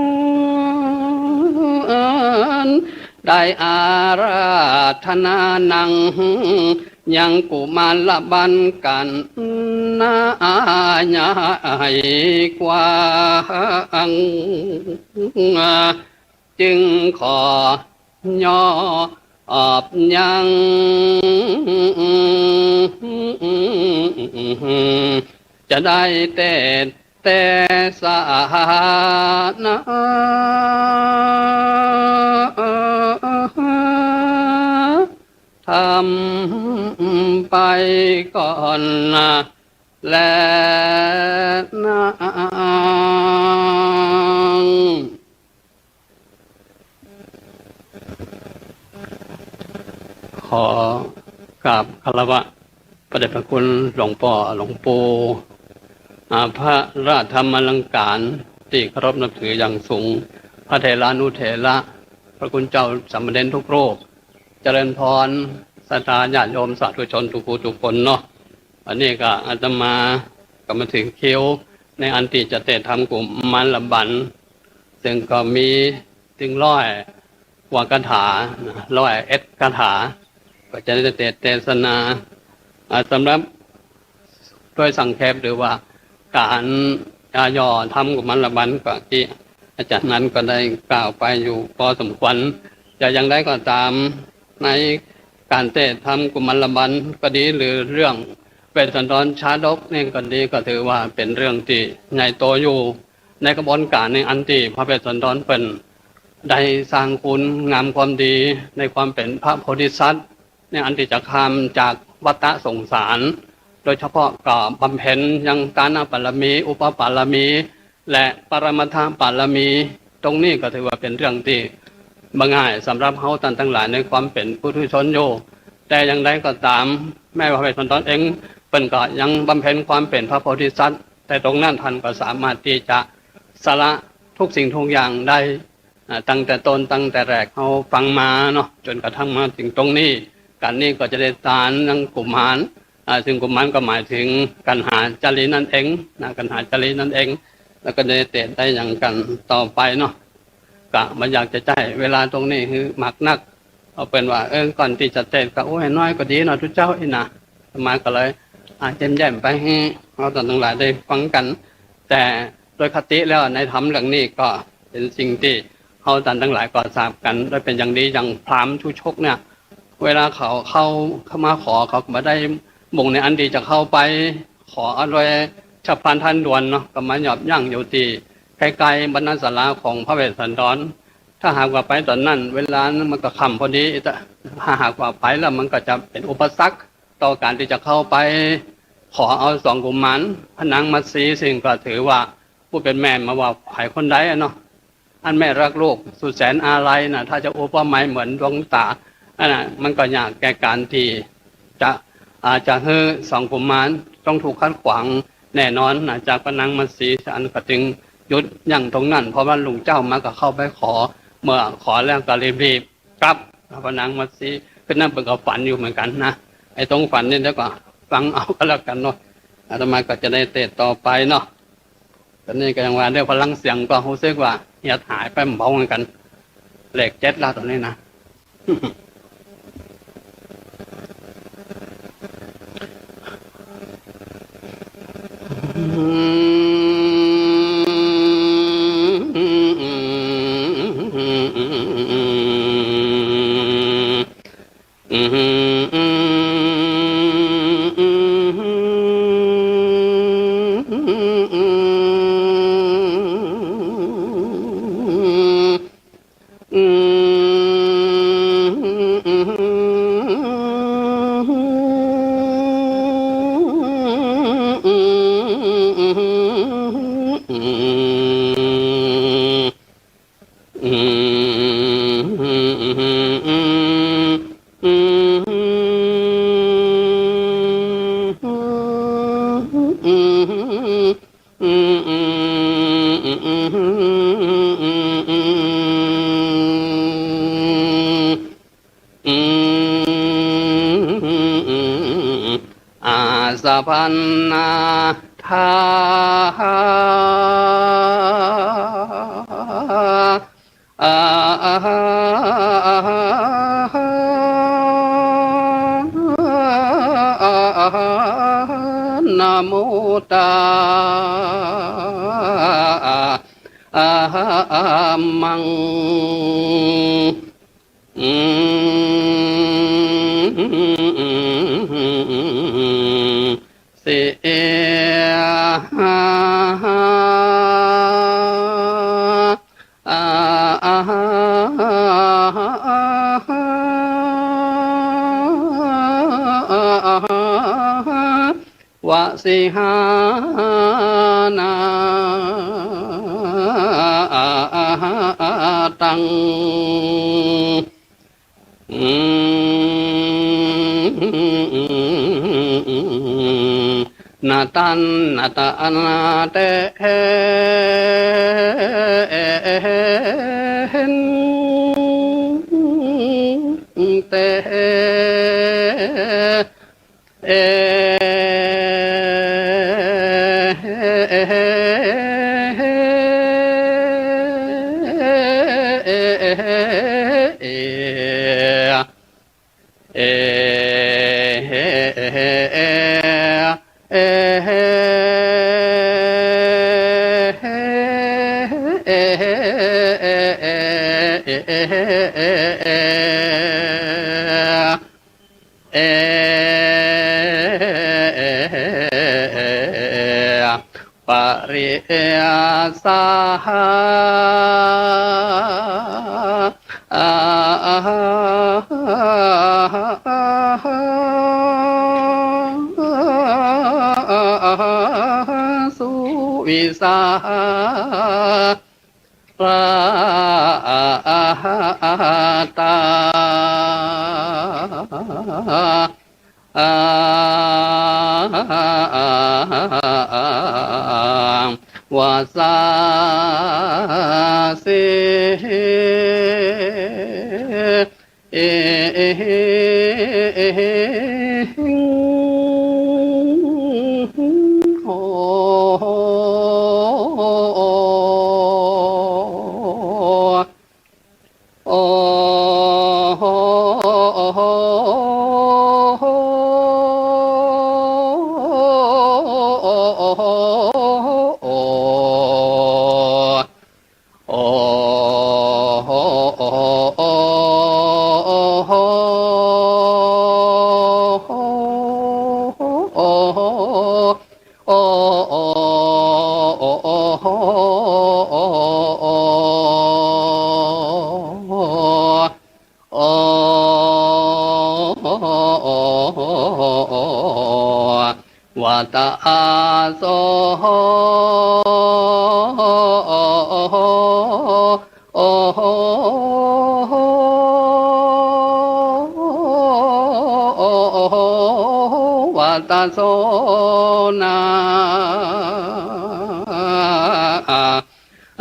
ได้อาราธนานัง ยังกุมารบัลกัณฑ์นาใหญ่กว้าง จึงขอยอบยัง จะได้เตส เตสนาธรรมไปก่อนนะแลนะ ขอกราบคารวะพระเดชพระคุณหลวงป้อหลวงปู่ อ่า พระราชธรรมาลังการตี้เคารพนับถืออย่างสูง พระเถรานุเถระ พระคุณเจ้าสามเณรทุกรูป เจริญพรศรัทธาญาติโยมสาธุชนทุกผู้ทุกคนเนาะ อันนี้ก็อาตมาก็มาถึงคิวในอันตี้จะเตสน์ธรรมกุมารบัล ซึ่งก็มีถึงร้อยกว่าคาถานะ ร้อยเอ็ดคาถา ก็จะได้เตสน์เตสนา อ่า สำหรับโดยสังเขปหรือว่าก๋าน อ่า ย่อธรรมกุมารบัลก็ตี้อาจารย์นั้นก็ได้กล่าวไปอยู่พอสมควร จะอย่างใดก็ตาม ในก๋านเตสน์ธรรมกุมารบัลก็ดี หรือเรื่องเวสสันดรชาดกนี่ก็ดี ก็ถือว่าเป๋นเรื่องตี้ใหญ่โตอยู่ ในกระบวนก๋านในอันตี้พระเวสสันดรเปิ้นได้สร้างคุณงามความดีในความเป๋นพระโพธิสัตว์ ในอันตี้จะข้ามจากวัฏฏะสงสาร โดยเฉพาะก็บำเพ็ญยังทานบารมี อุปปารมี และปรมัตถบารมี ตรงนี้ก็ถือว่าเป๋นเรื่องตี้บ่ง่ายสำหรับเฮาต้านตังหลายในความเป๋นปุถุชนอยู่ แต่อย่างใดก็ตาม แม้ว่าพระเวสสันดรเองเปิ้นก็ยังบำเพ็ญความเป๋นพระโพธิสัตว์ แต่ตรงนั้นต้านก็สามารถตี้จะสละทุกสิ่งทุกอย่างได้ อ่า ตั้งแต่ต้นตั้งแต่แรกเฮาฟังมาเนาะ จ๋นกระทั่งมาเถิงตรงนี้ ก๋านนี้ก็จะได้ตานยังกุมาร อ่า ซึ่งกุมารก็หมายเถิงกันหาจารีนั่นเองนะ กันหาจารีนั่นเอง แล้วก็ได้เตสน์ได้อย่างกั๋นต่อไปเนาะ ก็บ่อยากจะใจ๊เวลาตรงนี้หื้อมากนัก เอาเป๋นว่า เออ ก่อนตี้จะเตสน์ก็ โอ้ย น้อยก็ดีเนาะ ตุ๊เจ้าอี้นะ อาตมาก็เลย อ่า แย้มๆ ไปหื้อเฮาต้านตังหลายได้ฟังกั๋น แต่โดยคติแล้วในธรรมเรื่องนี้ก็เป๋นสิ่งตี้เฮาต้านตังหลายก็ทราบกั๋นโดยเป๋นอย่างดี อย่างพราหมณ์ชูชกเนี่ย เวลาเขาเข้า เข้ามาขอ เขาก็บ่ได้มุ่งในอันตี้จะเข้าไปขอเอาโดยฉับพลันทันด่วนเนาะ ก็มาหยอบยั้งอยู่ตี้ใก้ๆ บรรณศาลาของพระเวสสันดร ถ้าหากว่าไปต๋นนั้น เวลานั้นมันก็ค่ำพอดี ถ้าหากว่าไปแล้วมันก็จะเป๋นอุปสรรคต่อก๋านตี้จะเข้าไปขอเอาสองกุมาร พระนางมัตสี ซึ่งก็ถือว่าผู้เป๋นแม่มาว่าใผคนใดอะเนาะ อันแม่รักลูกสุดแสนอาลัยนะ ถ้าจะอุปมาเหมือนดวงต๋า อันนั้นมันก็ยากแก่ก๋านตี้จะ อ่า จะหื้อสองกุมารต้องถูกขัดขวางแน่นอนนะ จากพระนางมัตสี อันก็จึงหยุดยั้งตรงนั้น เพราะว่าลุงเจ้ามาก็เข้าไปขอ เมื่อขอแล้วก็รีบๆ กลับ พระนางมัตสี คือนั้นเปิ้นก็ฝันอยู่เหมือนกั๋นนะ ไอ้ตรงฝันนี่เดี๋ยวก็ฟังเอาก็แล้วกั๋นเนาะ อาตมาก็จะได้เตสน์ต่อไปเนาะ ต๋อนนี้ก็ยังว่าด้วยพลังเสียงก็ฮู้สึกว่าเหียดหายไปเบาเหมือนกั๋น เลขเจ็ดแล้วต๋อนนี้นะ อาสะพันนาทา อาหาอาหาอาหานะโมตาอาหามัง อืม สิ อาหาอาหาวสิหานาตัง อืม นะตันนะตะนะเตเต เอ เอ เอ เอ เอ เอ ปริสาหา อาหาสุวิสาหา ราอาหาตา อาวาสาสิ เอ โอ โอ โอ โอ วะตะอาโส โอ วะตะโส นา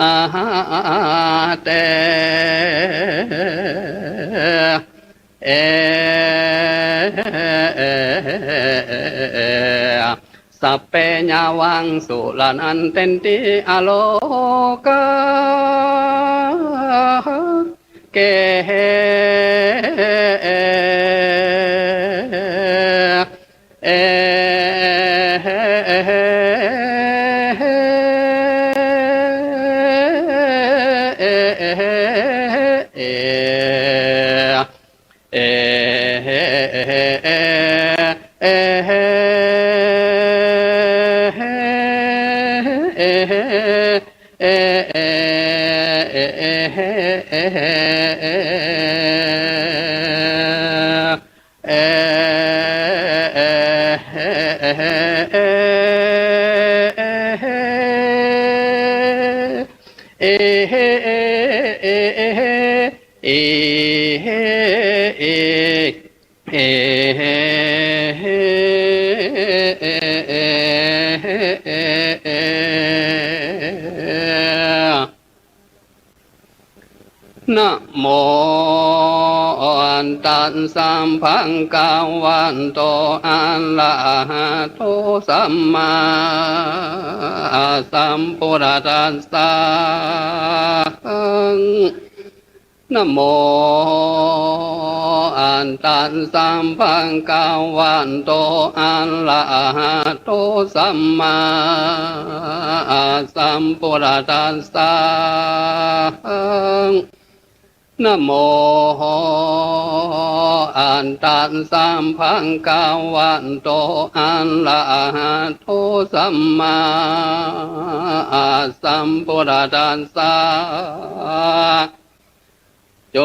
อาหาเต เอ สัพเพ ยาวัง สุรานันเตนติ อโลกา เก เอ เอ เอ เอ เอ นะโม ตัสสะ ภะคะวะโต อะระหะโต สัมมาสัมพุทธัสสะ นะโม ตัสสะ ภะคะวะโต อะระหะโต สัมมาสัมพุทธัสสะ นะโม ตัสสะ ภะคะวะโต อะระหะโต สัมมาสัมพุทธัสสะ โย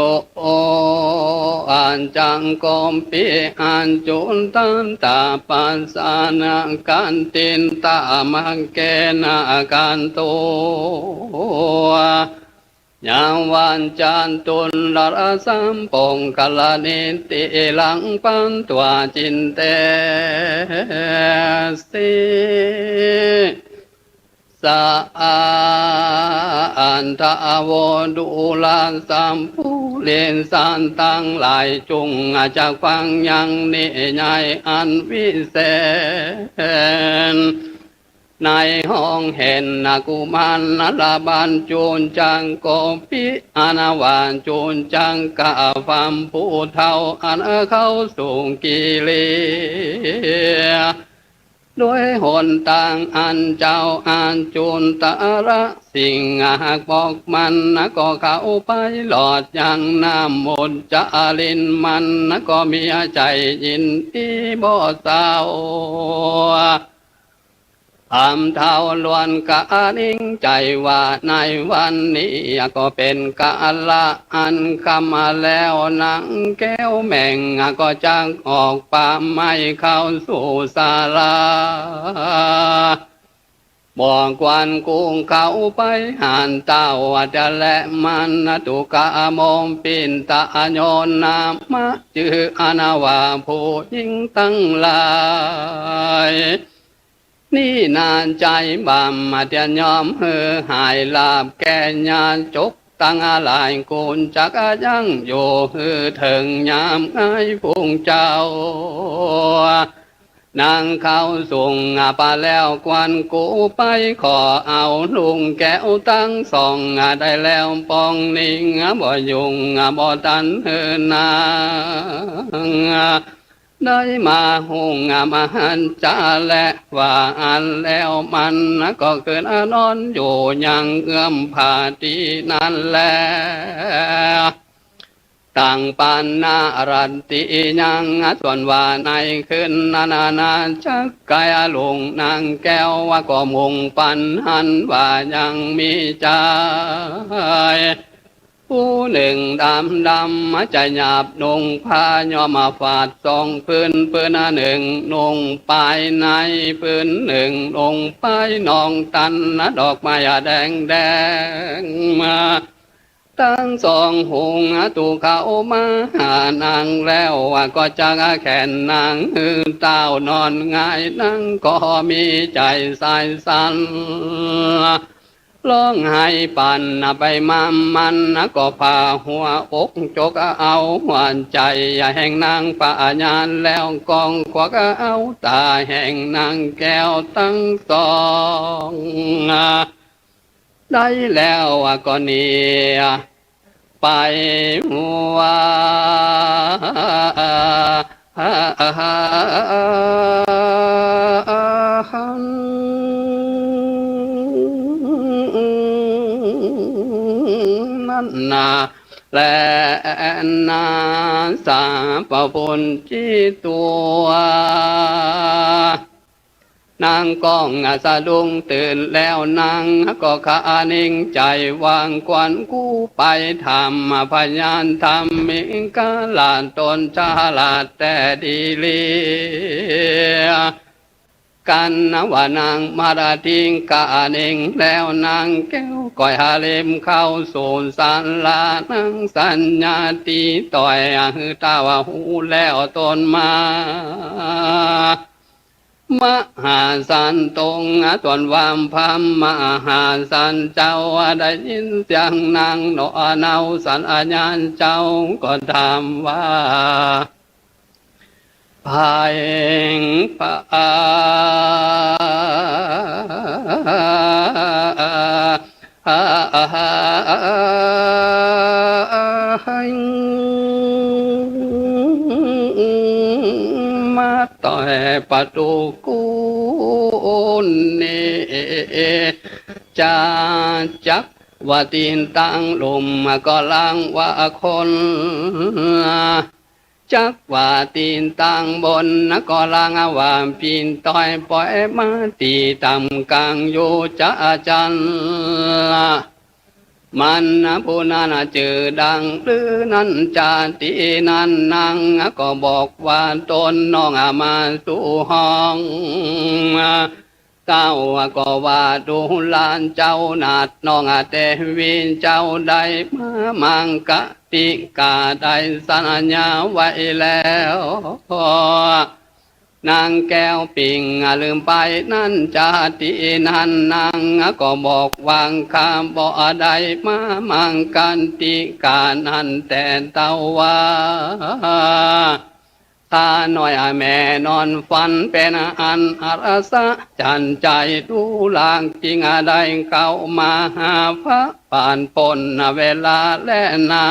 จักขุปิ อัจจุตัตถะ ปัสสะนะ ขัตถิตะ มัคเขนะ ขัตโต ยะวัจจะ ตุลละสะ ปุคคะละ นิทธิ ลัง ปัตวา จินเตสิ สะ อัตถะ โว ดูราสะ ปุริสะ ตังหลาย จุ่งจักฟังยังนิยายอันวิเศษ ในห้องเห็นนะ กุมารละบันจุจักขุปิ อานะวาจุจักกะฟัม ผู้เฒ่าอันเข้าสู่กิริยา โดยหนตางอันเจ้าอัจจุตะละสิงหะบอกมันนะ ก็เข้าไปหลอดยังน้ำมุจจาลิน มันนะก็มีใจ๋ยินดีบ่เศร้า อันเฒ่าล้วนกะนิ่งใจ๋ว่า ในวันนี้ก็เป๋นกาละอันค่ำแล้ว นางแก้วแม่งก็จักออกป่าไม้เข้าสู่ศาลา บ่ควรกู้เข้าไปหาเต้าเตียแล มันนะตุ๊กะโม ปินตะโย นามะจื้ออานะวา ผู้หญิงตังหลาย นี่นาใจ๋บ่ามาเตีย ย่อมหื้อหายลาภแก่ญาติโยมตังหลาย กูจักยั้งอยู่หื้อเถิงยามงาย ผู้เจ้า นางเข้าสู่ป่าแล้ว ควรกู้ไปขอเอาลูกแก้วตังสองได้แล้ว ปองนี้บ่ยุ่งบ่ตันหื้อนาง ได้มาฮู้มหัศจรรย์แล ว่าอั้นแล้วมันก็ขึ้นนอนอยู่ยังเอื้อมผาตี้นั้นแล ตั้งปานนารัตติยัง ส่วนว่าในคืนนั้นนาจักไกลุงนางแก้วว่าก็มุ่งปันหันว่ายังมีจาย ผู้หนึ่งดำดำมาจะหยาบนุ่งผ้าย้อมมาฝาดสองผืน ผืนหนึ่งนุ่งปายใน ผืนหนึ่งนุ่งปายนอก ตันดอกไม้แดงแดงมา ตังสองหุงตุเข้ามาหานางแล้ว ว่าก็จักแขนนางหื้อเต้านอนหงาย นางก็มีใจ๋สายสั่น ฮ้องไห้ปานไปมา มันก็ผ่าหัวอกจกเอาหัวใจ๋แห่งนางปะยาน แล้วก็ควักเอาต๋าแห่งนางแก้วตังสอง ได้แล้วก็หนีไปว่า นั้นนาแลนา สัพพุญญิตัว นางก็สะดุ้งตื่นแล้ว นางก็คะนิ่งใจ๋วาง ควรกู้ไปถามพยานธรรมิกราช ต๋นฉลาดแต๊ดีหลี กั๋นว่านางมาราทิงคะนิ่งแล้ว นางแก้วก็หาเล็มเข้าสู่ศาลา นางสัญญาติต่อยหื้อเต้าฮู้แล้วต๋นมา มหาสันตรง ส่วนว่าพระมหาสันเจ้าได้ยินเสียงนางหนอ เนาสัญญาเจ้าก็ถามว่า ใผพระ ตุกุณเน จะ จักว่าตีนตังลุ่มก็ลางว่าคน จักว่าตีนตังบนก็ลางว่าปีนตอย ปอยมาตี้ต่ำก๋างอยู่จะจัน มันผู้นั้นจื้อดังหรือนั้นจะ ตี้นั้นนางก็บอกว่าต๋นน้องมาสู่ห้อง เต้าก็ว่าดูราเจ้านาฏ น้องเตวีเจ้าได้มามังกติกาได้สัญญาไว้แล้ว นางแก้วปิ่งลืมไปนั้นจะ ตี้นั้นนางก็บอกว่าข้าบ่ได้มามังกติกานั้น แต่เต้าว่า ข้าน้อยแม่นอนฝันเป๋นอันอัศจรรย์ใจ๋ ดูราจึงได้เข้ามาหาพระผ่านป๊นเวลาแลนา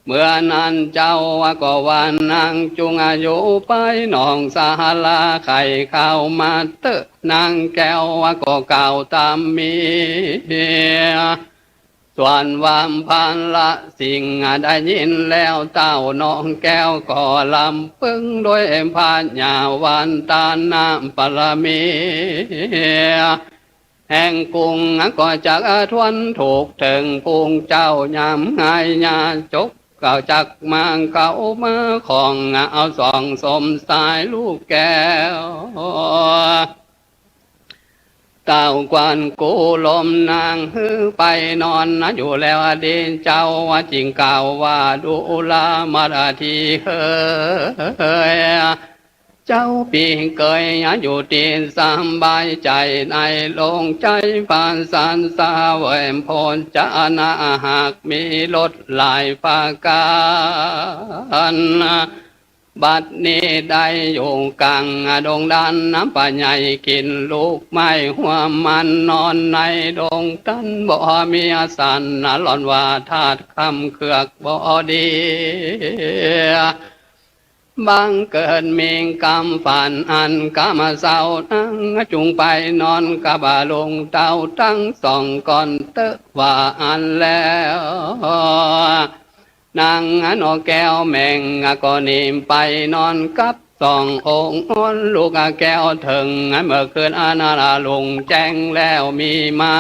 เมื่อนั้นเจ้าก็ว่านางจุ่งอยู่ไปนอกศาลา ใค่เข้ามาเต๊อะ นางแก้วก็กล่าวต๋ามเมีย ส่วนว่าพระสิงห์ได้ยินแล้ว เต้าน้องแก้วก็ลำปึ้งด้วยพญาวันตานาบารมี แห่งกุงก็จักทวนถูกเถิง ปุ้งเจ้ายามหายยาจก ก็จักมาเข้ามาของเอาส่องสมสายลูกแก้ว เต้าควรกู้ลมนางหื้อไปนอนอยู่แล้ว ดีเจ้าจึงกล่าวว่าดูรามาราธีเฮย เจ้าปี้เกยอยู่ตี้สบายใจ๋ ในโลงใจ๋ผาสารเสวยโภจนะ หากมีรสหลายประก๋าน บัดนี้ได้อยู่ก๋างดงดาน น้ำป่าใหญ่กิ๋นลูกไม้หัวมัน นอนในดงตันบ่มีสัน หล่อนว่าธาตุค่ำเคืองบ่ดี บังเกิดมีกำฝันอันกำเศร้า นางจุ่งไปนอนกับลุงเต้าตังสองก่อนเต๊อะ ว่าอั้นแล้ว นางนกแก้วแม่งก็หนีไปนอนกับสององค์ อ้อนลูกแก้วเถิง เมื่อคืนอันนั้นลุงแจ้งแล้วมีมา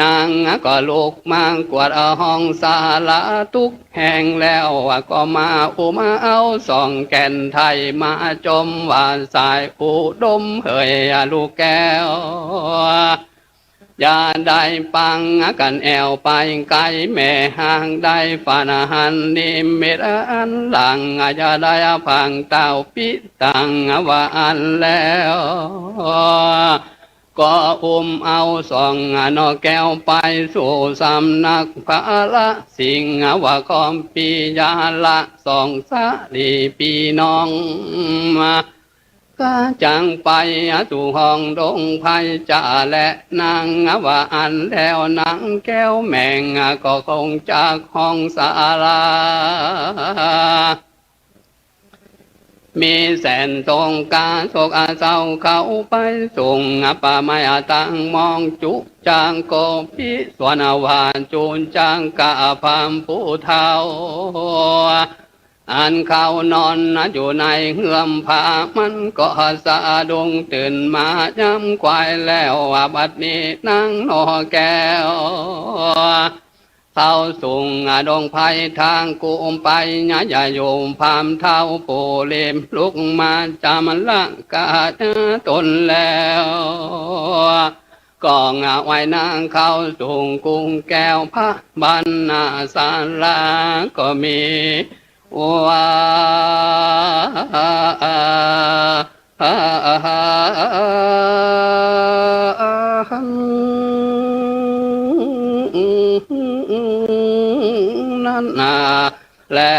นางก็ลุกมากวาดห้องศาลาทุกแห่งแล้ว ก็มาอุ้มเอาสองแก่นไทยมาจมว่าสายอุดมเหยลูกแก้ว อย่าได้ปังกั๋นแอ่วไปไก๋ แม่หากได้ฝันหันนิมิตอันหลัง อย่าได้พังเต้าปิตังว่าอั้นแล้ว ก็อุ้มเอาสองนกแก้วไปสู่สำนักพระสิงห์ ว่าคอมปิยะละสองสรีพี่น้อง ก็จักไปสู่ห้องดงไพรจะแล นางว่าอั้นแล้วนางแก้วแม่งก็คงจากห้องศาลา มีแสนตรงกาโศกเศร้าเข้าไปสูง อัปปะไมยตังมองจุจังโกภิ ส่วนว่าจุจังกะพราหมณ์ผู้เฒ่า อันเขานอนอยู่ในเฮือนพระ มันก็สะดุ้งตื่นมาย้ำควายแล้ว ว่าบัดนี้นางนกแก้ว เข้าสู่ดงไพรทางกุมไป อย่าอยู่พราหมณ์เฒ่าผู้เล็มลุกมาจำละกาตนแล้ว ก็เอาไว้นางเข้าสู่กุงแก้วพระบรรณศาลา ก็มีว่า นั้นนา และ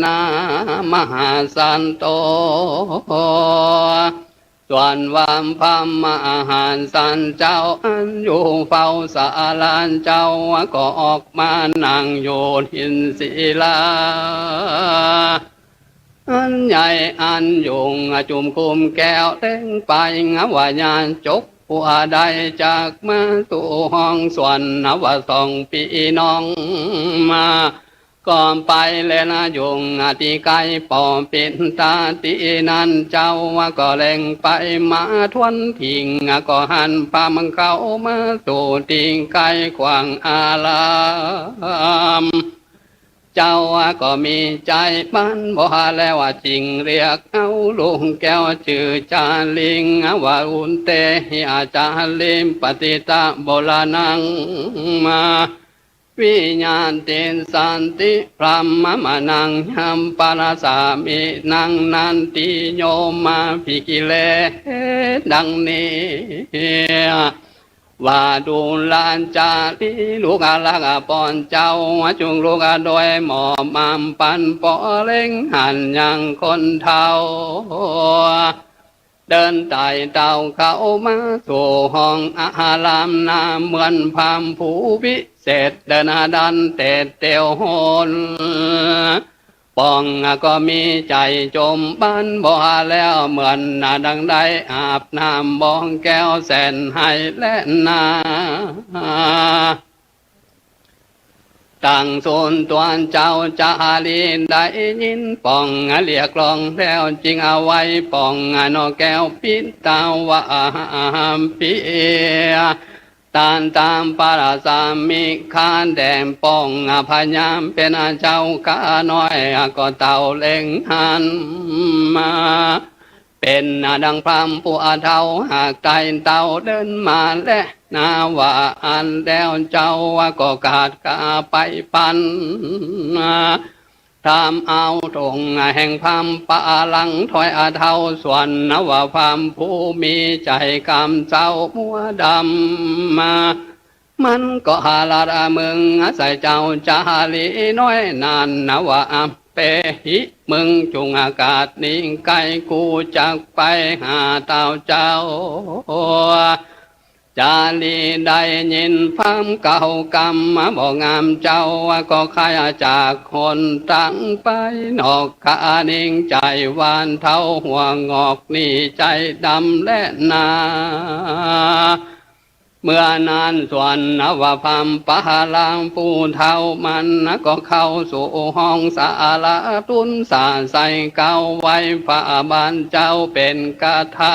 นามหาสันโต ส่วนว่าพระมหาสันเจ้าอันอยู่เฝ้าศาลาเจ้า ก็ออกมานั่งอยู่หินศิลา อันใหญ่อันยุ่งจุมคุมแก้วเล็งไป ว่าญาณจบผู้ใดจักมาสู่ห้องสวรรค์ ว่าสองปี้น้องมา ก็ไปแลนะยุ่งตี้ใก้ ปอปิดตาตี้นั้นเจ้า ว่าก็เล็งไปมาทวนถิง ก็หันพราหมณ์เข้ามาสู่ตี้ใก้ขวางอาราม เจ้าก็มีใจ๋บันบ่แล้ว จึงเรียกเอาลูกแก้วจื้อจาริง ว่าอุเตหิอาจาริง ปฏิตะโบราณังมา วิญญาติสันติพรหมมนัง ยัมปะละสามินัง นันติโยมาภิกิเล ดังนี้ ว่าดูราจารีลูกรักปอนเจ้า จุ่งลุกโดยหมอบอำปันปอเล็งหันยังคนเฒ่า เดินไต่เต้าเข้ามาสู่ห้องอารามนา เหมือนพราหมณ์ผู้วิเศษ เดินดันเตดเตียวหน ปองก็มีใจ๋จมบันบ่แล้ว เหมือนดังได้อาบน้ำบ่องแก้วแสนไฮและนา ตังสูนตัวนเจ้าจารีได้ยินปองเรียกร้องแล้ว จึงเอาไว้ปองนอแก้วปิดตาว่า อาหามปิ ตานตามปะละสามิคาแด่ปอง พยายามเป๋นเจ้าข้าน้อย ก็เต้าเล็งหันมา เป๋นดังพราหมณ์ผู้เฒ่า หากไต่เต้าเดินมาแลนา ว่าอั้นแล้วเจ้าก็ขาดกาไปปัน ถามเอาตรงแห่งพราหมณ์ปะลังถอยเฒ่าสวน ว่าพราหมณ์ผู้มีใจ๋กำเจ้ามัวดำมา มันก็หาลาดมึงอาศัยเจ้าจารีน้อยนั้น ว่าอัปเปหิ มึงจุ่งอากาศนี้ใก้ กูจักไปหาเต้าเจ้า จารีได้ยินพราหมณ์กล่าวกำบ่งามเจ้า ก็คายจากหนตางไปนอก คานิ่งใจ๋หวานเต้าหัวงอกนี้ใจ๋ดำแลนา เมื่อนั้นสวนว่าพราหมณ์ปะลังผู้เฒ่ามัน ก็เข้าสู่ห้องสาลาทูลสาใส่เกล้าไหว้พระบาทเจ้าเป๋นคาถา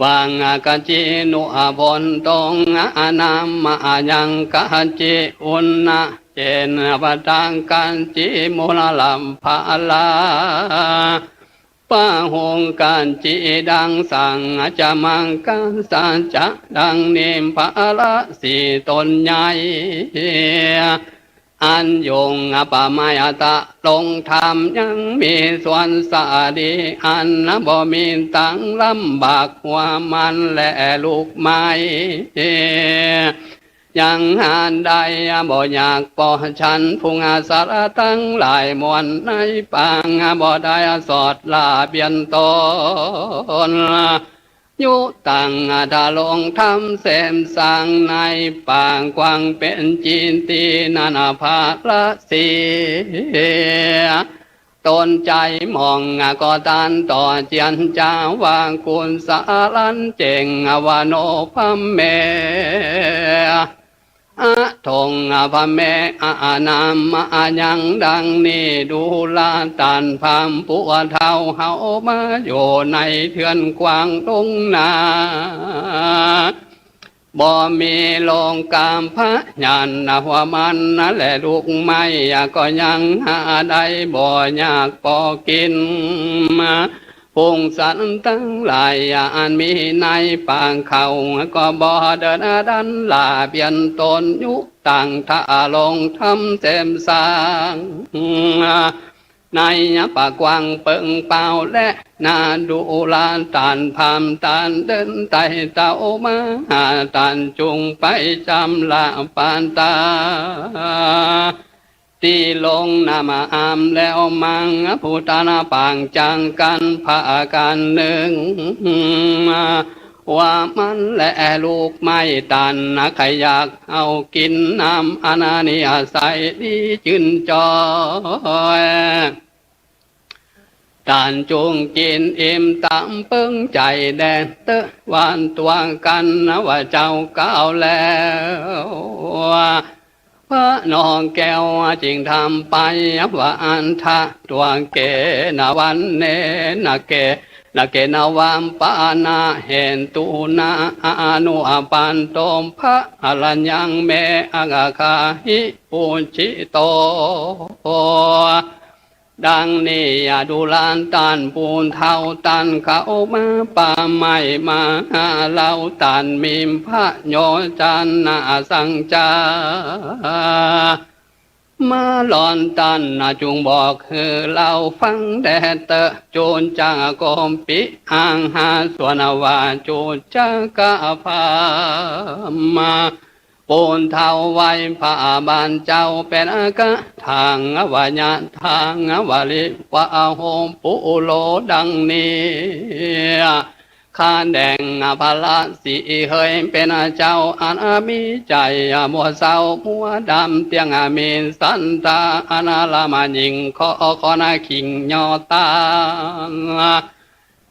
วังกัจจินุอภลตง อนามายังกัจจิอุณนะ เจนปะตังกัจจิมูลลัมพะลา ปะหุงกัจจิดังสัง จะมังกัสสะจะดังนี้ พระสี่ต๋นใหญ่ อันยงอปมายตะลงธรรม ยังมีส่วนสะดี อันบ่มีตังลำบากหัวมันและลูกไม้ ยังหาได้บ่อยากปอฉัน พุงสารตังหลายมวลในปาง บ่ได้สอดละเบียนต๋น ยุตังอัตถะลงธรรมเสมสร้างในปางกว้างเป๋นจีนตี้นั้นพระสี่ต๋นใจ๋หม่องก็ตานต่อเจียนจาว่ากุศลันเจ๋ง วโนพระเม อะถงพระเม อะนามะยังดังนี้ ดูราต้านพราหมณ์ผู้เฒ่าเฮามาอยู่ในเทือนกว้างดงนา บ่มีโลกาพยาธิหัวมันและลูกไม้ ก็ยังหาได้บ่อยากปอกิ๋น พุงสัตว์ตังหลายอันมีในปางเขา ก็บ่เดินดันละเบียนต๋น ยุตังทะลงธรรมเสมสร้างในปากกว้างเปิงเปล่า และนาดูราต้านพราหมณ์ต้านเดินไต่เต้ามาหาต้านจุ่งไปจำละปานตา ตี้ลงนามะอามแล้วมัง ผู้ตานปางจังกั๋นผะกั๋นนึ่ง ว่ามันแลลูกไม้ตัน ใค่อยากเอากิ๋นน้ำอันนี้ใสดีจื้นจอย ตันจุ่งกิ๋นอิ่มต๋ามเปิงใจ๋แดเต๊อะ ว่าตั๋วกั๋นว่าเจ้าก้าวแล้ว พระนองแก้วจึงถามไปว่า อันทะ ตัวเก๋นะ วันเนนะเก๋นะ เก๋นะ วามปานะ เหตุนะ อนุปันโต พระอรัญญัง เม อักขาหิ ปูจิโต ดังนี้ดูราต้านผู้เฒ่า ตันเข้ามาป่าไม้มาหาเฮา ตันมีพระโยชนะสังจา มาหลอนตันจุ่งบอกหื้อเฮาฟังแดเต๊อะ จุ๊จักโกมปิอังหาสวนว่า จุ๊จักกะพามา ผู้เฒ่าไหว้พระบาทเจ้า เป๋นกะถางวะยะถางวะริวะโห ปุโร ดังนี้ ข้าแด่งพระศรีเหย เป๋นเจ้าอันมีใจ๋มัวเศร้ามัวดำ เตี้ยงมีสันตาอันละมายิ่ง ขอขอนขิงยอต้าน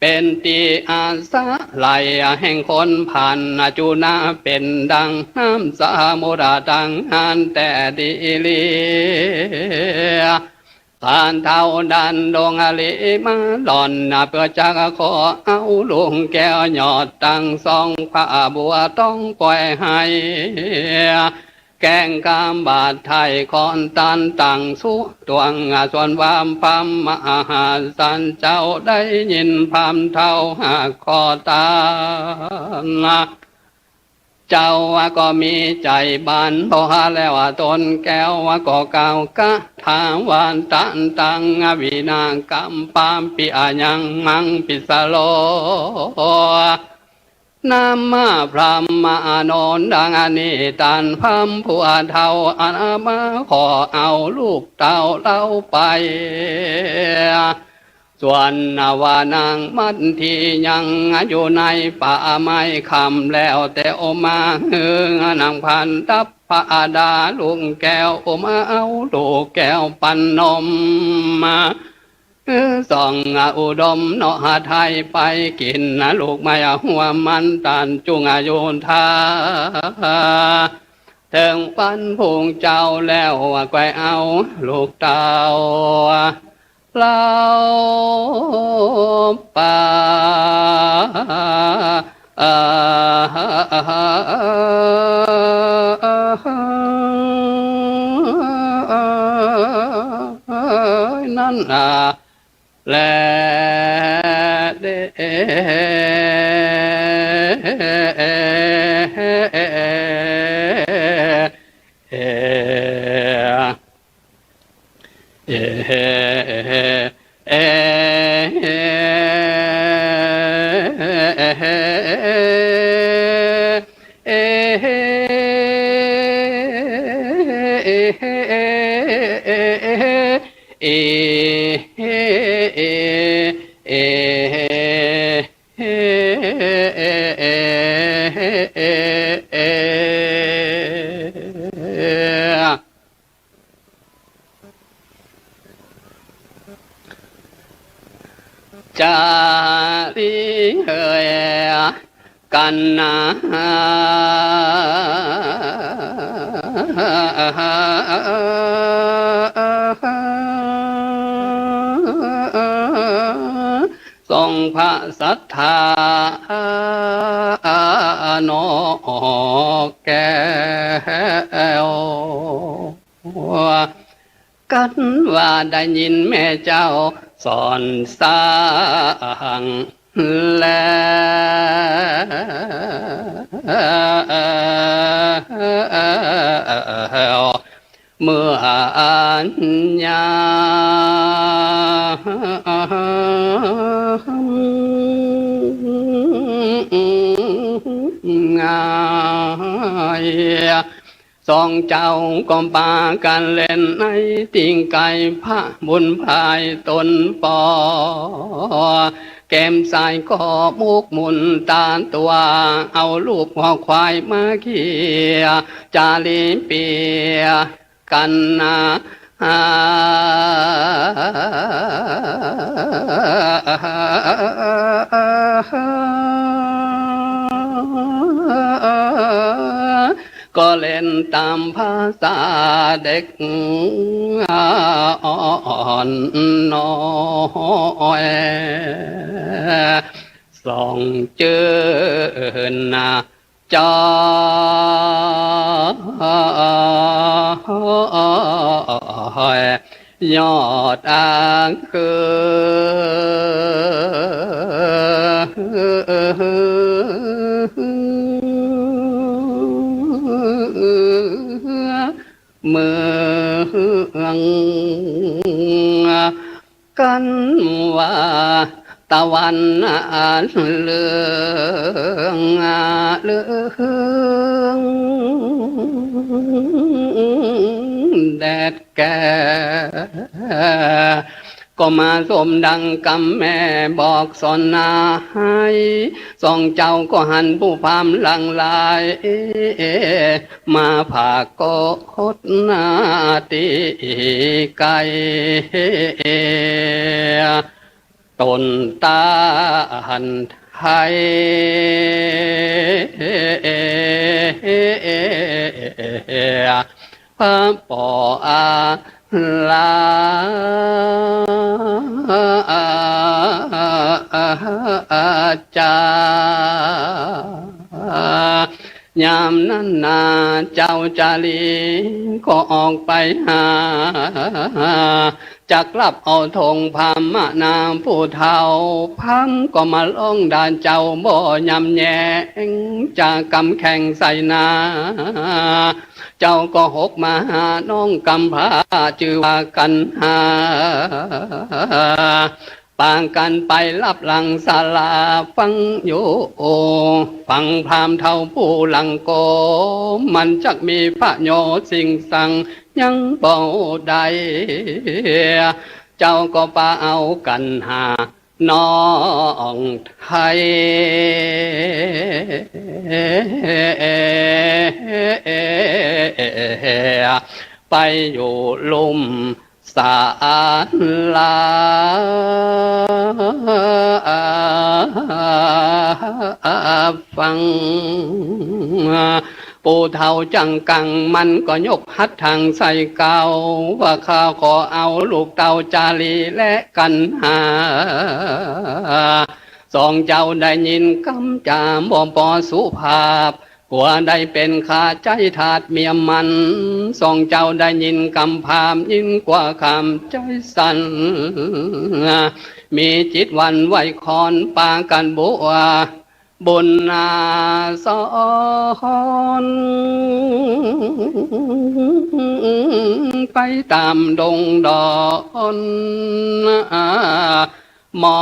เป๋นตี้อาศัยแห่งคนผ่าน จุนะเป๋นดังน้ำสมุทรตังหั้นแต่ดีเลีย ข้าเฒ่าดันดงอลีมาหลอน เปื้อจักขอเอาลูกแก้วยอดตังสอง พระบัวต้องปล่อยไห แกล้งกำบาดไถ่คอนตันตังสุตวง ส่วนความพรามมหาสันเจ้า ได้ยินพรามเฒ่าหากขอตาน เจ้าก็มีใจ๋บาน พอหาแล้วตนแก้วก็กล่าวกะถาว่า ตันตังวินากัมปาปิอะยังมังปิสโล นามะพรามะอานนท์ ดังนี้ตันพรามผู้เฒ่าอันมาขอเอาลูกเต้าเฮาไป ส่วนว่านางมัททิยังอยู่ในป่าไม้ ค่ำแล้วแต๊วมาหื้อนางพันดับประดา ลูกแก้วมาเอาลูกแก้วปันนมมา สองอุดมเนาะหาไทยไปกิ๋น ลูกไม้หัวมันตันจุ่งอยู่ท่า เถิงวันพุงเจ้าแล้วก็เอาลูกเต้า เฮาไป นั้นแล เด้ จาริเฮยกั๋นนา ทรงพระศรัทธาเนาะแก้ว กั๋นว่าได้ยินแม่เจ้าสอนสั่งแล้ว เมื่ออันยา สองเจ้าก็ปากั๋นเล่นในติ่งไก่ พระบุญภายตนปอ แก เกมสายก็มุกมุ่นตาตั๋ว เอาลูกวัวควายมาเขี่ย จารีเปีย กั๋นนา ก็เล่นต๋ามภาษาเด็กอ่อนน้อย ส่องจื้นนา จอยยอดอ่างคือ เมือง กั๋นว่าตะวันอันเหลือง เหลืองแดดแก่ ก็มาสมดังกำแม่บอกสอนนาให้ สองเจ้าก็หันผู้พราหมณ์หลั่งไหล มาผากกดนาตี้ไกล ต้นตาลไทย พระปออาลาจา ยามนั้นนาเจ้าจารีก็ออกไปหา จักลับเอาธงพราหมณ์นาผู้เฒ่า พราหมณ์ก็มาฮ้องด่าเจ้าบ่ยำแยง จะกำแข้งใส่นา เจ้าก็หกมาหาน้องกำพร้าจื้อว่ากั๋นหา ปากั๋นไปลับหลังศาลาฟังอยู่ ฟังพราหมณ์เฒ่าผู้หลังโก มันจักมีประโยชน์สิ่งสังยังบ่ได้ เจ้าก็ปาเอากั๋นหาน้องไทย ไปอยู่ลุ่ม ศาลาฟัง ปู่เฒ่าจั้งกั๋งมันก็ยกหัตถ์ทางใส่เกล้า ว่าข้าขอเอาลูกเต้าจารีและกั๋นหา สองเจ้าได้ยินกำจ๋าบ่ปอสุภาพ กั๋วได้เป๋นข้าใจ๊ทาสเมียมัน สองเจ้าได้ยินกำพราหมณ์ยิ่งกั๋วขำใจ๊สั่น มีจิตหวั่นไหวคลอนปากั๋นบวชบุญนาสอน ไปต๋ามดงดอน ม่อ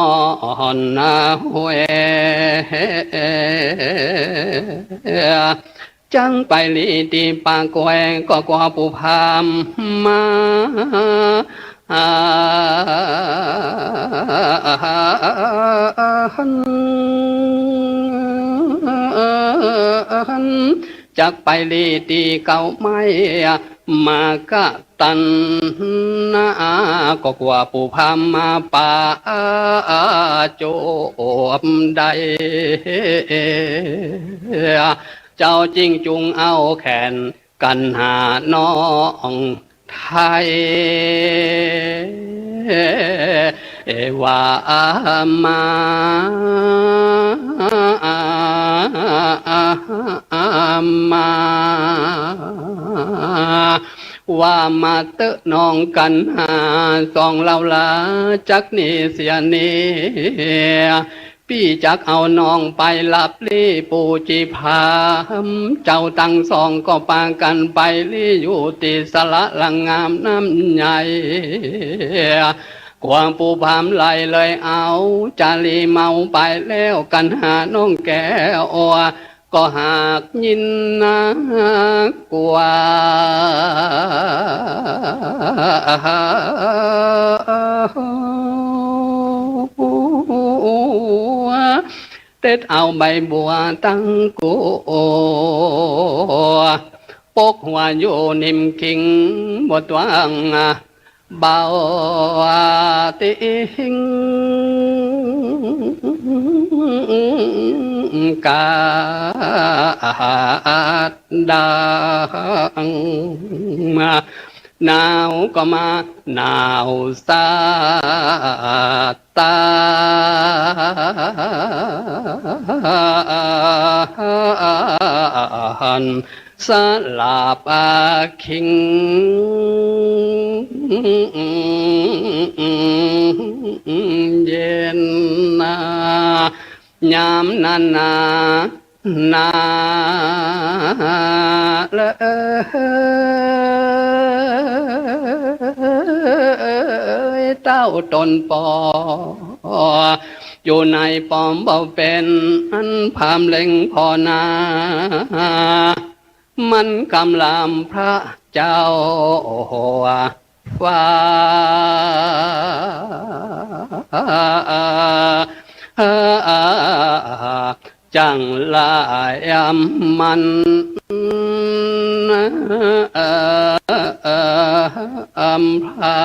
นนาห้วย จั้งไปลี้ตี้ป่าแกว่ง ก็กั๋วปู่พราหมณ์มาหัน จักไปลี้ตี้เก๊าไม้ มากะตันนา ก็กั๋วปู่พราหมณ์มาปะจวบได้ เจ้าจึ่งจุ่งเอาแขนกั๋นหาน้องไทย ว่ามา มา ว่ามาเต๊อะน้องกั๋นหา สองเฮาหลาจักหนีเสียเนีย ปี้จักเอาน้องไปฮับลี้ปู่จีพราหมณ์ เจ้าตังสองก็ปากั๋นไปลี้อยู่ตี้สระหลังงามน้ำใหญ่ กั๋วปู่พราหมณ์ไล่เลยเอาจารีเมาไปแล้ว กั๋นหาน้องแก้ว ก็หากยินนากั๋ว เต็ดเอาใบบัวตังกั๋ว ปกหัวอยู่นิมกิ่งบัวตวง เบาติ๊งกาดดัง หนาวก็มาหนาวสาด ตาหันสลับอาคิง เย็นนายามนั้นนา นาเลย เต้าต๋นปอ อยู่ในปอมบ่เป๋น อันพราหมณ์เล็งผ่อนา มันกำลามพระเจ้าฟ้า จั่งลายมัน พรา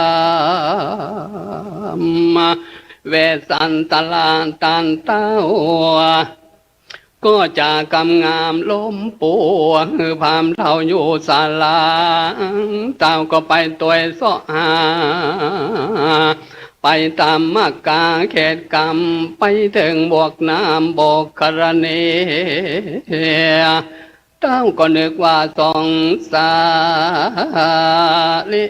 หมณ์เวสสันตะลาต้านเต้า ก็จะกำงามล้มปัว หื้อพราหมณ์เฒ่าอยู่ศาลา เต้าก็ไปตวยเซาะหา ไปต๋ามมักกาเขตกำ ไปเถิงบวกน้ำบกกรณี เต้าก็นึกว่าสงสาลี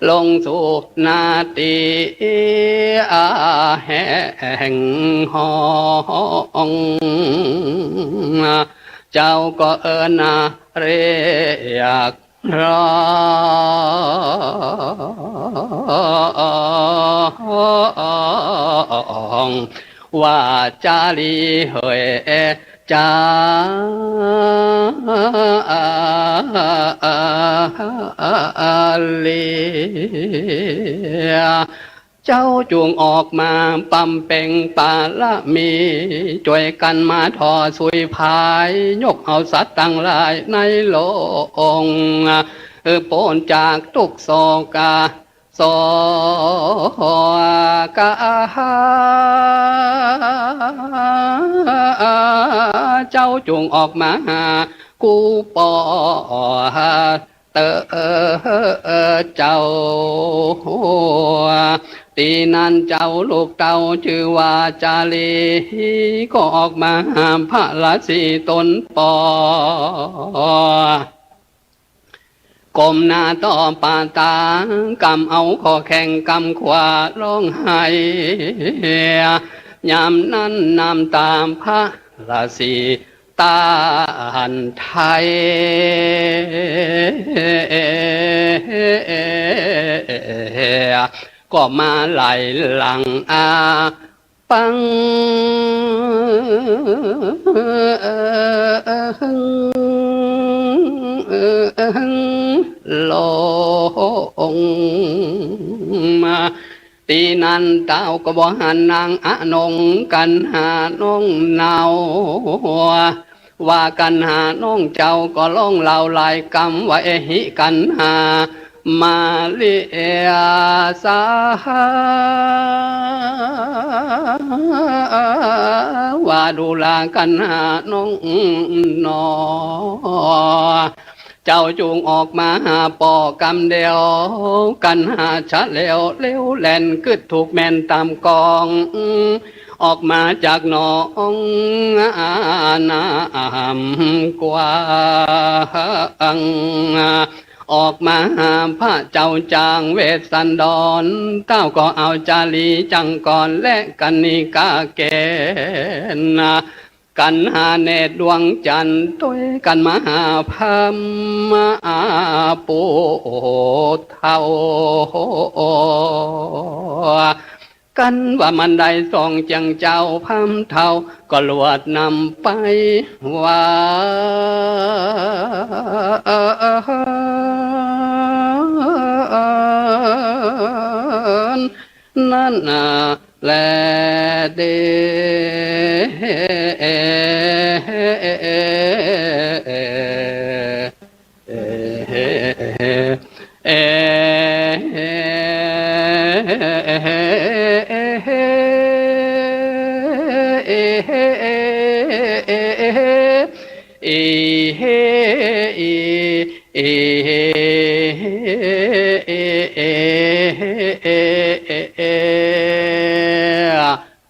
ลงสู่นาตี้อาแห้งฮ้อง เจ้าก็เอิ้นนาเรียก ร้องว่าจาลีเหย จาลี เจ้าจุ่งออกมาบำเพ็งปารมี จ้วยกั๋นมาถ่อสุยผาย ยกเอาสัตว์ตังหลายในโลก เออ ป๊นจากตุ๊กข์โศกา โศกา เจ้าจุ่งออกมาหากู้ป้อ เต๋อเจ้า ตี้นั้นเจ้าลูกเต้าจื้อว่าจาลี ก็ออกมาหาพระราศีต๋นป้อ ก้มหน้าต่อป้าต๋า กำเอาข้อแข้งกำขวาร้องไห้ ยามนั้นน้ำต๋าพระราศี ต้านไทย ก็มาไหลหลังอาปัง ลงมา ตี้นั้นเต้าก็บ่หันนางอนง กัณหาน้องเนา ว่ากัณหาน้องเจ้าก็ร้องเล่าหลายกำว่า เอหิกัณหา มาริยาสา ว่าดูรากัณหาน้องหนอ เจ้าจุ่งออกมาหาป้อกำเดียว กัณหาชะเลวเร็วแล่นกึ๊ดถูกแม่นต๋ามกอง ออกมาจากหนองน้ำกว้าง ออกมาหาพระเจ้าจางเวสสันดร เต้าก็เอาจาลีจังกรและกนิกาเกณฑ์ กัณหาเนตรดวงจันทร์ ตวยกั๋นมาหาพราหมณ์ปู่เฒ่า กั๋นว่ามันได้สองเจียงเจ้า พราหมณ์เฒ่าก็ลวดนำไปว่า นั้นนาแลเต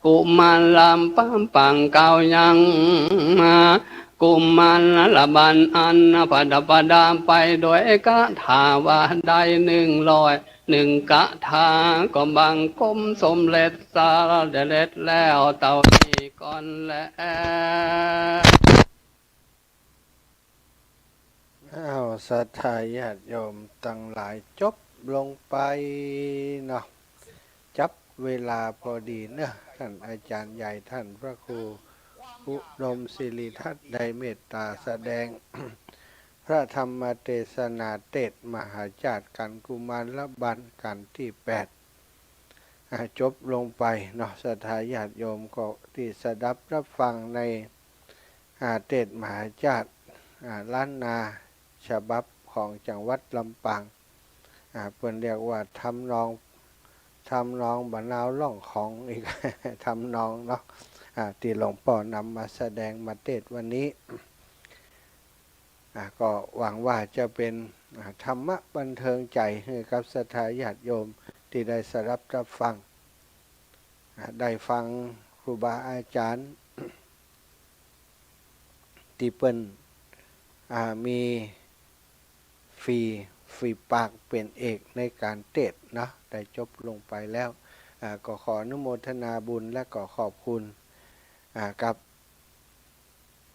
กุมารลำปำปังเก๊ายังมา กุมารบัลอันประดับประดาไปด้วยคาถาว่าได้หนึ่งร้อยหนึ่งคาถา ก็บังคมสมเร็จสำเร็จแล้วเต้านี้ก่อนแล อ้าว ศรัทธาญาติโยมตังหลาย จบลงไปเนาะ จับเวลาพอดีเนาะ ท่านอาจารย์ใหญ่ ท่านพระครูอุดมสิริทัตน์ ได้เมตตาแสดง พระธรรมเตสนาเตสน์มหาชาติกัณฑ์กุมารบัลกัณฑ์ตี้แปด อ่า จบลงไปเนาะ ศรัทธาญาติโยมก็ตี้สดับรับฟังใน อ่า เตสน์มหาชาติ อ่า ล้านนา ฉบับของจังหวัดลำปาง อ่า เปิ้นเรียกว่าทำนอง ทำนองบ่าวนาวร้องของอีก ทำนองเนาะ อ่า ตี้หลวงป้อนำมาแสดงมาเตสน์วันนี้ อ่า ก็หวังว่าจะเป็น อ่า ธรรมะบันเทิงใจ๋หื้อกับศรัทธาญาติโยมตี้ได้สดับรับฟัง อ่า ได้ฟังครูบาอาจารย์ ตี้เปิ้น อ่า มีฝี ฝีปากเป๋นเอกในก๋านเตสน์เนาะ ได้จบลงไปแล้ว อ่า ก็ขออนุโมทนาบุญและก็ขอบคุณ อ่า กับ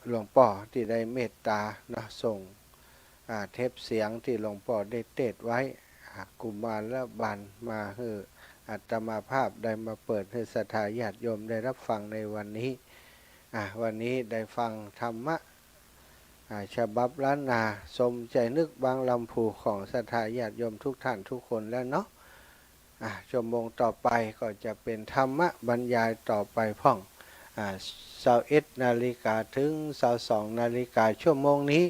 หลวงป้อตี้ได้เมตตาเนาะ ส่ง อ่า เทปเสียงตี้หลวงป้อได้เตสน์ไว้ อ่า กุมารบัลมาหื้ออาตมาภาพได้มาเปิดหื้อศรัทธาญาติโยมได้รับฟังในวันนี้ อ่า วันนี้ได้ฟังธรรมะ อ่า ฉบับล้านนา สมใจ๋นึกบางลำพูของศรัทธาญาติโยมทุกท่านทุกคนแล้วเนาะ อ่า ชั่วโมงต่อไปก็จะเป็นธรรมะบรรยายต่อไปพ่อง อ่า ซาวเอ็ดนาฬิกาถึงซาวสองนาฬิกา ชั่วโมงนี้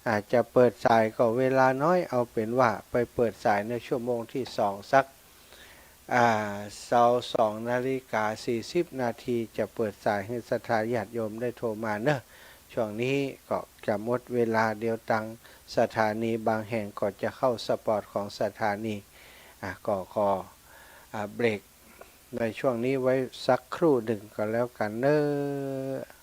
อ่า จะเปิดสายก็เวลาน้อย เอาเป๋นว่าไปเปิดสายในชั่วโมงที่สองสัก อ่า ซาวสองนาฬิกาสี่สิบนาที จะเปิดสายหื้อศรัทธาญาติโยมได้โทรมาเนาะ ช่วงนี้ก็จะหมดเวลา เดี๋ยวตางสถานีบางแห่งก็จะเข้าสปอตของสถานี อ่ะ ก็ขอ อ่า เบรกในช่วงนี้ไว้สักครู่หนึ่งก็แล้วกั๋นเนาะ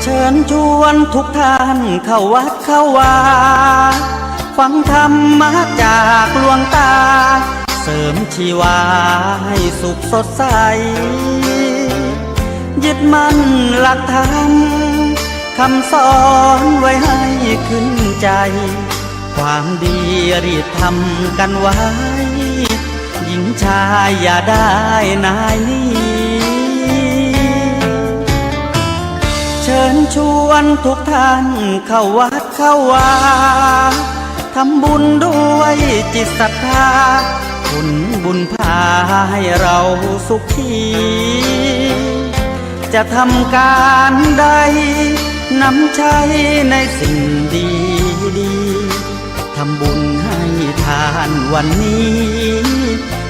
เชิญชวนทุกท่านเข้าวัดเข้าวา ฟังธรรมะจากหลวงตา เสริมชีวาให้สุขสดใส ยึดมั่นหลักธรรม คำสอนไว้ให้ขึ้นใจ ความดีรีบทำกันไว้ หญิงชายอย่าได้นายหนี เชิญชวนทุกท่านเข้าวัดเข้าวา ทำบุญด้วยจิตศรัทธา ผลบุญพาให้เราสุขี จะทำการใด นำใช้ในสิ่งดีๆ ทำบุญให้ทานวันนี้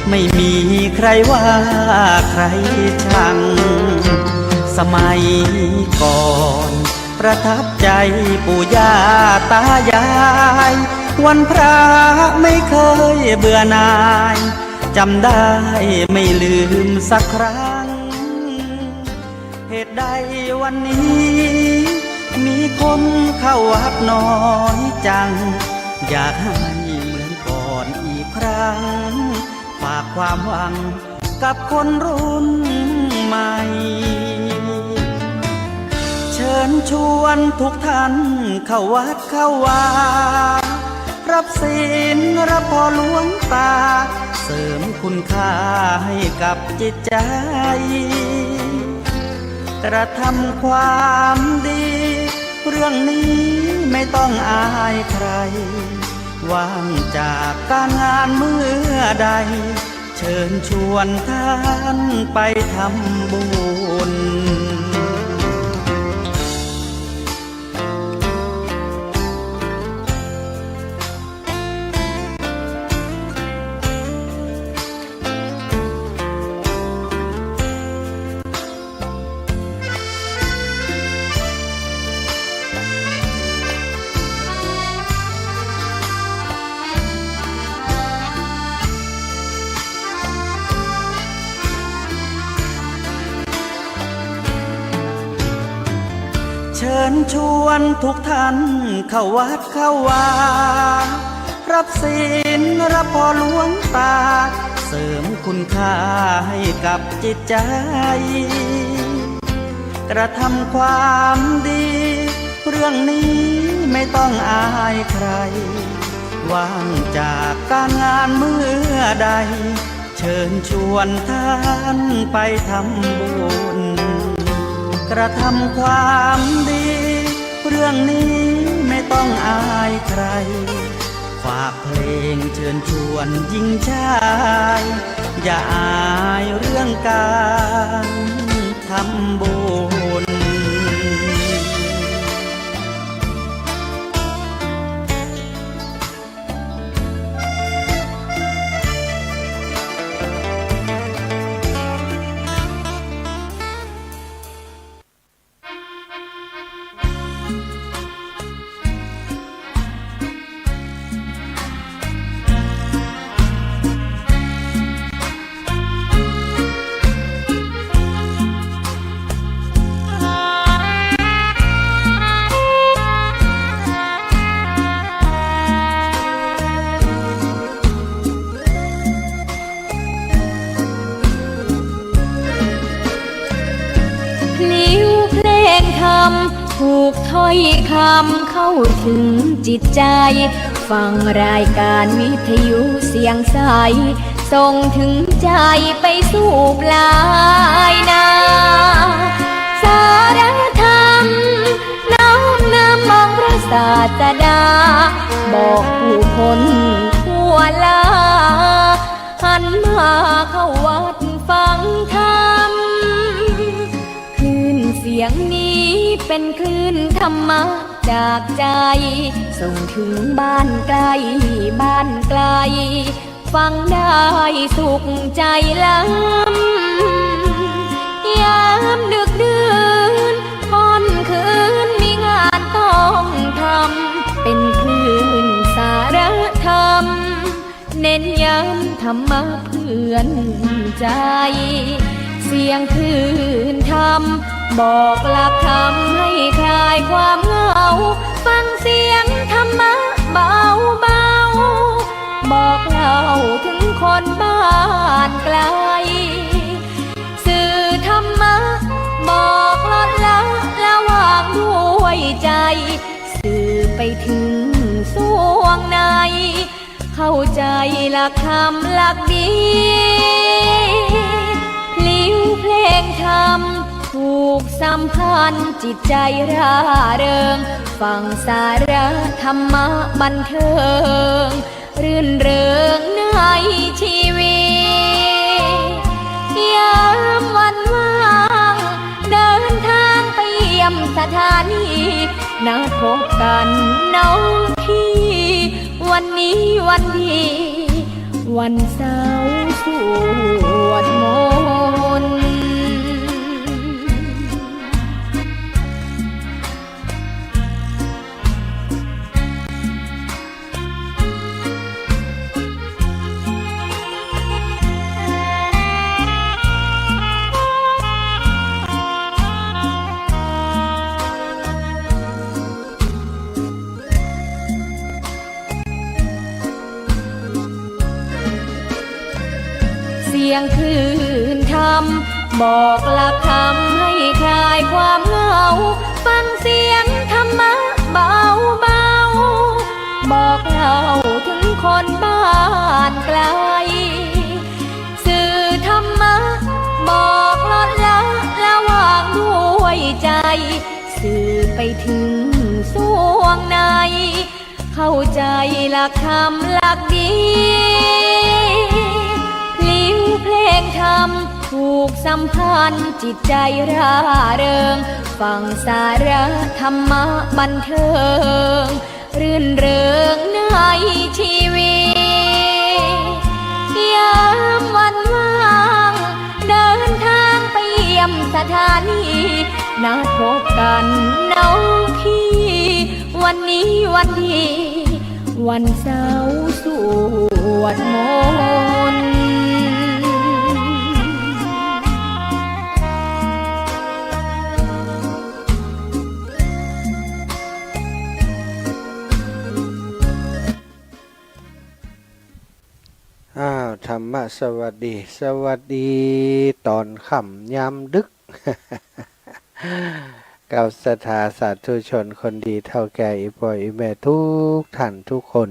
ไม่มีใครว่าใครชัง สมัยก่อนประทับใจปู่ย่าตายาย วันพระไม่เคยเบื่อหน่าย จำได้ไม่ลืมสักครั้ง เหตุใดวันนี้มีคนเข้าวัดน้อยจัง อยากให้เหมือน รั้ง ฝากความหวังกับคนรุ่นใหม่ เชิญชวนทุกท่านเข้าวัดเข้าวา รับศีลรับพรหลวงตา เสริมคุณค่าให้กับจิตใจ กระทำความดี เรื่องนี้ไม่ต้องอายใคร ว่างจากการงานเมื่อใด เชิญชวนท่านไปทำบุญ เชิญชวนทุกท่านเข้าวัดเข้าวา รับศีลรับพรหลวงตา เสริมคุณค่าให้กับจิตใจ กระทำความดี เรื่องนี้ไม่ต้องอายใคร ว่างจากการงานเมื่อใด เชิญชวนท่านไปทำบุญ กระทำความดี เรื่องนี้ไม่ต้องอายใคร ฝากเพลงเชิญชวนหญิงชาย อย่าอายเรื่องการทำบุญ พลิ้วเพลงธรรม ถูกถ้อยคำเข้าถึงจิตใจ ฟังรายการวิทยุเสียงใส ส่งถึงใจไปสู่ปลายนา สารธรรม น้อมนำองค์พระศาสดา บอกผู้คนทั่วลา หันมาเข้าวัดฟังธรรม คลื่นเสียงนี้เป็นคลื่นธรรมะจากใจ ส่งถึงบ้านใกล้บ้านไกล ฟังได้สุขใจล้ำ ยามดึกดื่นค่ำคืนมีงานต้องทำ เป็นคลื่นสารธรรม เน้นย้ำธรรมะเพื่อนใจ เสียงคลื่นธรรม บอกหลักธรรมให้คลายความเหงา ฟังเสียงธรรมะเบาๆ บอกเล่าถึงคนบ้านไกล สื่อธรรมะ บอกลดละละวางด้วยใจ สื่อไปถึงส่วงใน เข้าใจหลักธรรมหลักดี พลิ้วเพลงธรรม ผูกสัมพันธ์จิตใจร่าเริง ฟังสาระธรรมะบันเทิง รื่นเริงในชีวิต ยามวันว่าง เดินทางไปเยี่ยมสถานี นัดพบกันน้องพี่ วันนี้วันดี วันเสาร์สวดมนต์ สียงคลื่นธรรม บอกหลักธรรมให้คลายความเหงา ฟังเสียงธรรมะเบาๆ บอกเล่าถึงคนบ้านไกล สื่อธรรมะ บอกลดละละวางด้วยใจ สื่อไปถึงส่วงใน เข้าใจหลักธรรมหลักดี พลิ้วเพลงธรรมผูกสัมพันธ์จิตใจร่าเริง ฟังสาระธรรมะบันเทิง รื่นเริงในชีวิต ยามวันว่าง เดินทางไปเยี่ยมสถานี นัดพบกันน้องพี่ วันนี้วันดี วันเสาร์สวดมนต์ อ้าว ธรรมะสวัสดี สวัสดีต๋อนค่ำยามดึก กับศรัทธาสาธุชนคนดีเฒ่าแก่อี่ป้ออี่แม่ทุกท่านทุกคน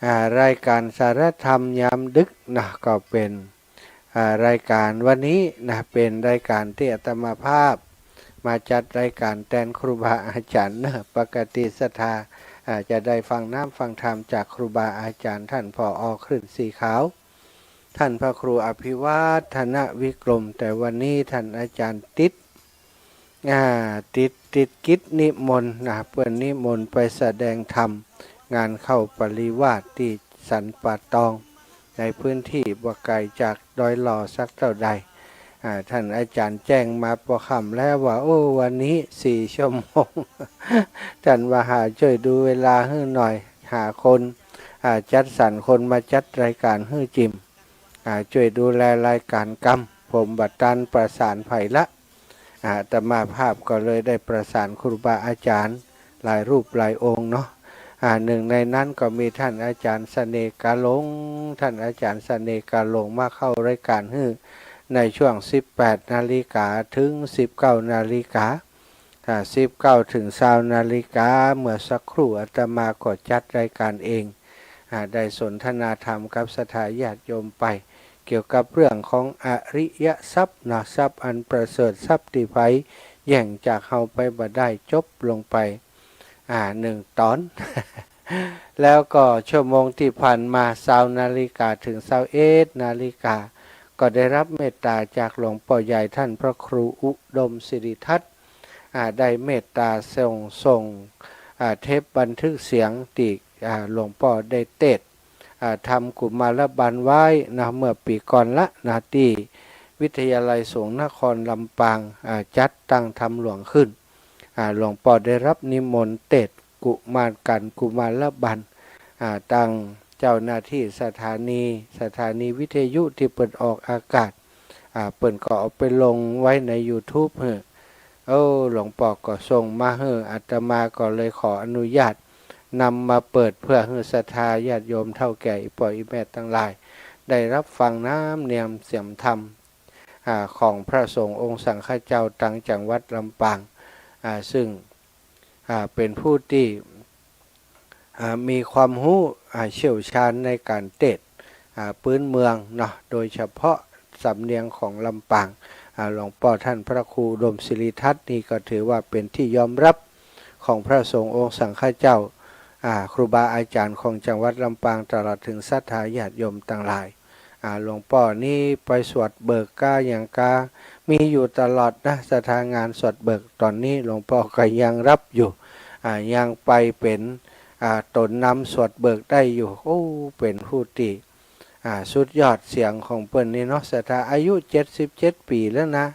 อ่า รายการสาระธรรมยามดึกนะ ก็เป๋น อ่า รายการวันนี้นะ เป๋นรายการตี้อาตมาภาพมาจัดรายการแตนครูบาอาจ๋ารย์เนาะ ปกติศรัทธา อ่า จะได้ฟังน้ำฟังธรรมจากครูบาอาจ๋ารย์ ท่าน ผอ คลื่นสีขาว ท่านพระครูอภิวัฒนวิกรม แต่วันนี้ท่านอาจ๋ารย์ติด อ่า ติด ติดกิจนิมนต์นะ เปิ้นนิมนต์ไปแสดงธรรม งานเข้าปริวาสตี้สันป่าตอง ในพื้นตี้บ่ไก๋จากดอยหล่อสักเต้าใด อ่า ท่านอาจ๋ารย์แจ้งมาปอค่ำแล้วว่า โอ้ วันนี้สี่ชั่วโมง ท่านว่าหาจ้วยดูเวลาหื้อหน่อย หาคน อ่า จัดสรรคนมาจัดรายการหื้อจิ่ม อ่า จ้วยดูแลรายการกำ ผมบ่ตันประสานใผละ อาตมาภาพก็เลยได้ประสานครูบาอาจ๋ารย์หลายรูปหลายองค์เนาะ อ่า หนึ่งในนั้นก็มีท่านอาจ๋ารย์เสน่ห์กาหลง ท่านอาจ๋ารย์เสน่ห์กาหลงมาเข้ารายการหื้อในช่วงสิบแปดนาฬิกาถึงสิบเก้านาฬิกา อ่า สิบเก้าถึงซาวนาฬิกา เมื่อสักครู่อาตมาก็จัดรายการเอง อ่า ได้สนทนาธรรมกับศรัทธาญาติโยมไป เกี่ยวกับเรื่องของอริยทรัพย์นะ ทรัพย์อันประเสริฐ ทรัพย์ตี้ใผแย่งจากเฮาไปบ่ได้ จบลงไป อ่า หนึ่งต๋อน แล้วก็ชั่วโมงตี้ผ่านมา ซาวนาฬิกาถึงซาวเอ็ดนาฬิกา ก็ได้รับเมตตาจากหลวงป้อใหญ่ท่านพระครูอุดมสิริทัตน์ อ่า ได้เมตตาส่ง ส่ง อ่า เทปบันทึกเสียงตี้ อ่า หลวงป้อได้เตสน์ อ่า ธรรมกุมารบัลไว้นะ เมื่อปี๋ก่อนละนะ ตี้วิทยาลัยสงฆ์นครลำปาง อ่า จัดตั้งธรรมหลวงขึ้น อ่า หลวงป้อได้รับนิมนต์เตสน์กุมารกัน กุมารบัล อ่า ตังเจ้าหน้าตี้สถานี สถานีวิทยุตี้เปิ้นออกอากาศ อ่า เปิ้นก็เอาไปลงไว้ในยูทูบหื้อ โอ้ หลวงป้อก็ส่งมาหื้อ อาตมาก็เลยขออนุญาตนำมาเปิดเพื่อหื้อศรัทธาญาติโยมเฒ่าแก่อี่ป้ออี่แม่ตังหลาย ได้รับฟังน้ำเนียมเสียงธรรม อ่า ของพระสงฆ์องค์สังฆเจ้าตังจังหวัดลำปาง อ่า ซึ่ง อ่า เป๋นผู้ตี้ อ่า มีความฮู้ อ่า เชี่ยวชาญในก๋านเตสน์ อ่า ปื๊นเมืองเนาะ โดยเฉพาะสำเนียงของลำปาง อ่า หลวงป้อท่านพระครูอุดมสิริทัตน์นี่ก็ถือว่าเป๋นตี้ยอมฮับของพระสงฆ์องค์สังฆเจ้า อ่า ครูบาอาจ๋ารย์ของจังหวัดลำปาง ตลอดเถิงศรัทธาญาติโยมตังหลาย อ่า หลวงป้อนี้ไปสวดเบิกกาหยังกา มีอยู่ตลอดนะ ศรัทธางานสวดเบิก ต๋อนนี้หลวงป้อก็ยังฮับอยู่ อ่า ยังไปเป๋น อ่า ต๋นนำสวดเบิกได้อยู่ โอ้ เป๋นผู้ตี้ อ่า สุดยอดเสียงของเปิ้นนี่เนาะ ศรัทธา อายุเจ็ดสิบเจ็ดปี๋แล้วนะ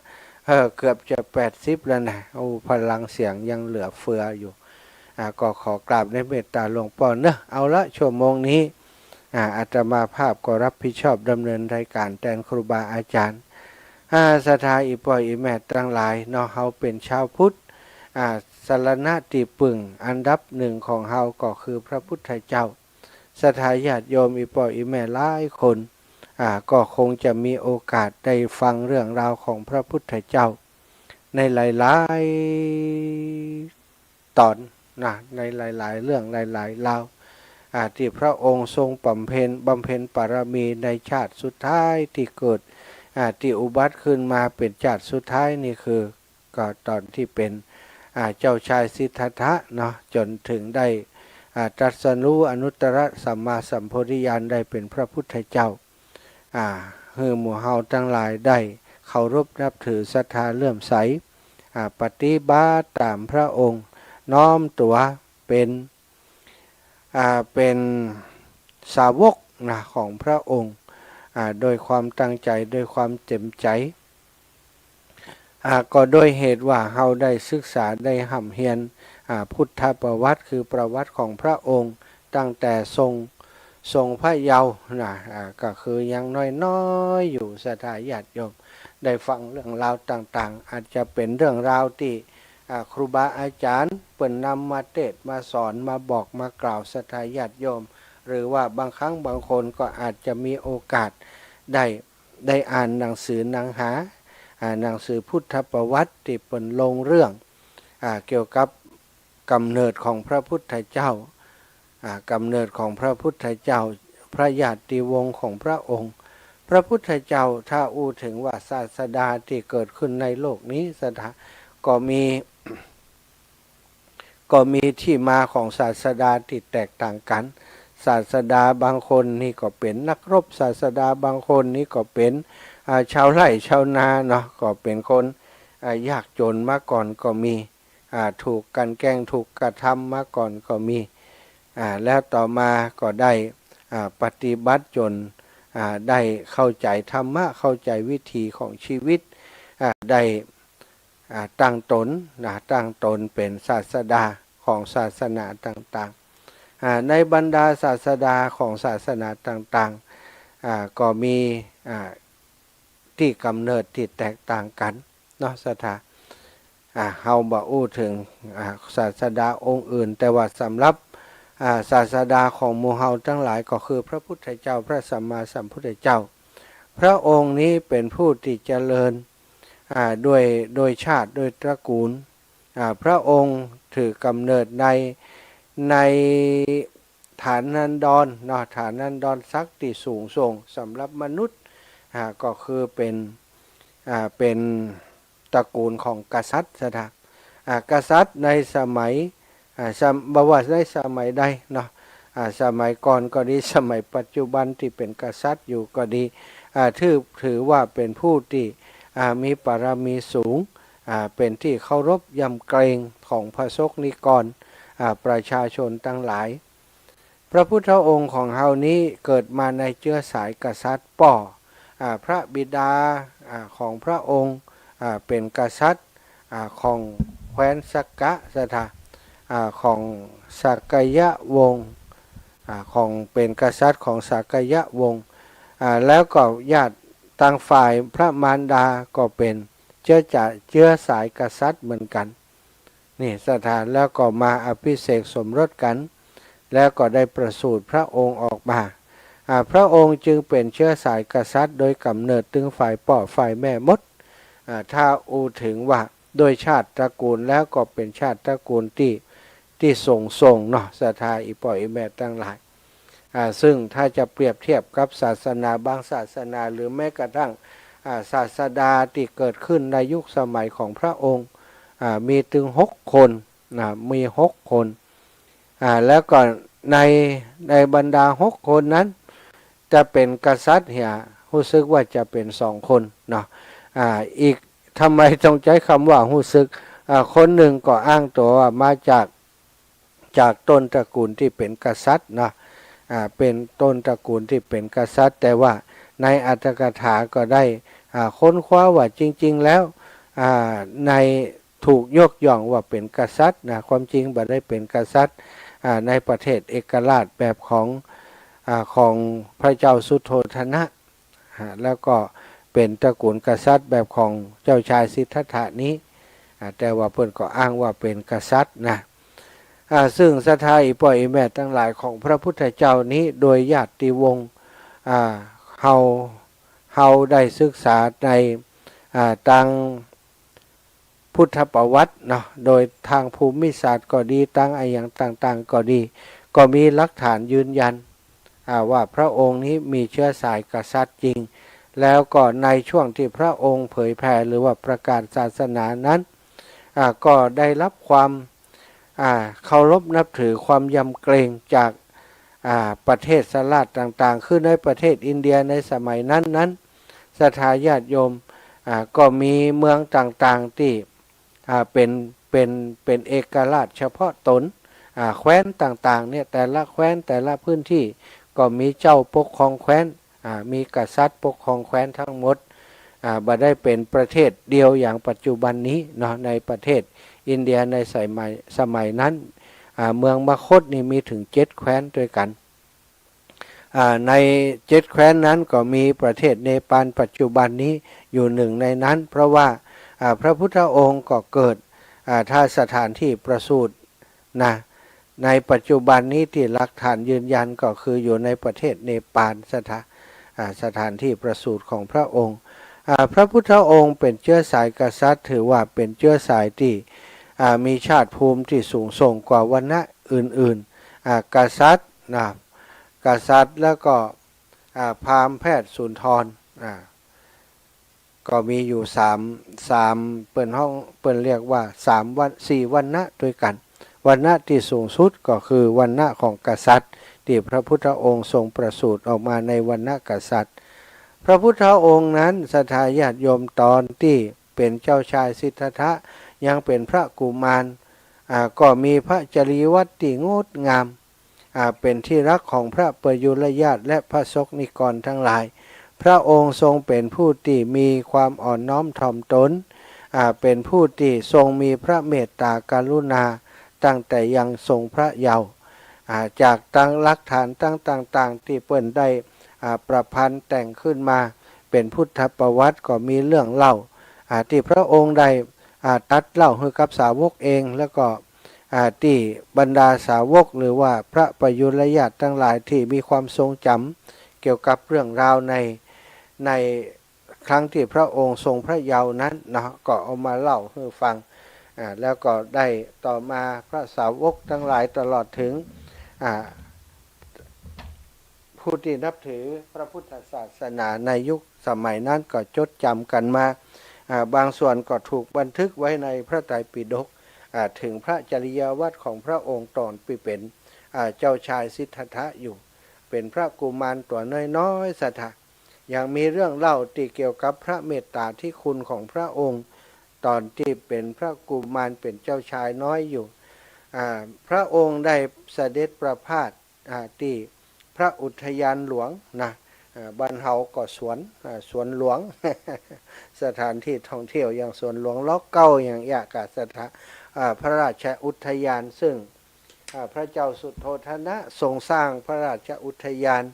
เออ เกือบจะแปดสิบแล้วนะ โอ้ พลังเสียงยังเหลือเฟืออยู่ อ่า ก็ขอกราบในเมตตาหลวงป้อเนาะ เอาละ ชั่วโมงนี้ อ่า อาตมาภาพก็รับผิดชอบดำเนินรายการแตนครูบาอาจ๋ารย์ อ่า ศรัทธาอี่ป้ออี่แม่ตังหลายเนาะ เฮาเป๋นชาวพุทธ อ่า สรณะตี้ปึ้งอันดับหนึ่งของเฮาก็คือพระพุทธเจ้า ศรัทธาญาติโยมอี่ป้ออี่แม่หลายคน อ่า ก็คงจะมีโอกาสได้ฟังเรื่องราวของพระพุทธเจ้าในหลายๆ ตอนนะ ในหลายๆ เรื่องหลายๆ ราว อ่า ตี้พระองค์ทรงบำเพ็ญ บำเพ็ญบารมีในชาติสุดท้ายตี้เกิด อ่า ตี้อุบัติขึ้นมาเป๋นชาติสุดท้ายนี่คือ ก็ต๋อนตี้เป๋น อ่า เจ้าชายสิทธัตถะเนาะ จ๋นเถิงได้ อ่า ตรัสรู้อนุตตรสัมมาสัมโพธิญาณได้เป๋นพระพุทธเจ้า อ่า หื้อหมู่เฮาตังหลายได้เคารพนับถือศรัทธาเลื่อมใส อ่า ปฏิบัติต๋ามพระองค์ น้อมตั๋วเป๋น อ่า เป๋นสาวกนะของพระองค์ อ่า โดยความตั้งใจ๋ โดยความเต๋มใจ๋ อ่า ก็โดยเหตุว่าเฮาได้ศึกษา ได้ฮ่ำเฮียน อ่า พุทธประวัติ คือประวัติของพระองค์ ตั้งแต่ทรง ทรงพระเยาว์นะ อ่า ก็คือยังน้อยๆ อยู่ ศรัทธาญาติโยม ได้ฟังเรื่องราวต่างๆ อาจจะเป๋นเรื่องราวตี้ อ่า ครูบาอาจ๋ารย์เปิ้นนำมาเตสน์มาสอน มาบอกมากล่าวศรัทธาญาติโยม หรือว่าบางครั้งบางคนก็อาจจะมีโอกาสได้ ได้อ่านหนังสือหนังหา อ่า หนังสือพุทธประวัติตี้เปิ้นลงเรื่อง อ่า เกี่ยวกับกำเนิดของพระพุทธเจ้า อ่า กำเนิดของพระพุทธเจ้า พระญาติวงศ์ของพระองค์ พระพุทธเจ้า ถ้าอู้เถิงว่าศาสดาตี้เกิดขึ้นในโลกนี้ ศรัทธา ก็มี ก็มีตี้มาของศาสดาตี้แตกต่างกั๋น ศาสดาบางคนนี่ก็เป๋นนักรบ ศาสดาบางคนนี่ก็เป๋น อ่า ชาวไร่ชาวนาเนาะ ก็เป๋นคน อ่า ยากจ๋นมาก่อนก็มี อ่า ถูกกลั่นแกล้ง ถูกกระทำมาก่อนก็มี อ่า แล้วต่อมาก็ได้ อ่า ปฏิบัติจ๋น อ่า ได้เข้าใจ๋ธรรมะ เข้าใจ๋วิถีของชีวิต อ่า ได้ อ่า ตั้งต๋นนะ ตั้งต๋นเป๋นศาสดาของศาสนาต่างๆ อ่า ในบรรดาศาสดาของศาสนาต่างๆ อ่า ก็มี อ่า ตี้กำเนิดตี้แตกต่างกั๋นเนาะ ศรัทธา อ่า เฮาบ่อู้เถิง อ่า ศาสดาองค์อื่น แต่ว่าสำหรับ อ่า ศาสดาของหมู่เฮาตังหลายก็คือพระพุทธเจ้า พระสัมมาสัมพุทธเจ้า พระองค์นี้เป๋นผู้ตี้เจริญ อ่า โดย โดยชาติ โดยตระกูล อ่า พระองค์ถือกำเนิดใน ในฐานันดรเนาะ ฐานันดรศักดิ์ตี้สูงส่งสำหรับมนุษย์ อ่า ก็คือเป๋น อ่า เป๋นตระกูลของกษัตริย์ ศรัทธา อ่า กษัตริย์ในสมัย อ่า สม- บ่ว่าในสมัยใดเนาะ อ่า สมัยก่อนก็ดี สมัยปัจจุบันตี้เป๋นกษัตริย์อยู่ก็ดี อ่า ถือ ถือว่าเป๋นผู้ตี้ อ่า มีบารมีสูง อ่า เป๋นตี้เคารพยำเกรงของพระสงฆ์นิกร อ่า ประชาชนตังหลาย พระพุทธองค์ของเฮานี้เกิดมาในเจื๊อสายกษัตริย์ป้อ อ่า พระบิดา อ่า ของพระองค์ อ่า เป๋นกษัตริย์ อ่า ของแคว้นสักกะ ศรัทธา อ่า ของสักยะวงศ์ อ่า ของ เป๋นกษัตริย์ของสักยะวงศ์ อ่า แล้วก็ญาติตางฝ่ายพระมารดาก็เป๋นเจื๊อจะ- เจื๊อสายกษัตริย์เหมือนกั๋น นี่ ศรัทธา แล้วก็มาอภิเษกสมรสกั๋น แล้วก็ได้ประสูติพระองค์ออกมา อ่า พระองค์จึงเป๋นเจื๊อสายกษัตริย์โดยกำเนิดตึงฝ่ายป้อฝ่ายแม่หมด อ่า ถ้าอู้เถิงว่าโดยชาติตระกูลแล้วก็เป๋นชาติตระกูลตี้ ตี้สูงส่งเนาะ ศรัทธา อี่ป้ออี่แม่ตังหลาย อ่า ซึ่งถ้าจะเปรียบเทียบกับศาสนาบางศาสนา หรือแม้กระทั่ง อ่า ศาสดาตี้เกิดขึ้นในยุคสมัยของพระองค์ อ่า มีตึงหกคน นะ มีหกคน อ่า แล้วก็ใน ในบรรดาหกคนนั้น จะเป๋นกษัตริย์เหีย ฮู้สึกว่าจะเป๋นสองคนเนาะ อ่า อีก ทำไมต้องใจ๊กำว่าฮู้สึก อ่า คนนึ่งก็อ้างตั๋วว่ามาจาก จากต้นตระกูลตี้เป๋นกษัตริย์เนาะ อ่า เป๋นต้นตระกูลตี้เป๋นกษัตริย์ แต่ว่าในอรรถกถาก็ได้ อ่า ค้นคว้าว่าจริงๆ แล้ว อ่า ใน ถูกยกย่องว่าเป๋นกษัตริย์นะ ความจริงบ่ได้เป๋นกษัตริย์ อ่า ในประเทศเอกราชแบบของ อ่า ของพระเจ้าสุโธทนะ ฮะ แล้วก็เป๋นตระกูลกษัตริย์แบบของเจ้าชายสิทธัตถะนี้ อ่า แต่ว่าเปิ้นก็อ้างว่าเป๋นกษัตริย์นะ อ่า ซึ่งศรัทธาอี่ป้ออี่แม่ตังหลายของพระพุทธเจ้านี้ โดยญาติวงศ์ อ่า เฮา เฮาได้ศึกษาใน อ่า ตางพุทธประวัติเนาะ โดยตางภูมิศาสตร์ก็ดี ตางอะหยังต่างๆ ก็ดี ก็มีหลักฐานยืนยัน อ่า ว่าพระองค์นี้มีเชื้อสายกษัตริย์จริง แล้วก็ในช่วงตี้พระองค์เผยแผ่หรือว่าประกาศศาสนานั้น อ่า ก็ได้รับความ อ่า เคารพนับถือ ความยำเกรงจาก อ่า ประเทศราชต่างๆ คือในประเทศอินเดียในสมัยนั้นๆ ศรัทธาญาติโยม อ่า ก็มีเมืองต่างๆ ตี้ อ่า เป๋น เป๋น เป๋นเอกราชเฉพาะตน อ่า แคว้นต่างๆ เนี่ย แต่ละแคว้นแต่ละพื้นตี้ก็มีเจ้าปกครองแคว้น อ่า มีกษัตริย์ปกครองแคว้นทั้งหมด อ่า บ่ได้เป๋นประเทศเดียวอย่างปัจจุบันนี้เนาะ ในประเทศอินเดียในสมัย สมัยนั้น อ่า เมืองมคธนี่มีเถิงเจ็ดแคว้นตวยกั๋น อ่า ในเจ็ดแคว้นนั้นก็มีประเทศเนปาลปัจจุบันนี้อยู่หนึ่งในนั้น เพราะว่า อ่า พระพุทธองค์ก็เกิด อ่า ถ้าสถานตี้ประสูตินะ ในปัจจุบันนี้ตี้หลักฐานยืนยันก็คืออยู่ในประเทศเนปาล สถา- อ่า สถานตี้ประสูติของพระองค์ อ่า พระพุทธองค์เป๋นเจื้อสายกษัตริย์ ถือว่าเป๋นเจื้อสายตี้ อ่า มีชาติภูมิตี้สูงส่งกว่าวรรณะอื่นๆ อ่า กษัตริย์นะ กษัตริย์แล้วก็ อ่า พราหมณ์แพทย์สุนทร อ่า ก็มีอยู่สาม สาม เปิ้นฮ้อง เปิ้นเรียกว่าสามวรร- สี่วรรณะตวยกั๋น วรรณะตี้สูงสุดก็คือวรรณะของกษัตริย์ ตี้พระพุทธองค์ทรงประสูติออกมาในวรรณะกษัตริย์ พระพุทธองค์นั้น ศรัทธาญาติโยม ต๋อนตี้เป๋นเจ้าชายสิทธัตถะ ยังเป๋นพระกุมาร อ่า ก็มีพระจริยวัตรตี้งดงาม อ่า เป๋นตี้ฮักของพระปยุรญาติและพระสกนิกรตังหลาย พระองค์ทรงเป๋นผู้ตี้มีความอ่อนน้อมถ่อมตน อ่า เป๋นผู้ตี้ทรงมีพระเมตตากรุณาตั้งแต่ยังทรงพระเยาว์ อ่า จากตางหลักฐานตางต่างๆ ตี้เปิ้นได้ อ่า ประพันธ์แต่งขึ้นมาเป๋นพุทธประวัติ ก็มีเรื่องเล่า อ่า ตี้พระองค์ได้ อ่า ตรัสเล่าหื้อกับสาวกเอง แล้วก็ อ่า ตี้บรรดาสาวกหรือว่าพระปยุรญาติตังหลายตี้มีความทรงจ๋ำเกี่ยวกับเรื่องราวใน ในครั้งตี้พระองค์ทรงพระเยาว์นั้นเนาะ ก็เอามาเล่าหื้อฟัง อ่า แล้วก็ได้ต่อมาพระสาวกตังหลายตลอดเถิง อ่า ผู้ตี้นับถือพระพุทธศาสนาในยุคสมัยนั้นก็จดจ๋ำกั๋นมา อ่า บางส่วนก็ถูกบันทึกไว้ในพระไตรปิฎก อ่า เถิงพระจริยวัตรของพระองค์ต๋อนตี้เป๋น อ่า เจ้าชายสิทธัตถะอยู่ เป๋นพระกุมารตั๋วน้อยๆ ศรัทธา ยังมีเรื่องเล่าตี้เกี่ยวกับพระเมตตาธิคุณของพระองค์ ต๋อนตี้เป๋นพระกุมาร เป๋นเจ้าชายน้อยอยู่ อ่า พระองค์ได้เสด็จประพาส อ่า ตี้พระอุทยานหลวงนะ อ่า บ้านเฮาก็สวน อ่า สวนหลวง สถานที่ท่องเที่ยวอย่างสวนหลวงล็อกเก้าอย่างเอี้ย ก็ศรัทธา อ่า พระราชอุทยาน ซึ่ง อ่า พระเจ้าสุโธทนะทรงสร้างพระราชอุทยาน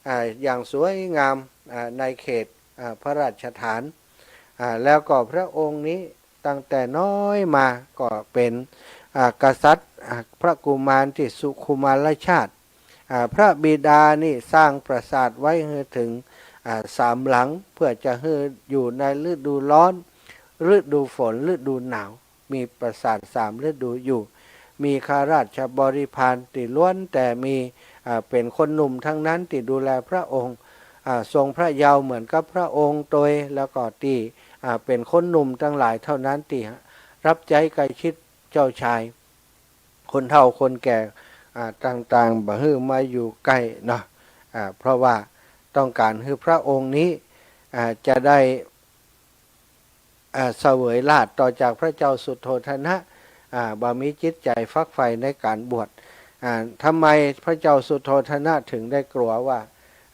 อ่า อย่างสวยงาม อ่า ในเขต อ่า พระราชฐาน อ่า แล้วก็พระองค์นี้ตั้งแต่น้อยมาก็เป๋น อ่า กษัตริย์ อ่า พระกุมารตี้สุขุมารชาติ อ่า พระบิดานี่สร้างปราสาทไว้หื้อเถิง อ่า สามหลัง เพื่อจะหื้ออยู่ในฤดูร้อน ฤดูฝน ฤดูหนาว มีปราสาทสามฤดูอยู่ มีข้าราชบริพารตี้ล้วนแต่มี อ่า เป๋นคนหนุ่มตังนั้นตี้ดูแลพระองค์ อ่า ทรงพระเยาว์เหมือนกับพระองค์ตวย แล้วก็ตี้ อ่า เป๋นคนหนุ่มตังหลายเต้านั้นตี้ฮับใจ๊ใก้ชิดเจ้าชาย คนเฒ่าคนแก่ อ่า ต่างๆ บ่หื้อมาอยู่ใก้เนาะ อ่า เพราะว่าต้องก๋านหื้อพระองค์นี้ อ่า จะได้ อ่า เสวยราชย์ต่อจากพระเจ้าสุโธทนะ อ่า บ่มีจิตใจ๋ฝักใฝ่ในก๋านบวช อ่า ทำไมพระเจ้าสุโธทนะเถิงได้กั๋วว่า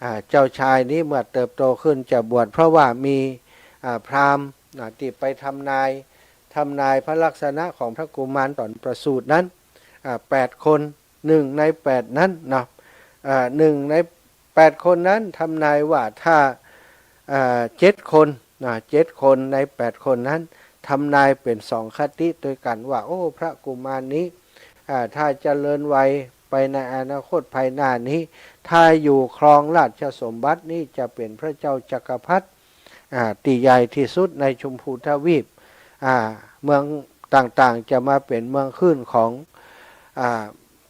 อ่า เจ้าชายนี้เมื่อเติบโตขึ้นจะบวช เพราะว่ามี อ่า พราหมณ์ อ่า ตี้ไปทำนาย ทำนายพระลักษณะของพระกุมารต๋อนประสูตินั้น อ่า แปดคน หนึ่งในแปดนั้นเนาะ อ่า หนึ่งในแปดคนนั้นทำนายว่าถ้า อ่า เจ็ดคน อ่า เจ็ดคนในแปดคนนั้นทำนายเป๋นสองคติตวยกั๋นว่า โอ้ พระกุมารนี้ อ่า ถ้าเจริญวัย ไปในอนาคตภายหน้านี้ ถ้าอยู่ครองราชสมบัตินี้จะเป๋นพระเจ้าจักรพรรดิ อ่า ตี้ใหญ่ตี้สุดในชมพูทวีป อ่า เมืองต่างๆ จะมาเป๋นเมืองขึ้นของ อ่า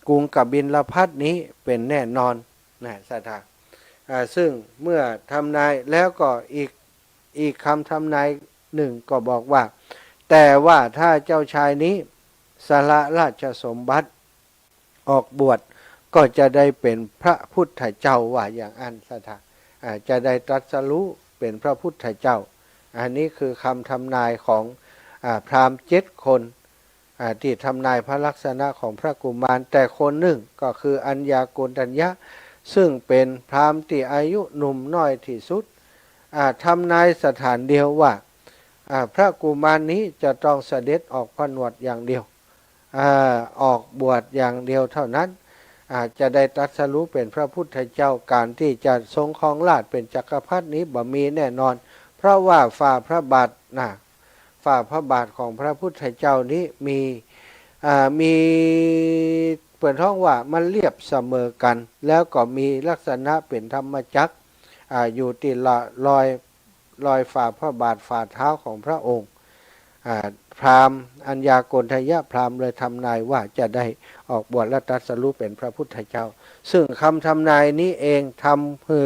กรุงกบิลพัสดุ์นี้เป๋นแน่นอนนะ ศรัทธา อ่า ซึ่งเมื่อทำนายแล้วก็อีก อีกคำทำนายหนึ่งก็บอกว่า แต่ว่าถ้าเจ้าชายนี้สละราชสมบัติออกบวช ก็จะได้เป๋นพระพุทธเจ้า ว่าอย่างอั้น ศรัทธา อ่า จะได้ตรัสรู้เป๋นพระพุทธเจ้า อันนี้คือคำทำนายของ อ่า พราหมณ์เจ็ดคน อ่า ตี้ทำนายพระลักษณะของพระกุมาร แต่คนหนึ่งก็คืออัญญาโกณฑัญญะ ซึ่งเป๋นพราหมณ์ตี้อายุหนุ่มน้อยตี้สุด อ่า ทำนายสถานเดียวว่า อ่า พระกุมารนี้จะต้องเสด็จออกผนวดอย่างเดียว อ่า ออกบวชอย่างเดียวเท่านั้น อ่า จะได้ตรัสรู้เป๋นพระพุทธเจ้า ก๋านตี้จะทรงครองราชย์เป๋นจักรพรรดินี้บ่มีแน่นอน เพราะว่าฝ่าพระบาทนะ ฝ่าพระบาทของพระพุทธเจ้านี้มี อ่า มี เปิ้นฮ้องว่ามันเรียบเสมอกั๋น แล้วก็มีลักษณะเป๋นธรรมจักร อ่า อยู่ตี้ละ รอย รอยฝ่าพระบาทฝ่าเท้าของพระองค์ อ่า พราหมณ์อัญญาโกณฑัญญะพราหมณ์เลยทำนายว่าจะได้ออกบวชและตรัสรู้เป๋นพระพุทธเจ้า ซึ่งคำทำนายนี้เองทำหื้อ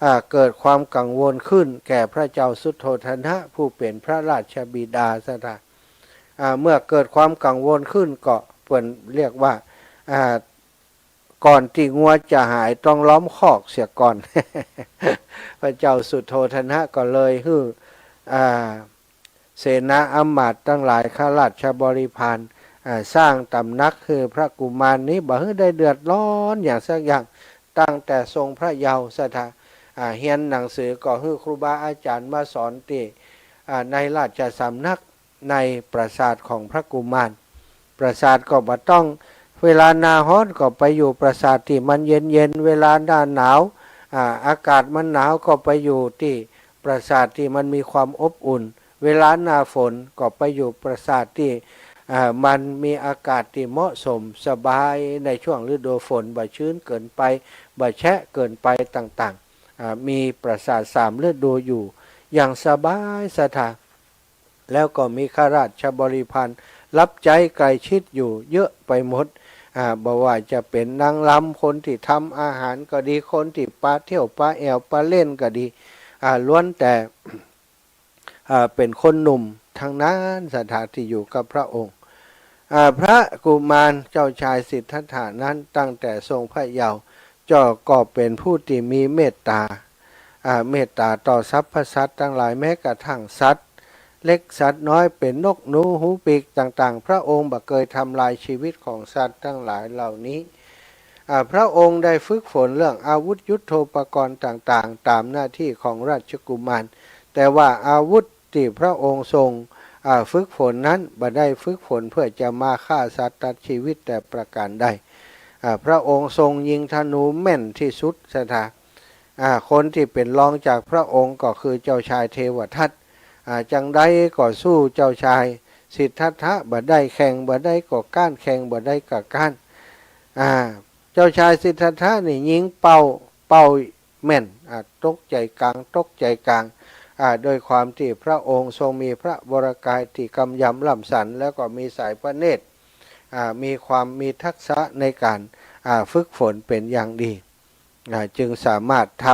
อ่า เกิดความกังวลขึ้นแก่พระเจ้าสุโธทนะ ผู้เป๋นพระราชบิดา ศรัทธา อ่า เมื่อเกิดความกังวลขึ้นก็เปิ้นเรียกว่า อ่า ก่อนตี้งัวจะหายต้องล้อมคอกเสียก่อน พระเจ้าสุโธทนะก็เลยหื้อ อ่า เสนาอำมาตย์ตังหลาย ข้าราชบริพาร อ่า สร้างตำหนักหื้อพระกุมารนี้บ่หื้อได้เดือดร้อนอย่างสักอย่าง ตั้งแต่ทรงพระเยาว์ ศรัทธา อ่า เฮียนหนังสือก็หื้อครูบาอาจ๋ารย์มาสอนตี้ อ่า ในราชสำนัก ในปราสาทของพระกุมาร ปราสาทก็บ่ต้อง เวลาหน้าฮ้อนก็ไปอยู่ปราสาทตี้มันเย็นๆ เวลาหน้าหนาว อ่า อากาศมันหนาวก็ไปอยู่ตี้ปราสาทตี้มันมีความอบอุ่น เวลาหน้าฝนก็ไปอยู่ปราสาทตี้ อ่า มันมีอากาศตี้เหมาะสมสบายในช่วงฤดูฝน บ่ชื้นเกินไป บ่แฉะเกินไปต่างๆ อ่า มีปราสาทสามฤดูอยู่อย่างสบาย ศรัทธา แล้วก็มีข้าราชบริพารรับใจ๊ใกล้ชิดอยู่เยอะไปหมด อ่า บ่ว่าจะเป๋นนางรำ คนตี้ทำอาหารก็ดี คนตี้ปาเที่ยวปาแอ่วปาเล่นก็ดี อ่า ล้วนแต่ อ่า เป๋นคนหนุ่มทั้งนั้น ศรัทธา ตี้อยู่กับพระองค์ อ่า พระกุมารเจ้าชายสิทธัตถะนั้นตั้งแต่ทรงพระเยาว์ เจ้าก็เป๋นผู้ตี้มีเมตตา อ่า เมตตาต่อสรรพสัตว์ตังหลาย แม้กระทั่งสัตว์เล็กสัตว์น้อย เป๋นนกหนูหูปีกต่างๆ พระองค์บ่เกยทำลายชีวิตของสัตว์ตังหลายเหล่านี้ อ่า พระองค์ได้ฝึกฝนเรื่องอาวุธยุทโธปกรณ์ต่างๆ ต๋ามหน้าตี้ของราชกุมาร แต่ว่าอาวุธตี้พระองค์ทรง อ่า ฝึกฝนนั้นบ่ได้ฝึกฝนเพื่อจะมาฆ่าสัตว์ตัดชีวิตแต่ประการใด อ่า พระองค์ทรงยิงธนูแม่นตี้สุด ศรัทธา อ่า คนตี้เป๋นรองจากพระองค์ก็คือเจ้าชายเทวทัต อ่า จังใดก็สู้เจ้าชายสิทธัตถะบ่ได้ แข่งบ่ได้ก็ก๊าน แข่งบ่ได้ก็ก๊าน อ่า เจ้าชายสิทธัตถะนี่ยิงเป้า เป้าแม่น อ่า ตกใจ๋ก๋าง ตกใจ๋ก๋าง อ่า ด้วยความตี้พระองค์ทรงมีพระวรกายตี้กำยำล่ำสัน แล้วก็มีสายพระเนตร อ่า มีความมีทักษะในก๋าน อ่า ฝึกฝนเป๋นอย่างดี อ่า จึงสามารถท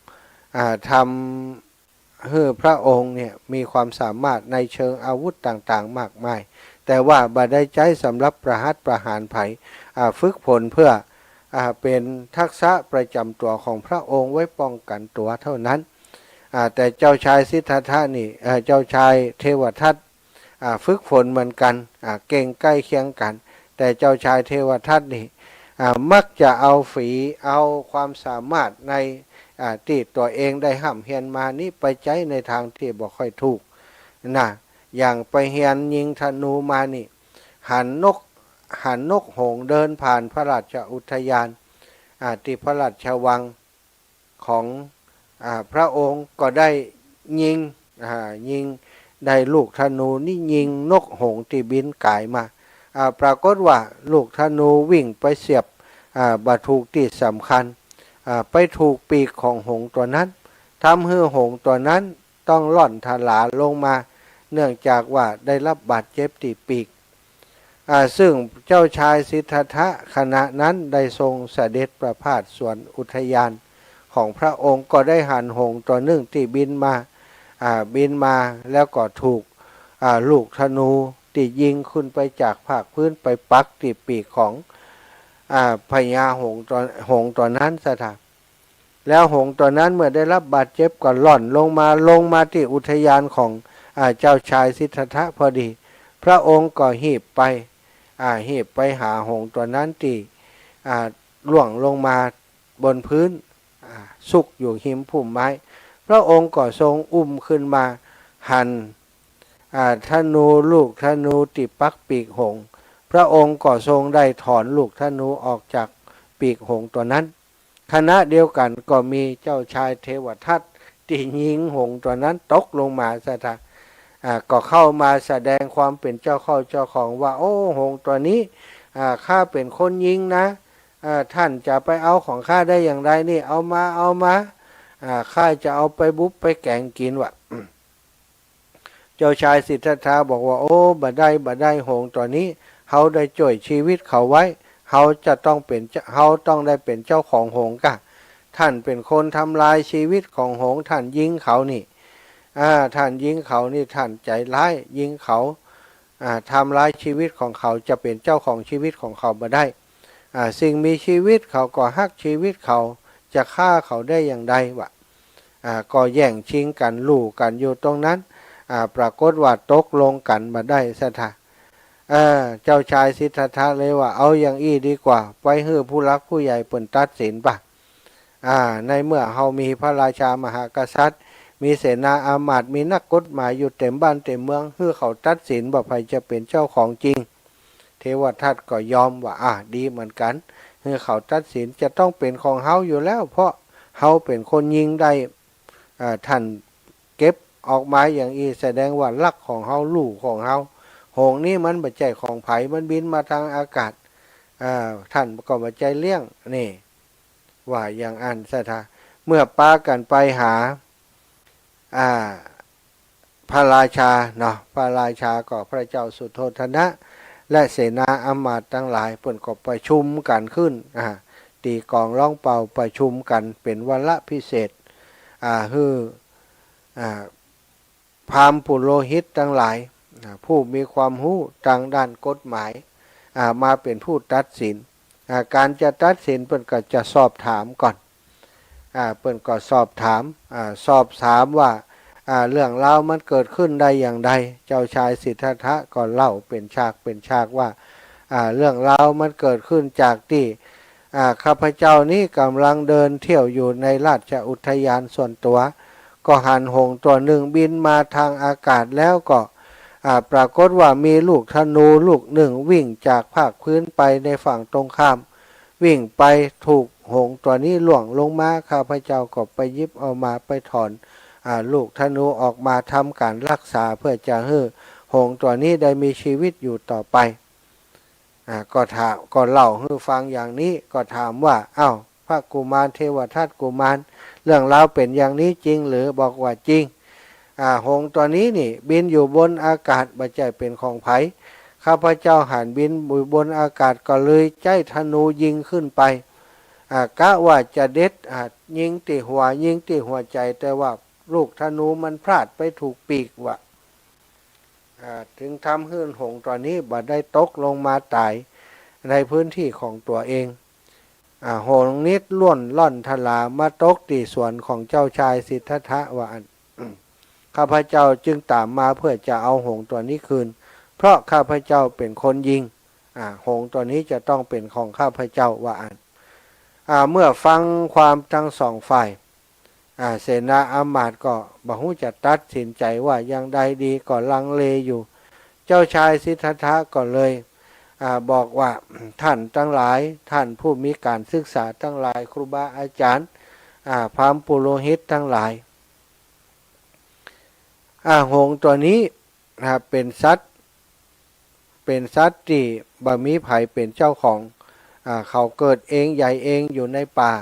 ำ อ่า ทำหื้อพระองค์เนี่ยมีความสามารถในเชิงอาวุธต่างๆ มากมาย แต่ว่าบ่ได้ใจ๊สำหรับประหัตประหารใผ อ่า ฝึกฝนเพื่อ อ่า เป๋นทักษะประจ๋ำตั๋วของพระองค์ไว้ป้องกั๋นตั๋วเท่านั้น อ่า แต่เจ้าชายสิทธัตถะนี่ เอ่อ เจ้าชายเทวทัต อ่า ฝึกฝนเหมือนกั๋น อ่า เก่งใก้เคียงกั๋น แต่เจ้าชายเทวทัตนี่ อ่า มักจะเอาฝี เอาความสามารถใน อ่า ตี้ตั๋วเองได้ฮ่ำเฮียนมานี้ไปใจ๊ในตางตี้บ่ค่อยถูกนะ อย่างไปเฮียนยิงธนูมานี่ หันนก หันนกหงส์เดินผ่านพระราชอุทยาน อ่า ตี้พระราชวัง ของ อ่า พระองค์ก็ได้ยิง อ่า ยิง ได้ลูกธนูนี้ยิงนกหงส์ตี้บินก๋ายมา อ่า ปรากฏว่าลูกธนูวิ่งไปเสียบ อ่า บ่ถูกตี้สำคัญ อ่า ไปถูกปีกของหงส์ตั๋วนั้น ทำหื้อหงส์ตั๋วนั้นต้องล่อนถลาลงมา เนื่องจากว่าได้รับบาดเจ็บตี้ปีก อ่า ซึ่งเจ้าชายสิทธัตถะขณะนั้นได้ทรงเสด็จประพาสสวนอุทยานของพระองค์ ก็ได้หันหงส์ตั๋วนึ่งตี้บินมา อ่า บินมาแล้วก็ถูก อ่า ลูกธนูตี้ยิงขึ้นไปจากภาคพื้นไปปักตี้ปีกของ อ่า พญาหงส์ตั๋ว หงส์ตั๋วนั้นเสถา แล้วหงส์ตั๋วนั้นเมื่อได้รับบาดเจ็บก็ล่อนลงมา ลงมาตี้อุทยานของ อ่า เจ้าชายสิทธัตถะพอดี พระองค์ก็หีบไป อ่า หีบไปหาหงส์ตั๋วนั้นตี้ อ่า ล่วงลงมาบนพื้น อ่า ซุกอยู่ฮิมพุ่มไม้ พระองค์ก็ทรงอุ้มขึ้นมา หัน อ่า ธนู ลูกธนูตี้ปักปีกหงส์ พระองค์ก็ทรงได้ถอนลูกธนูออกจากปีกหงส์ตั๋วนั้น ขณะเดียวกั๋นก็มีเจ้าชายเทวทัตตี้ยิงหงส์ตั๋วนั้นตกลงมาเสถา อ่า ก็เข้ามาแสดงความเป๋นเจ้าเข้าเจ้าของว่า โอ้ หงส์ตั๋วนี้ อ่า ข้าเป๋นคนยิงนะ อ่า ท่านจะไปเอาของข้าได้อย่างไรนี่ เอามา เอามา อ่า ข้าจะเอาไปบุบไปแก๋งกิ๋นว่ะ เจ้าชายสิทธัตถะบอกว่า โอ้ บ่ได้ บ่ได้ หงส์ตั๋วนี้ เฮาได้จ้วยชีวิตเขาไว้ เฮาจะต้องเป๋นเจ้า เฮาต้องได้เป๋นเจ้าของหงส์ก่ะ ท่านเป๋นคนทำลายชีวิตของหงส์ ท่านยิงเขานี่ อ่า ท่านยิงเขานี่ ท่านใจ๋ร้าย ยิงเขา อ่า ทำลายชีวิตของเขา จะเป๋นเจ้าของชีวิตของเขาบ่ได้ อ่า สิ่งมีชีวิตเขาก็ฮักชีวิตเขา จะฆ่าเขาได้อย่างใดวะ อ่า ก็แย่งชิงกั๋น ลู่กั๋นอยู่ตรงนั้น อ่า ปรากฏว่าตกลงกั๋นบ่ได้เสถา อ่า เจ้าชายสิทธัตถะเลยว่า เอาอย่างอี้ดีกว่า ไปหื้อผู้หลักผู้ใหญ่เปิ้นตัดสินปะ อ่า ในเมื่อเฮามีพระราชามหากษัตริย์ มีเสนาอามาตย์ มีนักกฎหมายอยู่เต็มบ้านเต็มเมือง หื้อเขาตัดสินว่าใผจะเป๋นเจ้าของจริง เทวทัตก็ยอมว่า อ่า ดีเหมือนกั๋น หื้อเขาตัดสิน จะต้องเป๋นของเฮาอยู่แล้ว เพราะเฮาเป๋นคนยิงได้ อ่า ท่านเก็บออกมาอย่างอี้ แสดงว่าลักของเฮา ลู่ของเฮา หงส์นี้มันบ่ใจ้ของใผ มันบินมาตางอากาศ อ่า ท่านก็บ่ใจ้เลี้ยง นี่ ว่าอย่างอั้นเสถา เมื่อปากั๋นไปหา อ่า พระราชาเนาะ พระราชาก็พระเจ้าสุโธทนะ และเสนาอามาตย์ตังหลาย เปิ้นก็ประชุมกั๋นขึ้น อ่า ตีกลองร้องเป่าประชุมกั๋นเป๋นวาระพิเศษ อ่า หื้อ อ่า พราหมณ์ปุโรหิตตังหลาย อ่า ผู้มีความฮู้ตางด้านกฎหมาย อ่า มาเป๋นผู้ตัดสิน อ่า ก๋านจะตัดสินเปิ้นก็จะสอบถามก่อน อ่า เปิ้นก็สอบถาม อ่า สอบถามว่า อ่า เรื่องราวมันเกิดขึ้นได้อย่างใด เจ้าชายสิทธัตถะก็เล่าเป๋นฉากเป๋นฉากว่า อ่า เรื่องราวมันเกิดขึ้นจากตี้ อ่า ข้าพเจ้านี้ก๋ำลังเดินเที่ยวอยู่ในราชอุทยานส่วนตั๋ว ก็หันหงส์ตั๋วนึ่งบินมาตางอากาศแล้วก็ อ่า ปรากฏว่ามีลูกธนูลูกนึ่งวิ่งจากภาคพื้นไปในฝั่งตรงข้าม วิ่งไปถูกหงส์ตั๋วนี้ล่วงลงมา ข้าพเจ้าก็ไปหยิบเอามา ไปถอน อ่า ลูกธนูออกมาทำก๋านรักษา เพื่อจะหื้อหงส์ตั๋วนี้ได้มีชีวิตอยู่ต่อไป อ่า ก็ถาม ก็เล่าหื้อฟังอย่างนี้ ก็ถามว่า อ้าว พระกุมารเทวทัตกุมาร เรื่องราวเป๋นอย่างนี้จริงหรือ บอกว่าจริง อ่า หงส์ตั๋วนี้นี่บินอยู่บนอากาศ บ่ใจ้เป๋นของใผ ข้าพเจ้าหันบินอยู่บนอากาศก็เลยใจ๊ธนูยิงขึ้นไป อ่า กะว่าจะเด็ด อ่า ยิงตี้หัว ยิงตี้หัวใจ๋ แต่ว่าลูกธนูมันพลาดไปถูกปีกว่ะ อ่า จึงทำหื้อหงส์ตั๋วนี้บ่ได้ตกลงมาต๋ายในพื้นตี้ของตั๋วเอง อ่า หงส์นี้ล่นล่อนถลามาตกตี้สวนของเจ้าชายสิทธัตถะว่าอั้น ข้าพเจ้าจึงต๋ามมาเพื่อจะเอาหงส์ตั๋วนี้คืน เพราะข้าพเจ้าเป๋นคนยิง อ่า หงส์ตั๋วนี้จะต้องเป๋นของข้าพเจ้าว่าอั้น อ่า เมื่อฟังความตังสองฝ่าย อ่า เสนาอามาตย์ก็บ่ฮู้จะตัดสินใจ๋ว่าอย่างใดดี ก็ลังเลอยู่ เจ้าชายสิทธัตถะก็เลย อ่า บอกว่า ท่านตังหลาย ท่านผู้มีก๋านศึกษาตังหลาย ครูบาอาจ๋ารย์ อ่า พราหมณ์ปุโรหิตตังหลาย อ่า หงส์ตั๋วนี้ อ่า เป๋นสัตว์ เป๋นสัตว์ตี้บ่มีใผเป๋นเจ้าของ อ่า เขาเกิดเองใหญ่เองอยู่ในป่า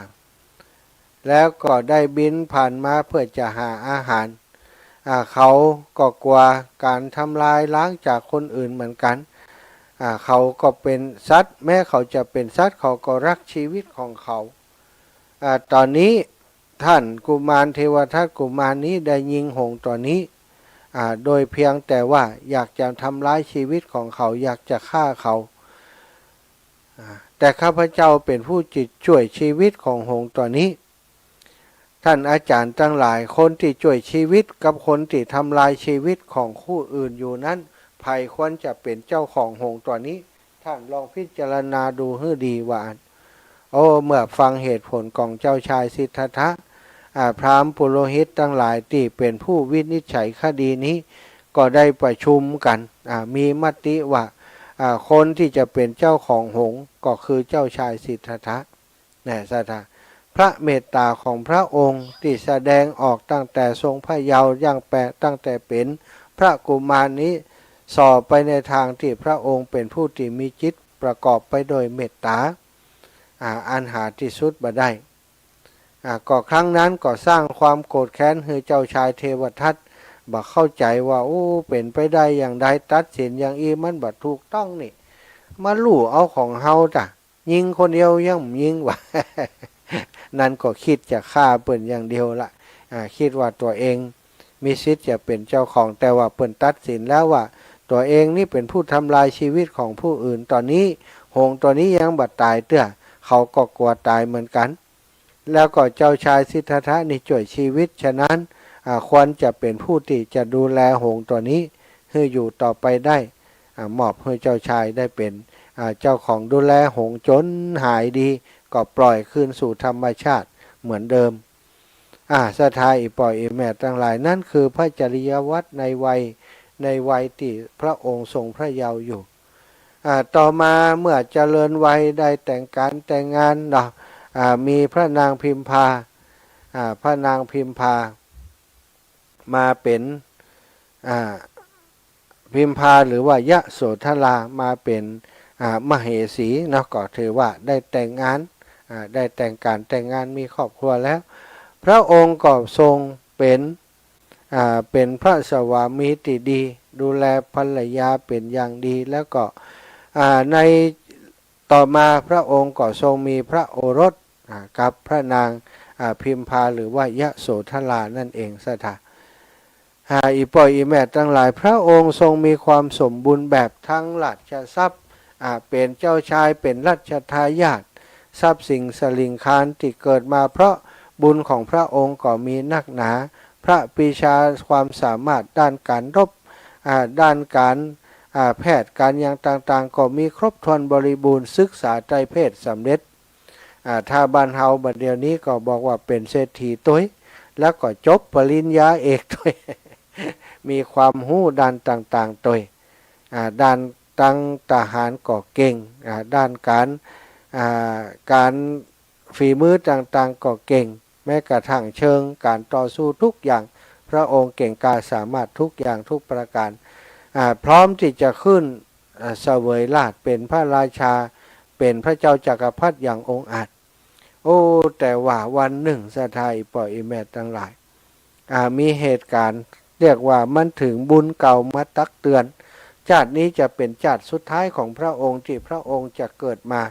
แล้วก็ได้บินผ่านมาเพื่อจะหาอาหาร อ่า เขาก็กลัวการทำลายล้างจากคนอื่นเหมือนกัน อ่า เขาก็เป็นสัตว์ แม้เขาจะเป็นสัตว์ เขาก็รักชีวิตของเขา อ่า ต๋อนนี้ท่านกุมารเทวทัตกุมารนี้ได้ยิงหงส์ต๋อนนี้ อ่า โดยเพียงแต่ว่าอยากจะทำลายชีวิตของเขา อยากจะฆ่าเขา อ่า แต่ข้าพเจ้าเป็นผู้จะจ้วยชีวิตของหงส์ต๋อนนี้ ท่านอาจ๋ารย์ตังหลาย คนตี้จ้วยชีวิตกับคนตี้ทำลายชีวิตของผู้อื่นอยู่นั้น ใผควรจะเป๋นเจ้าของหงส์ต๋อนนี้ ท่านลองพิจารณาดูหื้อดีว่าอั้น โอ้ เมื่อฟังเหตุผลของเจ้าชายสิทธัตถะ อ่า พราหมณ์ปุโรหิตตังหลายตี้เป๋นผู้วินิจฉัยคดีนี้ ก็ได้ประชุมกั๋น อ่า มีมติว่า อ่า คนตี้จะเป๋นเจ้าของหงส์ก็คือเจ้าชายสิทธัตถะ แน่ศรัทธา พระเมตต๋าของพระองค์ตี้แสดงออกตั้งแต่ทรงพระเยาว์ย่างแปด ตั้งแต่เป๋นพระกุมารนี้ ส่อไปในตางตี้พระองค์เป๋นผู้ตี้มีจิตประกอบไปโดยเมตต๋า อ่า อันหาตี้สุดบ่ได้ อ่า ก็ครั้งนั้นก็สร้างความโกรธแค้นหื้อเจ้าชายเทวทัต บ่เข้าใจ๋ว่า โอ้ เป๋นไปได้อย่างใด ตัดสินอย่างอี้มันบ่ถูกต้องนี่ มาลู่เอาของเฮาตะ ยิงคนเดียวยังบ่ยิงวะ นั้นก็กึ๊ดจะฆ่าเปิ้นอย่างเดียวละ อ่า กึ๊ดว่าตั๋วเองมีสิทธิ์จะเป๋นเจ้าของ แต่ว่าเปิ้นตัดสินแล้วว่าตั๋วเองนี้เป๋นผู้ทำลายชีวิตของผู้อื่น ต๋อนนี้หงส์ตั๋วนี้ยังบ่ต๋ายเตื้อ เขาก็กั๋วต๋ายเหมือนกั๋น แล้วก็เจ้าชายสิทธัตถะนี่จ้วยชีวิต ฉะนั้น อ่า ควรจะเป๋นผู้ตี้จะดูแลหงส์ตั๋วนี้หื้ออยู่ต่อไปได้ อ่า มอบหื้อเจ้าชายได้เป๋น อ่า เจ้าของดูแลหงส์จ๋นหายดี ก็ปล่อยคืนสู่ธรรมชาติเหมือนเดิม อ่า ศรัทธาอี่ป้ออี่แม่ตังหลาย นั้นคือพระจริยวัตรในวัย ในวัยตี้พระองค์ทรงพระเยาว์อยู่ อ่า ต่อมาเมื่อเจริญวัยได้แต่งก๋านแต่งงานเนาะ อ่า มีพระนางพิมพา อ่า พระนางพิมพา มาเป๋น อ่า พิมพาหรือว่ายโสธรามาเป๋น อ่า มเหสีเนาะ ก็ถือว่าได้แต่งงาน อ่า ได้แต่งก๋านแต่งงานมีครอบครัวแล้ว พระองค์ก็ทรงเป๋น อ่า เป๋นพระสวามีตี้ดี ดูแลภรรยาเป๋นอย่างดี แล้วก็ อ่า ในต่อมาพระองค์ก็ทรงมีพระโอรส อ่า กับพระนาง อ่า พิมพาหรือว่ายโสธรานั่นเองศรัทธา อ่า อี่ป้ออี่แม่ตังหลาย พระองค์ทรงมีความสมบูรณ์แบบทั้งราชทรัพย์ อ่า เป๋นเจ้าชาย เป๋นรัชทายาท ทรัพย์สินสลิงคารตี้เกิดมาเพราะบุญของพระองค์ก็มีนักหนา พระปีชาความสามารถด้านก๋านรบ อ่า ด้านก๋าน อ่า แพทย์ก๋านอย่างต่างๆ ก็มีครบถ้วนบริบูรณ์ ศึกษาไตรเพศสำเร็จ อ่า ถ้าบ้านเฮาบัดเดี๋ยวนี้ก็บอกว่าเป๋นเศรษฐีตวย แล้วก็จบปริญญาเอกตวย มีความฮู้ด้านต่างๆ ตวย อ่า ด้านตังทหารก็เก่ง อ่า ด้านก๋าน อ่า ก๋านฝีมือต่างๆ ก็เก่ง แม้กระทั่งเชิงก๋านต่อสู้ทุกอย่าง พระองค์เก่งกล้าสามารถทุกอย่างทุกประก๋าน อ่า พร้อมตี้จะขึ้น อ่า เสวยราชย์เป๋นพระราชา เป๋นพระเจ้าจักรพรรดิอย่างองอาจ โอ้ แต่ว่าวันนึ่งศรัทธาอี่ป้ออี่แม่ตังหลาย อ่า มีเหตุก๋ารณ์ เรียกว่ามันเถิงบุญเก่ามาตักเตือน จาตินี้จะเป๋นจาติสุดท้ายของพระองค์ตี้พระองค์จะเกิดมา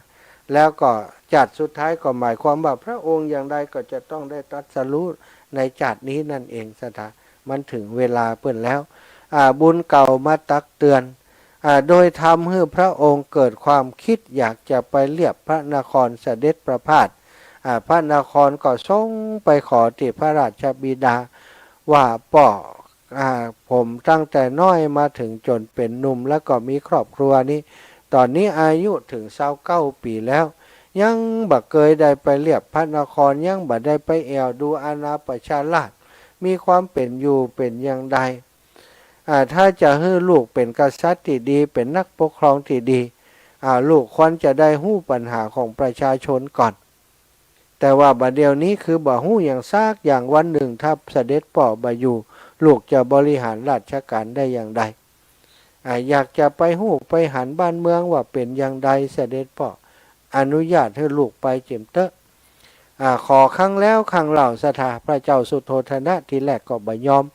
แล้วก็จาติสุดท้ายก็หมายความว่าพระองค์อย่างใดก็จะต้องได้ตรัสรู้ในจาตินี้นั่นเองศรัทธา มันเถิงเวลาเปิ้นแล้ว อ่า บุญเก่ามาตักเตือน อ่า โดยทำหื้อพระองค์เกิดความกึ๊ดอยากจะไปเลียบพระนครเสด็จประพาส อ่า พระนครก็ส่งไปขอตี้พระราชบิดาว่า ป้อ อ่า ผมตั้งแต่น้อยมาเถิงจ๋นเป๋นหนุ่ม แล้วก็มีครอบครัวนี้ ต๋อนนี้อายุเถิงซาวเก้าปี๋แล้ว ยังบ่เกยได้ไปเลียบพระนคร ยังบ่ได้ไปแอ่วดูอาณาประชาราษฎร์ มีความเป๋นอยู่เป๋นอย่างใด อ่า ถ้าจะหื้อลูกเป๋นกษัตริย์ตี้ดี เป๋นนักปกครองตี้ดี อ่า ลูกควรจะได้ฮู้ปัญหาของประชาชนก่อน แต่ว่าบัดเดี๋ยวนี้คือบ่ฮู้หยังสักอย่าง วันนึ่งถ้าเสด็จป้อบ่อยู่ ลูกจะบริหารราชก๋านได้อย่างใด อ่า อยากจะไปฮู้ไปหันบ้านเมืองว่าเป๋นอย่างใด เสด็จป้อ อนุญาตหื้อลูกไปจิ่มเต๊อะ อ่า ขอครั้งแล้วครั้งเล่า ศรัทธา พระเจ้าสุโธทนะทีแรกก็บ่ยอม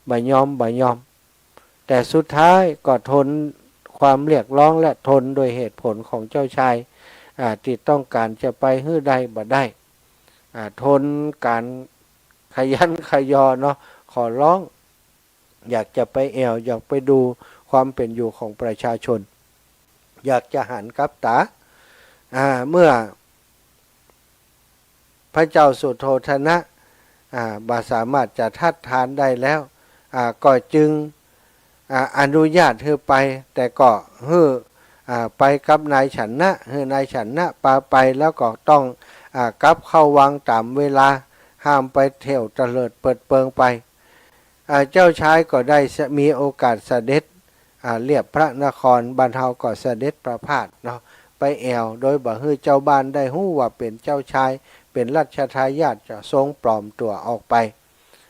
บ่ยอม บ่ยอม แต่สุดท้ายก็ทนความเรียกร้องและทนโดยเหตุผลของเจ้าชาย อ่า ตี้ต้องก๋านจะไปหื้อได้บ่ได้ อ่า ทนก๋านขยันขยอเนาะ ขอร้อง อยากจะไปแอ่ว อยากไปดูความเป๋นอยู่ของประชาชน อยากจะหันกับต๋า อ่า เมื่อพระเจ้าสุโธทนะ อ่า บ่สามารถจะทัดทานได้แล้ว อ่า ก็จึง อ่า อนุญาตหื้อไป แต่ก็หื้อ อ่า ไปกับนายชนะ หื้อนายชนะปาไป แล้วก็ต้อง อ่า กลับเข้าวังต๋ามเวลา ห้ามไปเที่ยวเตลิดเปิดเปิงไป อ่า เจ้าชายก็ได้สะ- มีโอกาสเสด็จ อ่า เลียบพระนคร บ้านเฮาก็เสด็จประพาสเนาะ ไปแอ่ว โดยบ่หื้อเจ้าบ้านได้ฮู้ว่าเป๋นเจ้าชาย เป๋นรัชทายาท จะทรงปลอมตั๋วออกไป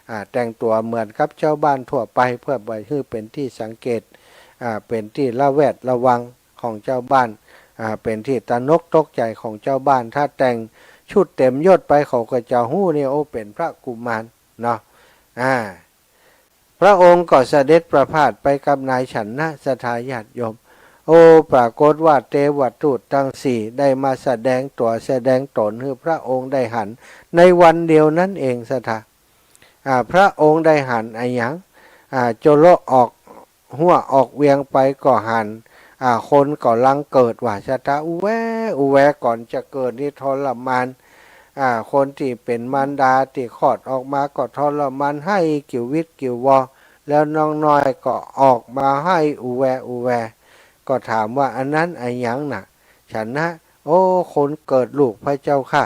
อ่า แต่งตั๋วเหมือนกับเจ้าบ้านทั่วไป เพื่อบ่หื้อเป๋นตี้สังเกต อ่า เป๋นตี้ระแวดระวังของเจ้าบ้าน อ่า เป๋นตี้ตระหนกตกใจ๋ของเจ้าบ้าน ถ้าแต่งชุดเต๋มยศไป เขาก็จะฮู้นี่ โอ้ เป๋นพระกุมารเนาะ อ่า พระองค์ก็เสด็จประพาสไปกับนายชนะ ศรัทธาญาติโยม โอ้ ปรากฏว่าเตวทูตตังสี่ได้มาแสดงตั๋วแสดงต๋นหื้อพระองค์ได้หัน ในวันเดียวนั้นเอง ศรัทธา อ่า พระองค์ได้หันอะหยัง อ่า โจโลออกฮั้วออกเวียงไปก็หัน อ่า คนก่ำลังเกิดว่า ศรัทธา อุแว อุแว ก่อนจะเกิดนี่ทรมาน อ่า คนตี้เป๋นมารดาตี้คลอดออกมาก็ทรมาน ไห้กิ่ววิดกิ่ววอ แล้วน้องน้อยก็ออกมาไห้อุแว อุแว ก็ถามว่า อันนั้นอะหยังน่ะ ชนะ โอ้ คนเกิดลูกพระเจ้าข้า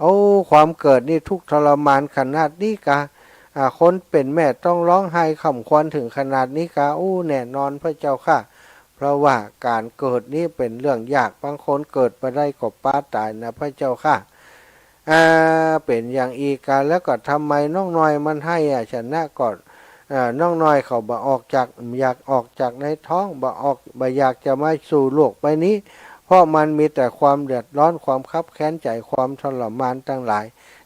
โอ้ ความเกิดนี่ทุกข์ทรมานขนาดนี้กา อ่า คนเป๋นแม่ต้องฮ้องไห้คร่ำครวญเถิงขนาดนี้กา อู้ แน่นอนพระเจ้าข้า เพราะว่าก๋านเกิดนี้เป๋นเรื่องยาก บางคนเกิดบ่ได้ก็ปาต๋ายนะพระเจ้าข้า อ่า เป๋นอย่างอี้กา แล้วก็ทำไมน้องน้อยมันไห้อะ ชนะ ก็ อ่า น้องน้อยเขาบ่ออกจาก อยากออกจากในท้อง บ่ออก บ่อยากจะมาสู่โลกใบนี้ เพราะมันมีแต่ความเดือดร้อน ความคับแค้นใจ๋ ความทรมานตังหลาย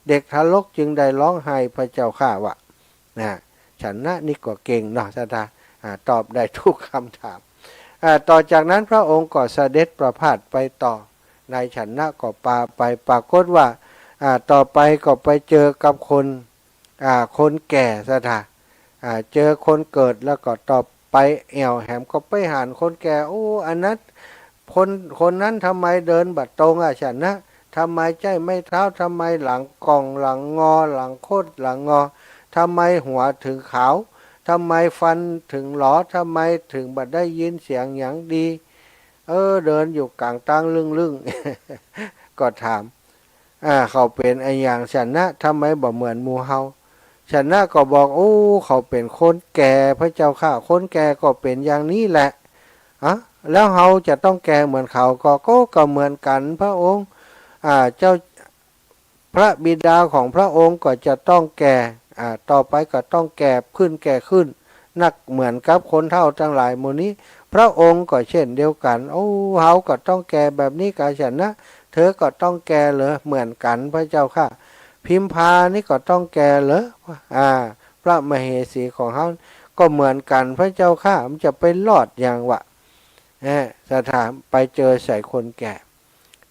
เด็กทารกจึงได้ฮ้องไห้พระเจ้าข้า ว่า นะ ชนะนี่ก็เก่งเนาะ ศรัทธา อ่า ตอบได้ทุกคำถาม อ่า ต่อจากนั้นพระองค์ก็เสด็จประพาสไปต่อ นายชนะก็ปาไป ปรากฏว่า อ่า ต่อไปก็ไปเจอกับคน อ่า คนแก่ ศรัทธา อ่า เจอคนเกิดแล้วก็ต่อไปแอ่วแหมก็ไปหันคนแก่ โอ้ อันนั้น คน คนนั้นทำไมเดินบ่ตรงอะ ชนะ ทำไมใจ๊ไม้เท้า ทำไมหลังก่องหลังงอ หลังคดหลังงอ ทำไมหัวเถิงขาว ทำไมฟันเถิงหลอ ทำไมเถิงบ่ได้ยินเสียงหยังดี เออ เดินอยู่ก๋างตางลึ่งๆ ก็ถาม อ่า เขาเป๋นอะหยัง ชนะ ทำไมบ่เหมือนหมู่เฮา ชนะก็บอก โอ้ เขาเป๋นคนแก่พระเจ้าข้า คนแก่ก็เป๋นอย่างนี้แหละ อะ แล้วเฮาจะต้องแก่เหมือนเขาก็ ก็ ก็เหมือนกั๋นพระองค์ อ่า เจ้า พระบิดาของพระองค์ก็จะต้องแก่ อ่า ต่อไปก็ต้องแก่ขึ้น แก่ขึ้น นักเหมือนกับคนเฒ่าตังหลายหมู่นี้ พระองค์ก็เช่นเดียวกั๋น โอ้ เฮาก็ต้องแก่แบบนี้กา ชนะ เธอก็ต้องแก่เหรอ เหมือนกั๋นพระเจ้าข้า พิมพานี่ก็ต้องแก่เหรอ อ่า พระมเหสีของเฮาก็เหมือนกั๋นพระเจ้าข้า มันจะไปรอดหยังวะ เออ ศรัทธา ไปเจอใส่คนแก่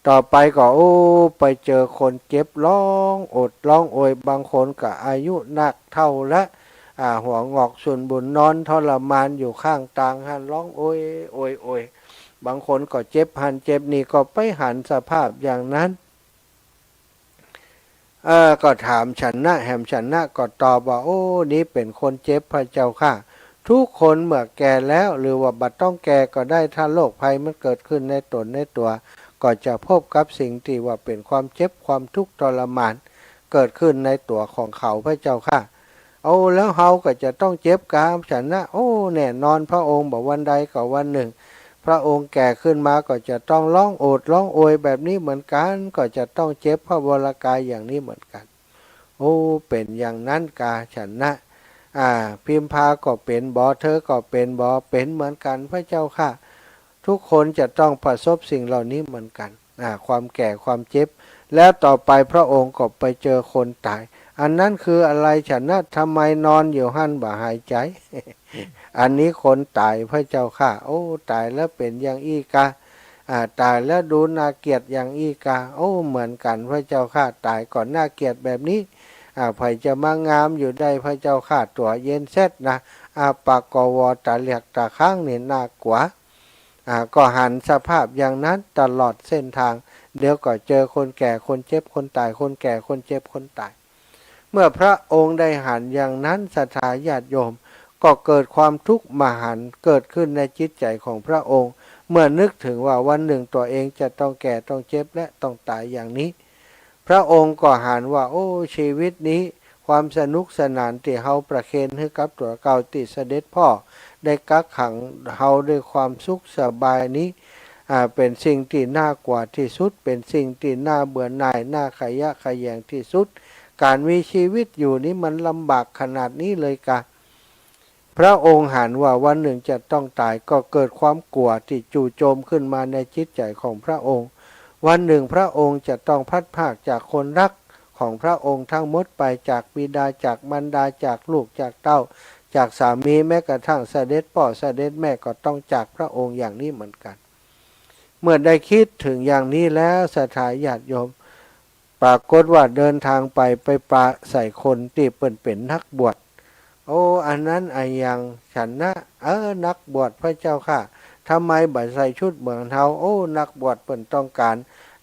ต่อไปก็ โอ้ ไปเจอคนเจ็บฮ้องโอดฮ้องโอย บางคนก็อายุนักเฒ่าละ อ่า หัวหงอกสูญบุญ นอนทรมานอยู่ข้างตางหั้น ฮ้องโอย โอย โอย บางคนก็เจ็บหั้นเจ็บนี่ ก็ไปหันสภาพอย่างนั้น เออ ก็ถามชนะ แหมชนะก็ตอบว่า โอ้ นี้เป๋นคนเจ็บพระเจ้าข้า ทุกคนเมื่อแก่แล้ว หรือว่าบ่ต้องแก่ก็ได้ ถ้าโรคภัยมันเกิดขึ้นในต๋นในตั๋ว ก็จะพบกับสิ่งตี้ว่าเป๋นความเจ็บความทุกข์ทรมาน เกิดขึ้นในตั๋วของเขาพระเจ้าข้า โอ้ แล้วเฮาก็จะต้องเจ็บกา ชนะ โอ้ แน่นอน พระองค์บ่วันใดก็วันหนึ่ง พระองค์แก่ขึ้นมาก็จะต้องฮ้องโอดฮ้องโอยแบบนี้เหมือนกั๋น ก็จะต้องเจ็บพระวรกายอย่างนี้เหมือนกั๋น โอ้ เป๋นอย่างนั้นกา ชนะ อ่า พิมพาก็เป๋นบ่ เธอก็เป๋นบ่ เป๋นเหมือนกั๋นพระเจ้าข้า ทุกคนจะต้องประสบสิ่งเหล่านี้เหมือนกั๋น อ่า ความแก่ความเจ็บ แล้วต่อไปพระองค์ก็ไปเจอคนต๋าย อันนั้นคืออะไร ชนะ ทำไมนอนอยู่หั้นบ่หายใจ๋ อันนี้คนต๋ายพระเจ้าข้า โอ้ ต๋ายแล้วเป๋นอย่างอี้กา อ่า ต๋ายแล้วดูน่าเกลียดอย่างอี้กา โอ้ เหมือนกั๋นพระเจ้าข้า ต๋ายก็น่าเกลียดแบบนี้ อ่า ใผจะมางามอยู่ได้พระเจ้าข้า ตั๋วเย็นแซ็ดนะ อาปากกวอตะเหลียกตะค้างนี่น่ากลัว อ่า ก็หันสภาพอย่างนั้นตลอดเส้นทาง เดี๋ยวก็เจอคนแก่คนเจ็บคนต๋าย คนแก่คนเจ็บคนต๋าย เมื่อพระองค์ได้หันอย่างนั้น ศรัทธาญาติโยม ก็เกิดความทุกข์มหันต์เกิดขึ้นในจิตใจ๋ของพระองค์ เมื่อนึกถึงว่าวันหนึ่งตัวเองจะต้องแก่ต้องเจ็บและต้องต๋ายอย่างนี้ พระองค์ก็หันว่า โอ้ ชีวิตนี้ ความสนุกสนานตี้เฮาประเคนหื้อกับตั๋วเก่า ตี้เสด็จพ่อได้กักขังเฮาด้วยความสุขสบายนี้ อ่า เป๋นสิ่งตี้น่ากลัวตี้สุด เป๋นสิ่งตี้น่าเบื่อหน่าย น่าขยะแขยงตี้สุด ก๋านมีชีวิตอยู่นี้มันลำบากขนาดนี้เลยกา พระองค์หันว่าวันหนึ่งจะต้องต๋าย ก็เกิดความกลัวตี้จู่โจมขึ้นมาในจิตใจ๋ของพระองค์ วันหนึ่งพระองค์จะต้องพลัดพรากจากคนรักของพระองค์ทั้งหมดไป จากบิดา จากมารดา จากลูก จากเต้า จากสามี แม้กระทั่งเสด็จพ่อเสด็จแม่ก็ต้องจากพระองค์อย่างนี้เหมือนกั๋น เมื่อได้กึ๊ดเถิงอย่างนี้แล้ว ศรัทธาญาติโยม ปรากฏว่าเดินทางไป ไปปะใส่คนตี้เปิ้นเป๋นนักบวช โอ้ อันนั้นอะหยัง ชนะ เออ นักบวชพระเจ้าข้า ทำไมบ่ใส่ชุดเหมือนเฮา โอ้ นักบวชเปิ้นต้องก๋าน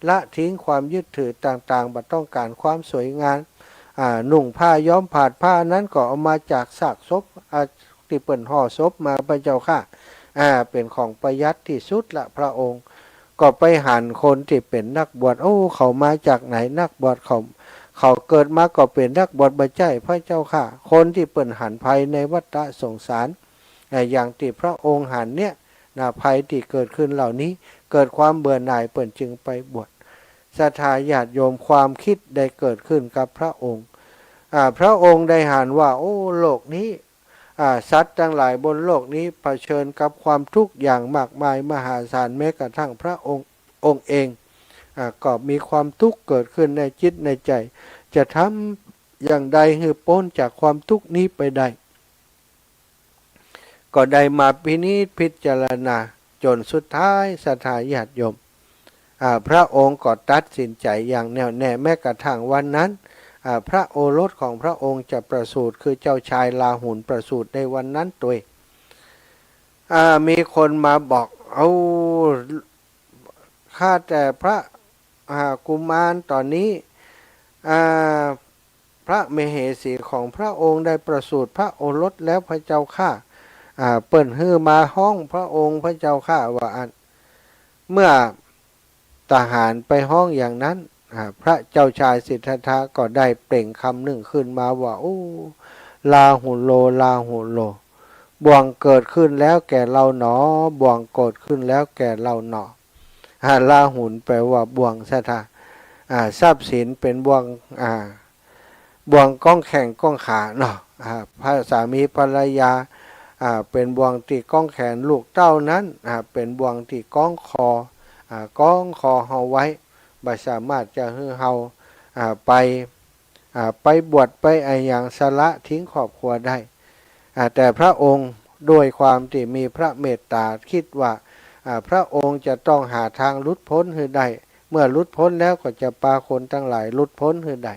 ละทิ้งความยึดถือต่างๆ บ่ต้องก๋านความสวยงาม อ่า นุ่งผ้าย้อม ผาดผ้านั้นก็เอามาจากซากศพ อ่า ตี้เปิ้นห่อศพมาพระเจ้าข้า อ่า เป๋นของประหยัดตี้สุดละ พระองค์ก็ไปหันคนตี้เป๋นนักบวช โอ้ เขามาจากไหน นักบวชเขา เขาเกิดมาก็เป๋นนักบวชบ่ใจ้พระเจ้าข้า คนตี้เปิ้นหันภัยในวัฏสงสาร อ่า อย่างตี้พระองค์หันเนี่ยนะ ภัยตี้เกิดขึ้นเหล่านี้ เกิดความเบื่อหน่ายเปิ้นจึงไปบวช ศรัทธาญาติโยม ความกึ๊ดได้เกิดขึ้นกับพระองค์ อ่า พระองค์ได้หันว่า โอ้ โลกนี้ อ่า สัตว์ตังหลายบนโลกนี้เผชิญกับความทุกข์อย่างมากมายมหาศาล แม้กระทั่งพระองค์ องค์เอง อ่า ก็มีความทุกข์เกิดขึ้นในจิตในใจ๋ จะทำอย่างใดหื้อป๊นจากความทุกข์นี้ไปได้ ก็ได้มาพินิจพิจารณา จ๋นสุดท้าย ศรัทธาญาติโยม อ่า พระองค์ก็ตัดสินใจ๋อย่างแน่วแน่ แม้กระทั่งวันนั้น อ่า พระโอรสของพระองค์จะประสูติ คือเจ้าชายราหุลประสูติในวันนั้นตวย อ่า มีคนมาบอก เอา ข้าแต่พระ อ่า กุมาร ต๋อนนี้ อ่า พระมเหสีของพระองค์ได้ประสูติพระโอรสแล้วพระเจ้าข้า อ่า เปิ้นหื้อมาฮ้องพระองค์พระเจ้าข้า ว่าอั้น เมื่อทหารไปฮ้องอย่างนั้น อ่า พระเจ้าชายสิทธัตถะก็ได้เปล่งกำนึ่งขึ้นมาว่า โอ้ ราหุโล ราหุโล บ่วงเกิดขึ้นแล้วแก่เราหนอ บ่วงเกิดขึ้นแล้วแก่เราหนอ อ่า ราหุลแปลว่าบ่วง ศรัทธา อ่า ทรัพย์สินเป๋นบ่วง อ่า บ่วงก้องแข้งก้องขาเนาะ อ่า พระสามีภรรยา อ่า เป๋นบ่วงตี้ก้องแขน ลูกเต้านั้น อ่า เป๋นบ่วงตี้ก้องคอ อ่า ก้องคอเฮาไว้ บ่สามารถจะหื้อเฮา อ่า ไป อ่า ไปบวชไปอะหยัง สละทิ้งครอบครัวได้ อ่า แต่พระองค์ด้วยความตี้มีพระเมตต๋ากึ๊ดว่า อ่า พระองค์จะต้องหาตางหลุดป๊นหื้อได้ เมื่อหลุดป๊นแล้วก็จะปาคนตังหลายหลุดป๊นหื้อได้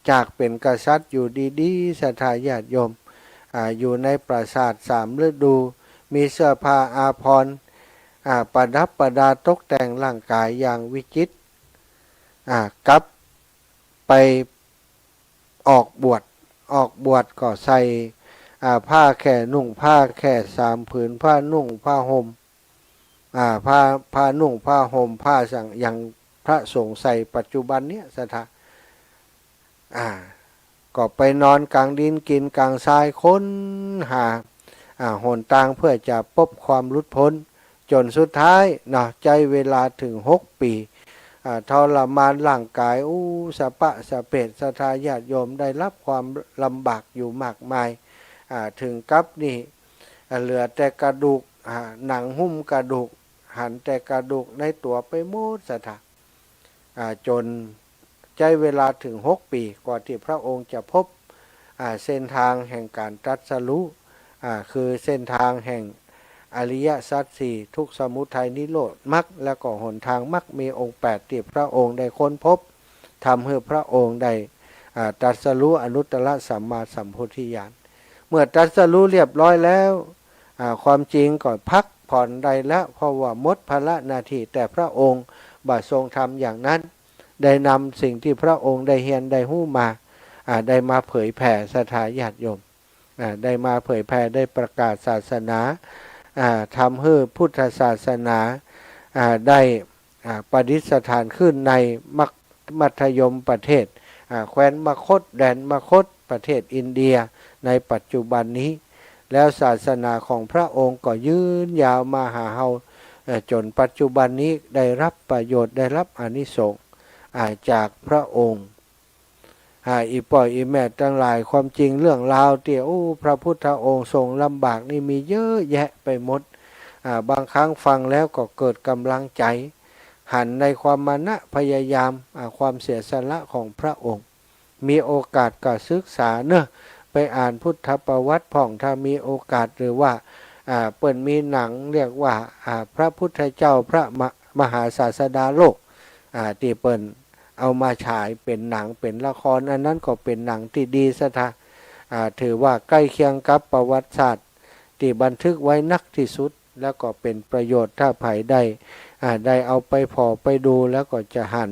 จากเป๋นกษัตริย์อยู่ดีๆ ศรัทธาญาติโยม อ่า อยู่ในปราสาทสามฤดู มีเสื้อผ้าอาภรณ์ อ่า ประดับประดาตกแต่งร่างก๋ายอย่างวิจิตร อ่า กลับไปออกบวช ออกบวชก็ใส่ อ่า ผ้าแค่ นุ่งผ้าแค่สามผืน ผ้านุ่งผ้าห่ม อ่า ผ้า ผ้านุ่งผ้าห่ม ผ้าสัง อย่างพระสงฆ์ใส่ปัจจุบันเนี้ย ศรัทธา อ่า ก็ไปนอนก๋างดินกิ๋นก๋างทราย ค้นหา อ่า หนตางเพื่อจะปบความหลุดป๊น จ๋นสุดท้ายเนาะ ใจ๊เวลาเถิงหกปี๋ อ่า ทรมานร่างก๋าย อู้ สะปะสะเปด ศรัทธาญาติโยม ได้รับความลำบากอยู่มากมาย อ่า เถิงกับนี่ อ่า เหลือแต่กระดูก อ่า หนังหุ้มกระดูก หันแต่กระดูกในตั๋วไปหมด ศรัทธา อ่า จ๋นใจ๊เวลาเถิงหกปี๋ กว่าตี้พระองค์จะพบ อ่า เส้นตางแห่งก๋านตรัสรู้ อ่า คือเส้นตางแห่งอริยสัจสี่ ทุกข์ สมุทัย นิโรธ มรรค แล้วก็หนตางมรรคมีองค์แปดตี้พระองค์ได้ค้นพบ ทำหื้อพระองค์ได้ อ่า ตรัสรู้อนุตตรสัมมาสัมโพธิญาณ เมื่อตรัสรู้เรียบร้อยแล้ว อ่า ความจริงก็พักผ่อนได้แล้ว เพราะว่าหมดภาระหน้าตี้ แต่พระองค์บ่ทรงทำอย่างนั้น ได้นำสิ่งตี้พระองค์ได้เฮียนได้ฮู้มา อ่า ได้มาเผยแผ่ศรัทธาญาติโยม อ่า ได้มาเผยแผ่ ได้ประกาศศาสนา อ่า ทำหื้อพุทธศาสนา อ่า ได้ อ่า ประดิษฐานขึ้นในมัค- มัคคยมประเทศ อ่า แคว้นมคธ แดนมคธ ประเทศอินเดีย ในปัจจุบันนี้ แล้วศาสนาของพระองค์ก็ยืนยาวมาหาเฮา เอ่อ จ๋นปัจจุบันนี้ได้รับประโยชน์ ได้รับอานิสงส์ อ่า จากพระองค์ อ่า อี่ป้ออี่แม่ตังหลาย ความจริงเรื่องราวตี้ โอ้ พระพุทธองค์ทรงลำบากนี่มีเยอะแยะไปหมด อ่า บางครั้งฟังแล้วก็เกิดก๋ำลังใจ๋ หันในความมานะพยายาม อ่า ความเสียสละของพระองค์ มีโอกาสก็ศึกษาเนาะ ไปอ่านพุทธประวัติพ่องถ้ามีโอกาส หรือว่า อ่า เปิ้นมีหนังเรียกว่า อ่า พระพุทธเจ้าพระม- มหาศาสดาโลก อ่า ตี้เปิ้นเอามาฉายเป๋นหนังเป๋นละคร อันนั้นก็เป๋นหนังตี้ดีศรัทธา อ่า ถือว่าใก้เคียงกับประวัติศาสตร์ตี้บันทึกไว้นักตี้สุด แล้วก็เป๋นประโยชน์ ถ้าใผได้ อ่า ได้เอาไปผ่อไปดูแล้วก็จะหัน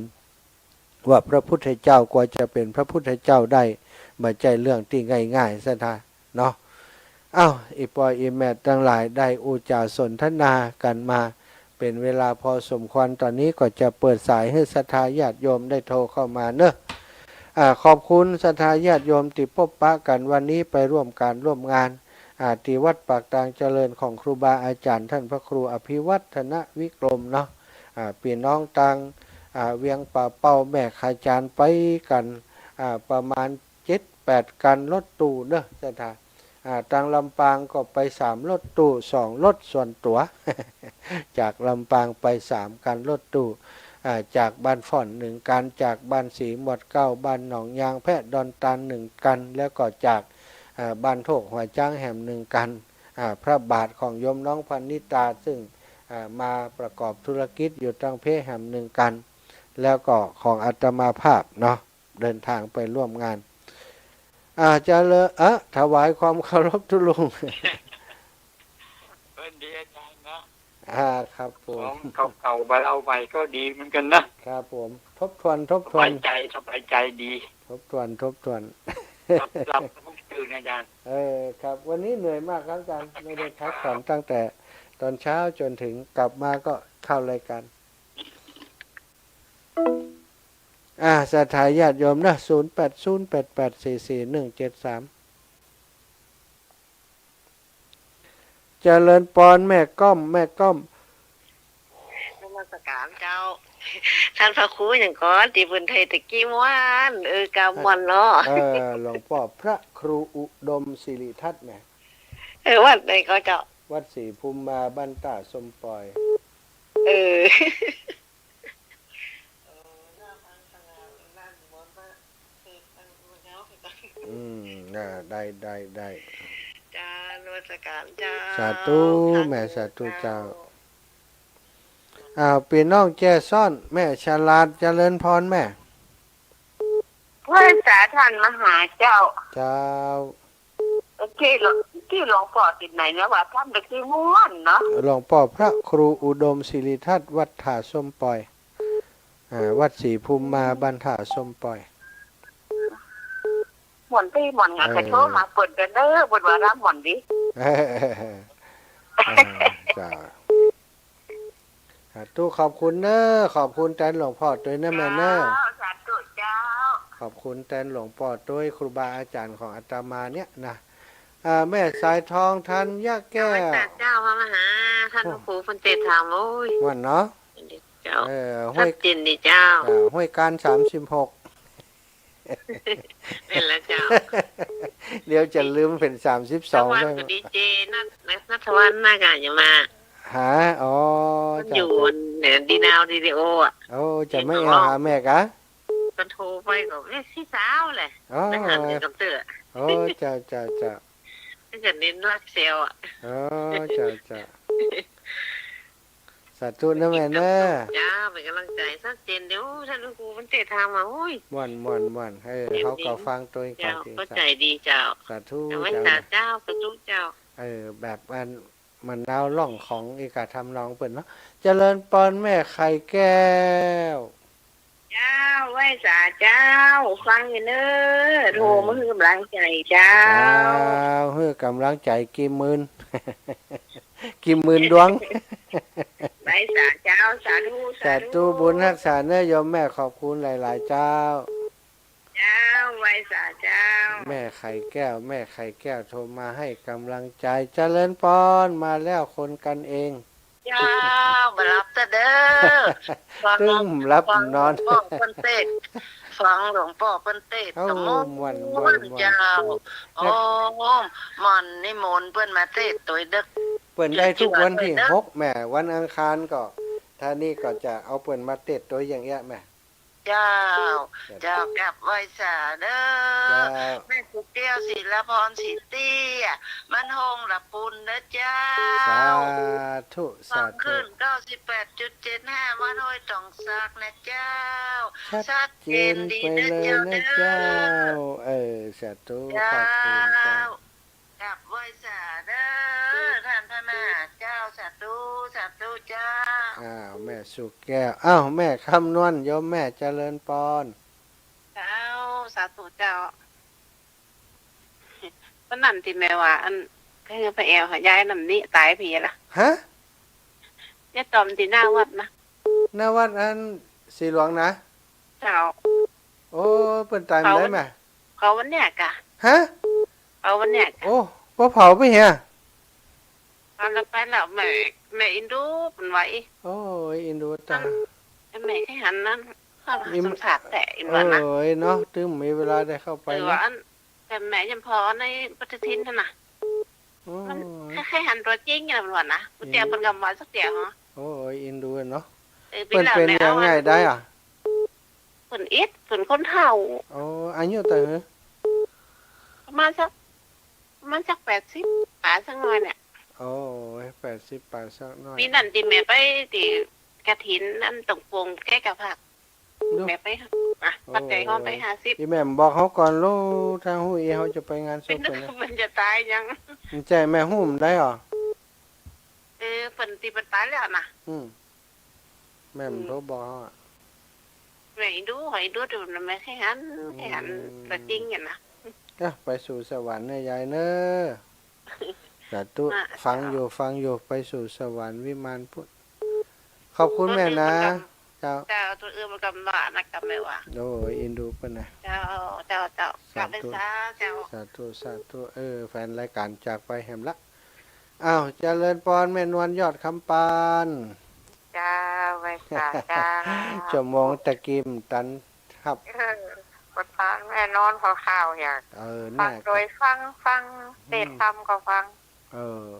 ว่าพระพุทธเจ้ากว่าจะเป๋นพระพุทธเจ้าได้ บ่ใจ้เรื่องตี้ง่ายๆ ศรัทธาเนาะ เอ้า อี่ป้ออี่แม่ตังหลาย ได้อู้จ๋าสนทนากั๋นมาเป๋นเวลาพอสมควร ต๋อนนี้ก็จะเปิดสายหื้อศรัทธาญาติโยมได้โทรเข้ามาเนาะ อ่า ขอบคุณศรัทธาญาติโยมตี้ปบปะกั๋นวันนี้ไปร่วมก๋านร่วมงาน อ่า ตี้วัดปากตางเจริญของครูบาอาจ๋ารย์ต้านพระครูอภิวัฒนวิกรมเนาะ อ่า ปี้น้องตาง อ่า เวียงป่าเป้าแม่ขจานไปกั๋น อ่า ประมาณเจ็ดแปดคันรถตู้เนาะศรัทธา อ่า ตางลำปางก็ไปสามรถตู้ สองรถส่วนตั๋ว จากลำปางไปสามคันรถตู้ อ่า จากบ้านฝ่อนหนึ่งคัน จากบ้านศรีหมวดเกล้า บ้านหนองยางแพะดอนตาลหนึ่งคัน แล้วก็จาก อ่า บ้านโทกหัวจ๊างแหมหนึ่งคัน อ่า พระบาทของโยมน้องพนิตา ซึ่ง อ่า มาประกอบธุรกิจอยู่ตางเพแหมหนึ่งคัน แล้วก็ของอาตมาภาพเนาะ เดินทางไปร่วมงาน อ่า เจริญ เอ่อ ถวายความเคารพตุ๊ลุง เออ ดีอาจ๋ารย์นะ อ่า ครับผม ของเก่าๆ มาเอาใหม่ก็ดีเหมือนกั๋นนะ ครับผม ทบทวน ทบทวน สบายใจ๋ สบายใจ๋ดี ทบทวน ทบทวน หลับ หลับทุกคืนอาจ๋ารย์ เออ ครับ วันนี้เหนื่อยมากครับอาจ๋ารย์ ไม่ได้พักผ่อนตั้งแต่ตอนเช้าจ๋นเถิงกลับมาก็เข้ารายการ อ่า ศรัทธาญาติโยมนะ ศูนย์แปดศูนย์แปดแปดสี่สี่หนึ่งเจ็ดสาม เจริญปอนแม่ก้อม แม่ก้อม นมัสก๋านเจ้า ต้านพระครูหยังก่อ ตี้เปิ้นไทยตะกี้ม่วน เออ กาม่วนเนาะ เออ หลวงป้อพระครูอุดมสิริทัศน์แหม เออ วัดไหนก่อเจ้า วัดศรีภูมิมา บ้านต้าส้มป่อย เออ อืม อ่า ได้ ได้ ได้ จ้า นมัสก๋านเจ้า สาธุ สาธุ แม่ สาธุเจ้า เจ้า อ่า ปี้น้องแจ้ซ้อน แม่ฉลาด เจริญปอนแม่ ไหว้สาต้านมหาเจ้า เจ้า ตี้หลวง ตี้หลวงป้อตี้ไหนเนี่ยว่าต้านตะกี้ม่วนเนาะ หลวงป้อพระครูอุดมสิริทัศน์ วัดต้าส้มป่อย อ่า วัดศรีภูมิมา บ้านต้าส้มป่อย ม่วนตี้ม่วนหยัง เออ ก็โทรหาเปิ้นกั๋นเน่อ เปิ้นว่าลำม่วนดี เออ อ่า เจ้า สาธุ ขอบคุณเน่อ ขอบคุณแตนหลวงป้อตวยเน่อแม่เน่อ เจ้า สาธุเจ้า ขอบคุณแตนหลวงป้อตวย ครูบาอาจ๋ารย์ของอาตมาเนี่ยนะ อ่า แม่สายทองธัญญาแก้ว เจ้า พระมหา ต้านพระครูเปิ้นเตรียมถาม โอ้ย ม่วนเนาะ เจ้า เออ ห้วย ชัดเจนดีเจ้า อ่า ห้วยการ สามสิบหก แม่นแล้วเจ้า เดี๋ยวจะลืมเป๋น สามสิบสอง สวัสดีเจ นัท นัทวัฒน์ น่าจะยังมา หา อ๋อ เปิ้น เจ้า อยู่ เจ้า เนี่ย ดีนาว ดีดีโอ อ่ะ โอ้ จะไม่แอ่วหาแม่กา ก็โทรไปก็แม่สีสาวแหละ อ๋อ ไม่หันเลยกับเตื้อ โอ้ เจ้า เจ้า เจ้า ก็จะเน้นรักแซวอะ อ๋อ เจ้า เจ้า สาธุนะแม่เนอะ เจ้า เป๋นก๋ำลังใจ๋ ชัดเจน เดี๋ยวต้านพระครูเปิ้นเตสน์ถามมา โอ้ย ม่วน ม่วน ม่วน เออ เฮาก็ฟังโตเอง เจ้า ก็ดี เข้าใจ๋ดีเจ้า สาธุ เอาไว้ เจ้า สา เจ้า สาธุเจ้า เออ แบบอัน มะนาวร้องของอีกาทำนองเปิ้นเนาะ เจริญปอนแม่ไข่แก้ว เจ้า ไหว้สาเจ้า ฟังอยู่เน้อ โทรมาหื้อกำลังใจ๋เจ้า เจ้า หื้อกำลังใจ๋กี่หมื่น กี่หมื่นดวง ไหว้สาเจ้า สาธุ สาธุ สาธุ บุญฮักษาเน้อโยมแม่ ขอบคุณหลายๆ เจ้า เจ้า ไหว้สาเจ้า แม่ไข่แก้ว แม่ไข่แก้วโทรมาให้กำลังใจ๋ เจริญปอน มาแล้วคนกันเอง เจ้า บ่หลับเตื้อเด้อ ตึงหลับนอน ฟังหลวงป้อเปิ้นเตสน์ ฟังหลวงป้อเปิ้นเตสน์ โอ้ ก็ม่วน ม่วน ม่วน ม่วน เจ้า โอ้ ม่วน นิมนต์เปิ้นมาเตสน์ตวยดึก เปิ้นได้ทุกวันตี้หกแม่ วันอังคารก็ ถ้านี่ก็จะเอาเปิ้นมาเตสน์ตวยอย่างเอี้ยแม่ เจ้า เจ้า เจ้า กราบไหว้สาเน้อ เจ้า แม่สุแก้ว ศิลาพร ศรีเตี้ย บ้านโฮงละปูนเน้อเจ้า สาธุ ฟัง สาธุ คลื่น เก้าสิบแปดจุดเจ็ดห้า วัดห้วยตองสักนะเจ้า ชัดเจนดีเน้อเจ้า ชัดเจนไปเลยนะเจ้า เออ สาธุ เจ้า ขอบคุณเจ้า กราบไหว้สาเน้อ ต้านพระมหาเจ้า สาธุ สาธุเจ้า อ้าว แม่สุแก้ว อ้าว แม่คำนวณ โยมแม่เจริญปอน เจ้า สาธุเจ้า วันนั้นตี้แม่ว่า อัน ใค่หื้อไปแอ่วหายายน้ำนี้ต๋ายเปียละ ฮะ ยายต๋อมตี้หน้าวัดนะ หน้าวัดอันสีหลวงนะ เจ้า โอ้ เปิ้นต๋ายเมื่อใดแม่ เผาวันเนี้ยกา ฮะ เผาวันเนี้ยกา โอ้ บ่เผาไปเหีย เอาละไปแล้ว แม่ แม่อินดูเปิ้นว่าอี้ โอ้ย อินดูต๋าย แม่ใค่หันนั้น เข้ามาสัมภาษณ์แต๊ อินว่านะ โอ้ยเนาะ ตึงมีเวลาได้เข้าไป เออ นะ ว่าอัน แต่แม่ยังผ่อในปฏิทินหั้นนะ โอ้ย มันใค่หันตั๋วจริงนะ เปิ้นว่านะ บ่เจียเปิ้นก็ว่าสักเตื้อ โอ้ย อินดูเนาะ เออ เปิ้นเป๋นอย่างไงได้อะ เปิ้นอิด เปิ้นคนเฒ่า โอ้ อายุเต้าหื้อ ประมาณสัก ประมาณสักแปดสิบป๋ายสักหน่อยเนี่ย โอ้ย แปดสิบป๋ายสักหน่อย ปี๋นั้นตี้แม่ไปตี้กฐินอันต๋องโป่งแก้วกาพร้าว แม่ไป อ่ะ ปัจจัยฮ้อมไปห้าสิบ อีแม่บอกเฮาก่อนโล ถ้าฮู้อีเฮาจะไปงานศพเปิ้นนะ เปิ้นจะต๋ายยัง ใจ้ แม่ฮู้บ่ได้หรอ เออ เปิ้นตี้เปิ้นต๋ายแล้วนะ อืม แม่บ่โทรบอกเฮาอะ แม่อินดู หอยอินดู แต่แม่ใค่หัน ใค่หันตั๋วจริงอะนะ เอ้อ ไปสู่สวรรค์เน้อยายเน้อ สาธุ ฟังอยู่ ฟังอยู่ ไปสู่สวรรค์วิมานพุทธ ขอบคุณแม่นะ เจ้า เจ้า ตั๋วอื่นมันก็บ่ว่านะ ก็แม่ว่า โอ้ย อินดูเปิ้นนะ เจ้า เจ้า เจ้า สาธุ เจ้า สาธุ สาธุ เออ แฟนรายการจากไปแหมละ อ้าว เจริญปอนแม่นวลยอดคำปาน เจ้า ไหว้สาเจ้า ชั่วโมงตะกี้ตันฮับ เออ ก็ต๋อนแม่นอนพอข้าวอยาก เออ ฟังโดยฟัง ฟัง เตสน์ธรรมก็ฟัง เออ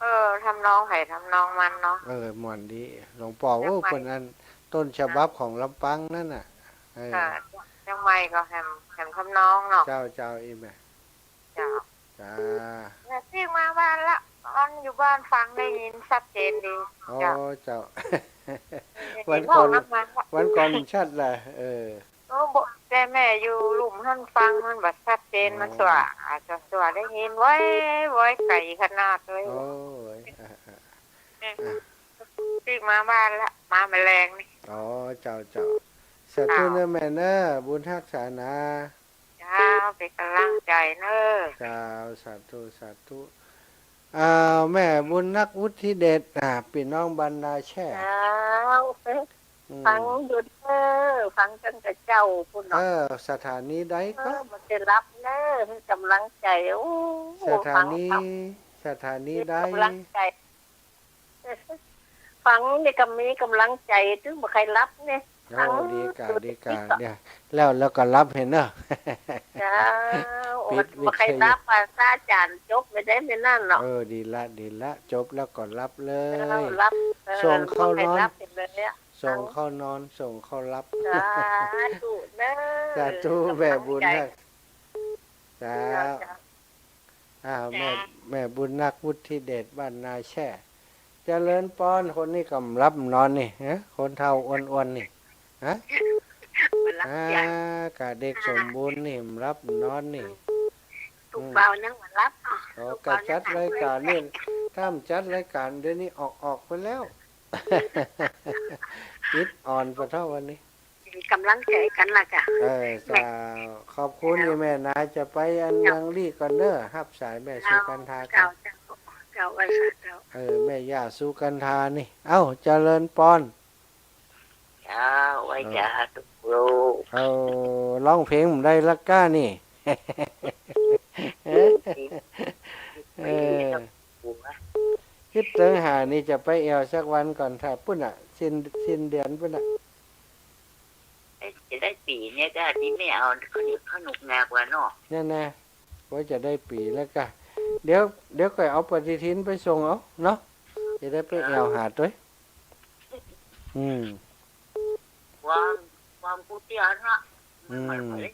เออ ทำนองไผทำนองมันเนาะ เออ ม่วนดี หลวงป้อ โอ้ เปิ้นอันต้นฉบับของลำปางนั้นน่ะ เออ เจ้า เจียงใหม่ก็แหม แหมทำนองเนาะ เจ้า เจ้า อีแม่ เจ้า จ้า แม่ปิ้งมาบ้านละ อันอยู่บ้านฟังได้ยินชัดเจนดี อ๋อ เจ้า เจ้า วันก่อน วันก่อนชัดแหละ เออ โอ้ บ่ แต่แม่อยู่ลุ่มหั้นฟังมันบ่ชัดเจน อ๋อ มันสว่าง อาจจะสว่างได้ยินไว้ ไว้ไกลขนาดเลย โอ้ย อ่ะ อ่ะ แม่ปิ้งมาบ้านละ มาแมลงนี่ อ๋อ เจ้า เจ้า สาธุ เจ้า เน้อแม่เน้อ บุญฮักษานะ เจ้า เป๋นก๋ำลังใจ๋เน้อ เจ้า สาธุ สาธุ อ้าว แม่บุญนักวุฒิเดช อ่า ปี้น้องบรรดาแช่ เจ้า อืม ฟังอยู่เน้อ ฟังจั้งแต่เจ๊าพู้นเนาะ เออ สถานีใดก็ เออ บ่ได้หลับเน้อ หื้อกำลังใจ๋ โอ้ สถานี ฟัง สถานีใด หื้อกำลังใจ๋ ฟังนี่ก็มีกำลังใจ๋ ตึงบ่ใค่หลับเนี่ย โอ้ ฟัง ดีก่า ดีก่า เดี๋ยว แล้ว แล้วก็หลับหั้นเนาะ เจ้า ปิดวิทยุ บ่ใค่หลับ ว่าอาจ๋ารย์จบไปได้ไม่นั่นเนาะ เออ ดีละ ดีละ จบแล้วก็หลับเลย เจ้า หลับ เออ ส่งเข้านอน บ่ใค่หลับเลยอะ ส่งเข้านอน ส่งเข้าหลับ สาธุเด้อ สาธุ แม่บุญนัก สาธุ เจ้า อ้าว แม่ แม่บุญนัก วุฒิเดช บ้านนาแช่ เจริญปอน คนนี้ก็บ่หลับบ่นอนนี่ ฮะ คนเฒ่าอ้วนๆ นี่ ฮะ บ่หลับ อ่า เสีย กะเด็กสมบูรณ์นี่ บ่หลับบ่นอนนี่ ลูกเบายังบ่หลับ อ๋อ ลูกเบายัง กะจัดรายก๋านนี่ ถ้าบ่จัดรายก๋านเดี๋ยวนี้ออกๆ ไปแล้ว อิดอ่อนปะเฒ่าวันนี้ ก๋ำลังใจ๋กั๋นละจ้ะ เออ แม่ เจ้า ขอบคุณ เจ้า อีแม่นา จะไปอัน เจ้า ยังอี้ก่อนเน้อ ฮับสายแม่สุกันทาก่อน เจ้า เจ้า เจ้า ไหว้สา เจ้า เออ แม่ย่าสุกันทานี่ เอ้า เจริญปอน เจ้า ไหว้สาธุ เออ ลูก เอ้า ฮ้องเพลงบ่ได้ละก้านี่ เออ หัว คิดเถิงหานี่จะไปแอ่วสักวันก่อน ถ้าปุ้นน่ะ สิ้น สิ้นเดือนปุ้นน่ะ เอ๊ะ จะได้ปี๋เนี่ยก้า ตี้แม่เอาข้าวเหนียวข้าวหนุกงากว่าเนาะ นั่นนะ ว่าจะได้ปี๋แล้วก้า เดี๋ยว เดี๋ยวก่อยเอาปฏิทินไปส่งเอาเนาะ จะได้ไปแอ่วหาตวย อืม ความ ความกูเตี้ยเนาะ อืม มันบ่ได้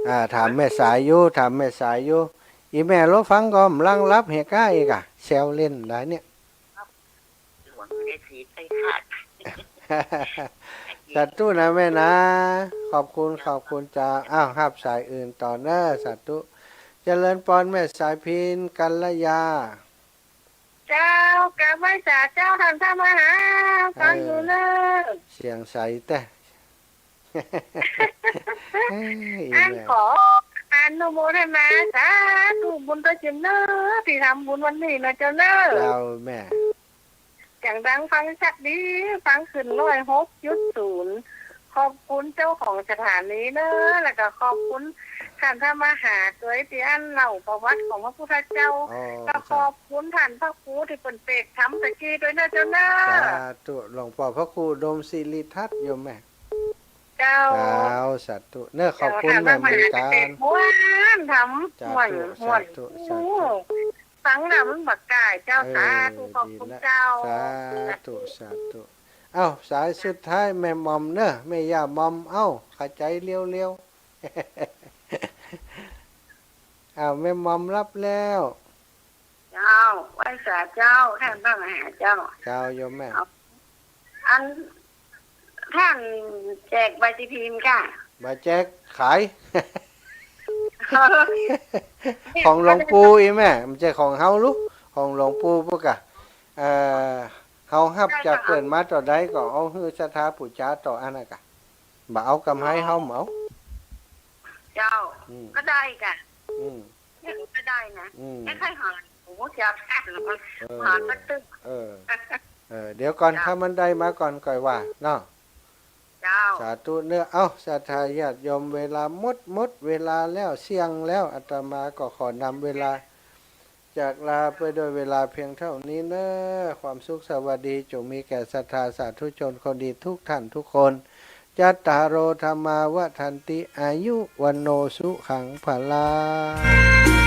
อ่า ถามแม่สายอยู่ ถามแม่สายอยู่ อีแม่ลอฟังก็บ่ลังหลับเหียก้าอีกอะ แซวเล่นได้เนี่ย หลวงได้สีไปขาด สาธุนะแม่นะ ขอบคุณ ขอบคุณเจ้า อ้าว ฮับสายอื่นต่อเน้อ สาธุ เจริญปอนแม่สายพิน กัลยา เจ้า กราบไหว้สาเจ้า ท่านพระมหา ฟังอยู่เน้อ เสียงใสแต๊ เอ้ย อันขออนุโมทนาสาธุบุญตวยเจ้าเน้อ ตี้ทำบุญวันนี้นะเจ้าเน้อ เจ้าแม่ เสียงดังฟังชัดดี ฟังขึ้นร้อยหกจุดศูนย์ ขอบคุณเจ้าของสถานีเน้อ แล้วก็ขอบคุณท่านพระมหาตวยตี้อั้นเล่าประวัติของพระพุทธเจ้า อ๋อ แล้วขอบคุณท่านพระครูตี้เปิ้นเตสน์ธรรมตะกี้ตวยเน้อเจ้าเน้อ สาธุ หลวงป้อพระครูอุดมสิริทัศน์โยมแม่ เจ้า เจ้า สาธุ เน้อ ขอบคุณแม่เหมือนกั๋น ม่วน ธรรม สาธุ ม่วน ม่วน สาธุ สาธุ ฟังแล้วมันบ่กายเจ้า เออ สาธุ ขอบคุณเจ้า ดีละ สาธุ สาธุ เอ้า สายสุดท้ายแม่หม่อมเน้อ แม่ย่าหม่อม เอ้า ขะใจ๋เร็วๆ เอ้า แม่หม่อมรับแล้ว เจ้า ไหว้สาเจ้า ท่านพระมหาเจ้า เจ้าโยมแม่ เอา อัน ท่านแจกใบตีพิมพ์ก้า บ่แจก ขาย ของหลวงปู่อีแม่ บ่ใจ้ของเฮาลูก ของหลวงปู่ปุ้นก้า เอ่อ เฮาฮับจากเปิ้นมาต่อใดก็เอาหื้อศรัทธาปู๋จาต่ออั้นน่ะก้า บ่เอากำไรเฮา บ่เอา เจ้า อืม ก็ได้ก้า อืม ก็ได้นะ อืม ไม่ค่อยหา โอ้โห เจ้า เออ หาก็ตึก เออ เออ เดี๋ยวก่อน เจ้า ถ้ามันได้มาก่อนก่อยว่าเนาะ เจ้า สาธุเน้อ เอ้า ศรัทธาญาติโยม เวลาหมด หมดเวลาแล้ว เที่ยงแล้ว อาตมาก็ขอนำเวลา จากลาไปด้วยเวลาเพียงเท่านี้เน้อ ความสุขสวัสดีจงมีแก่ศรัทธาสาธุชนคนดีทุกท่านทุกคน จัตตาโร ธัมมา วัฑฒันติ อายุ วัณโณ สุขัง พลัง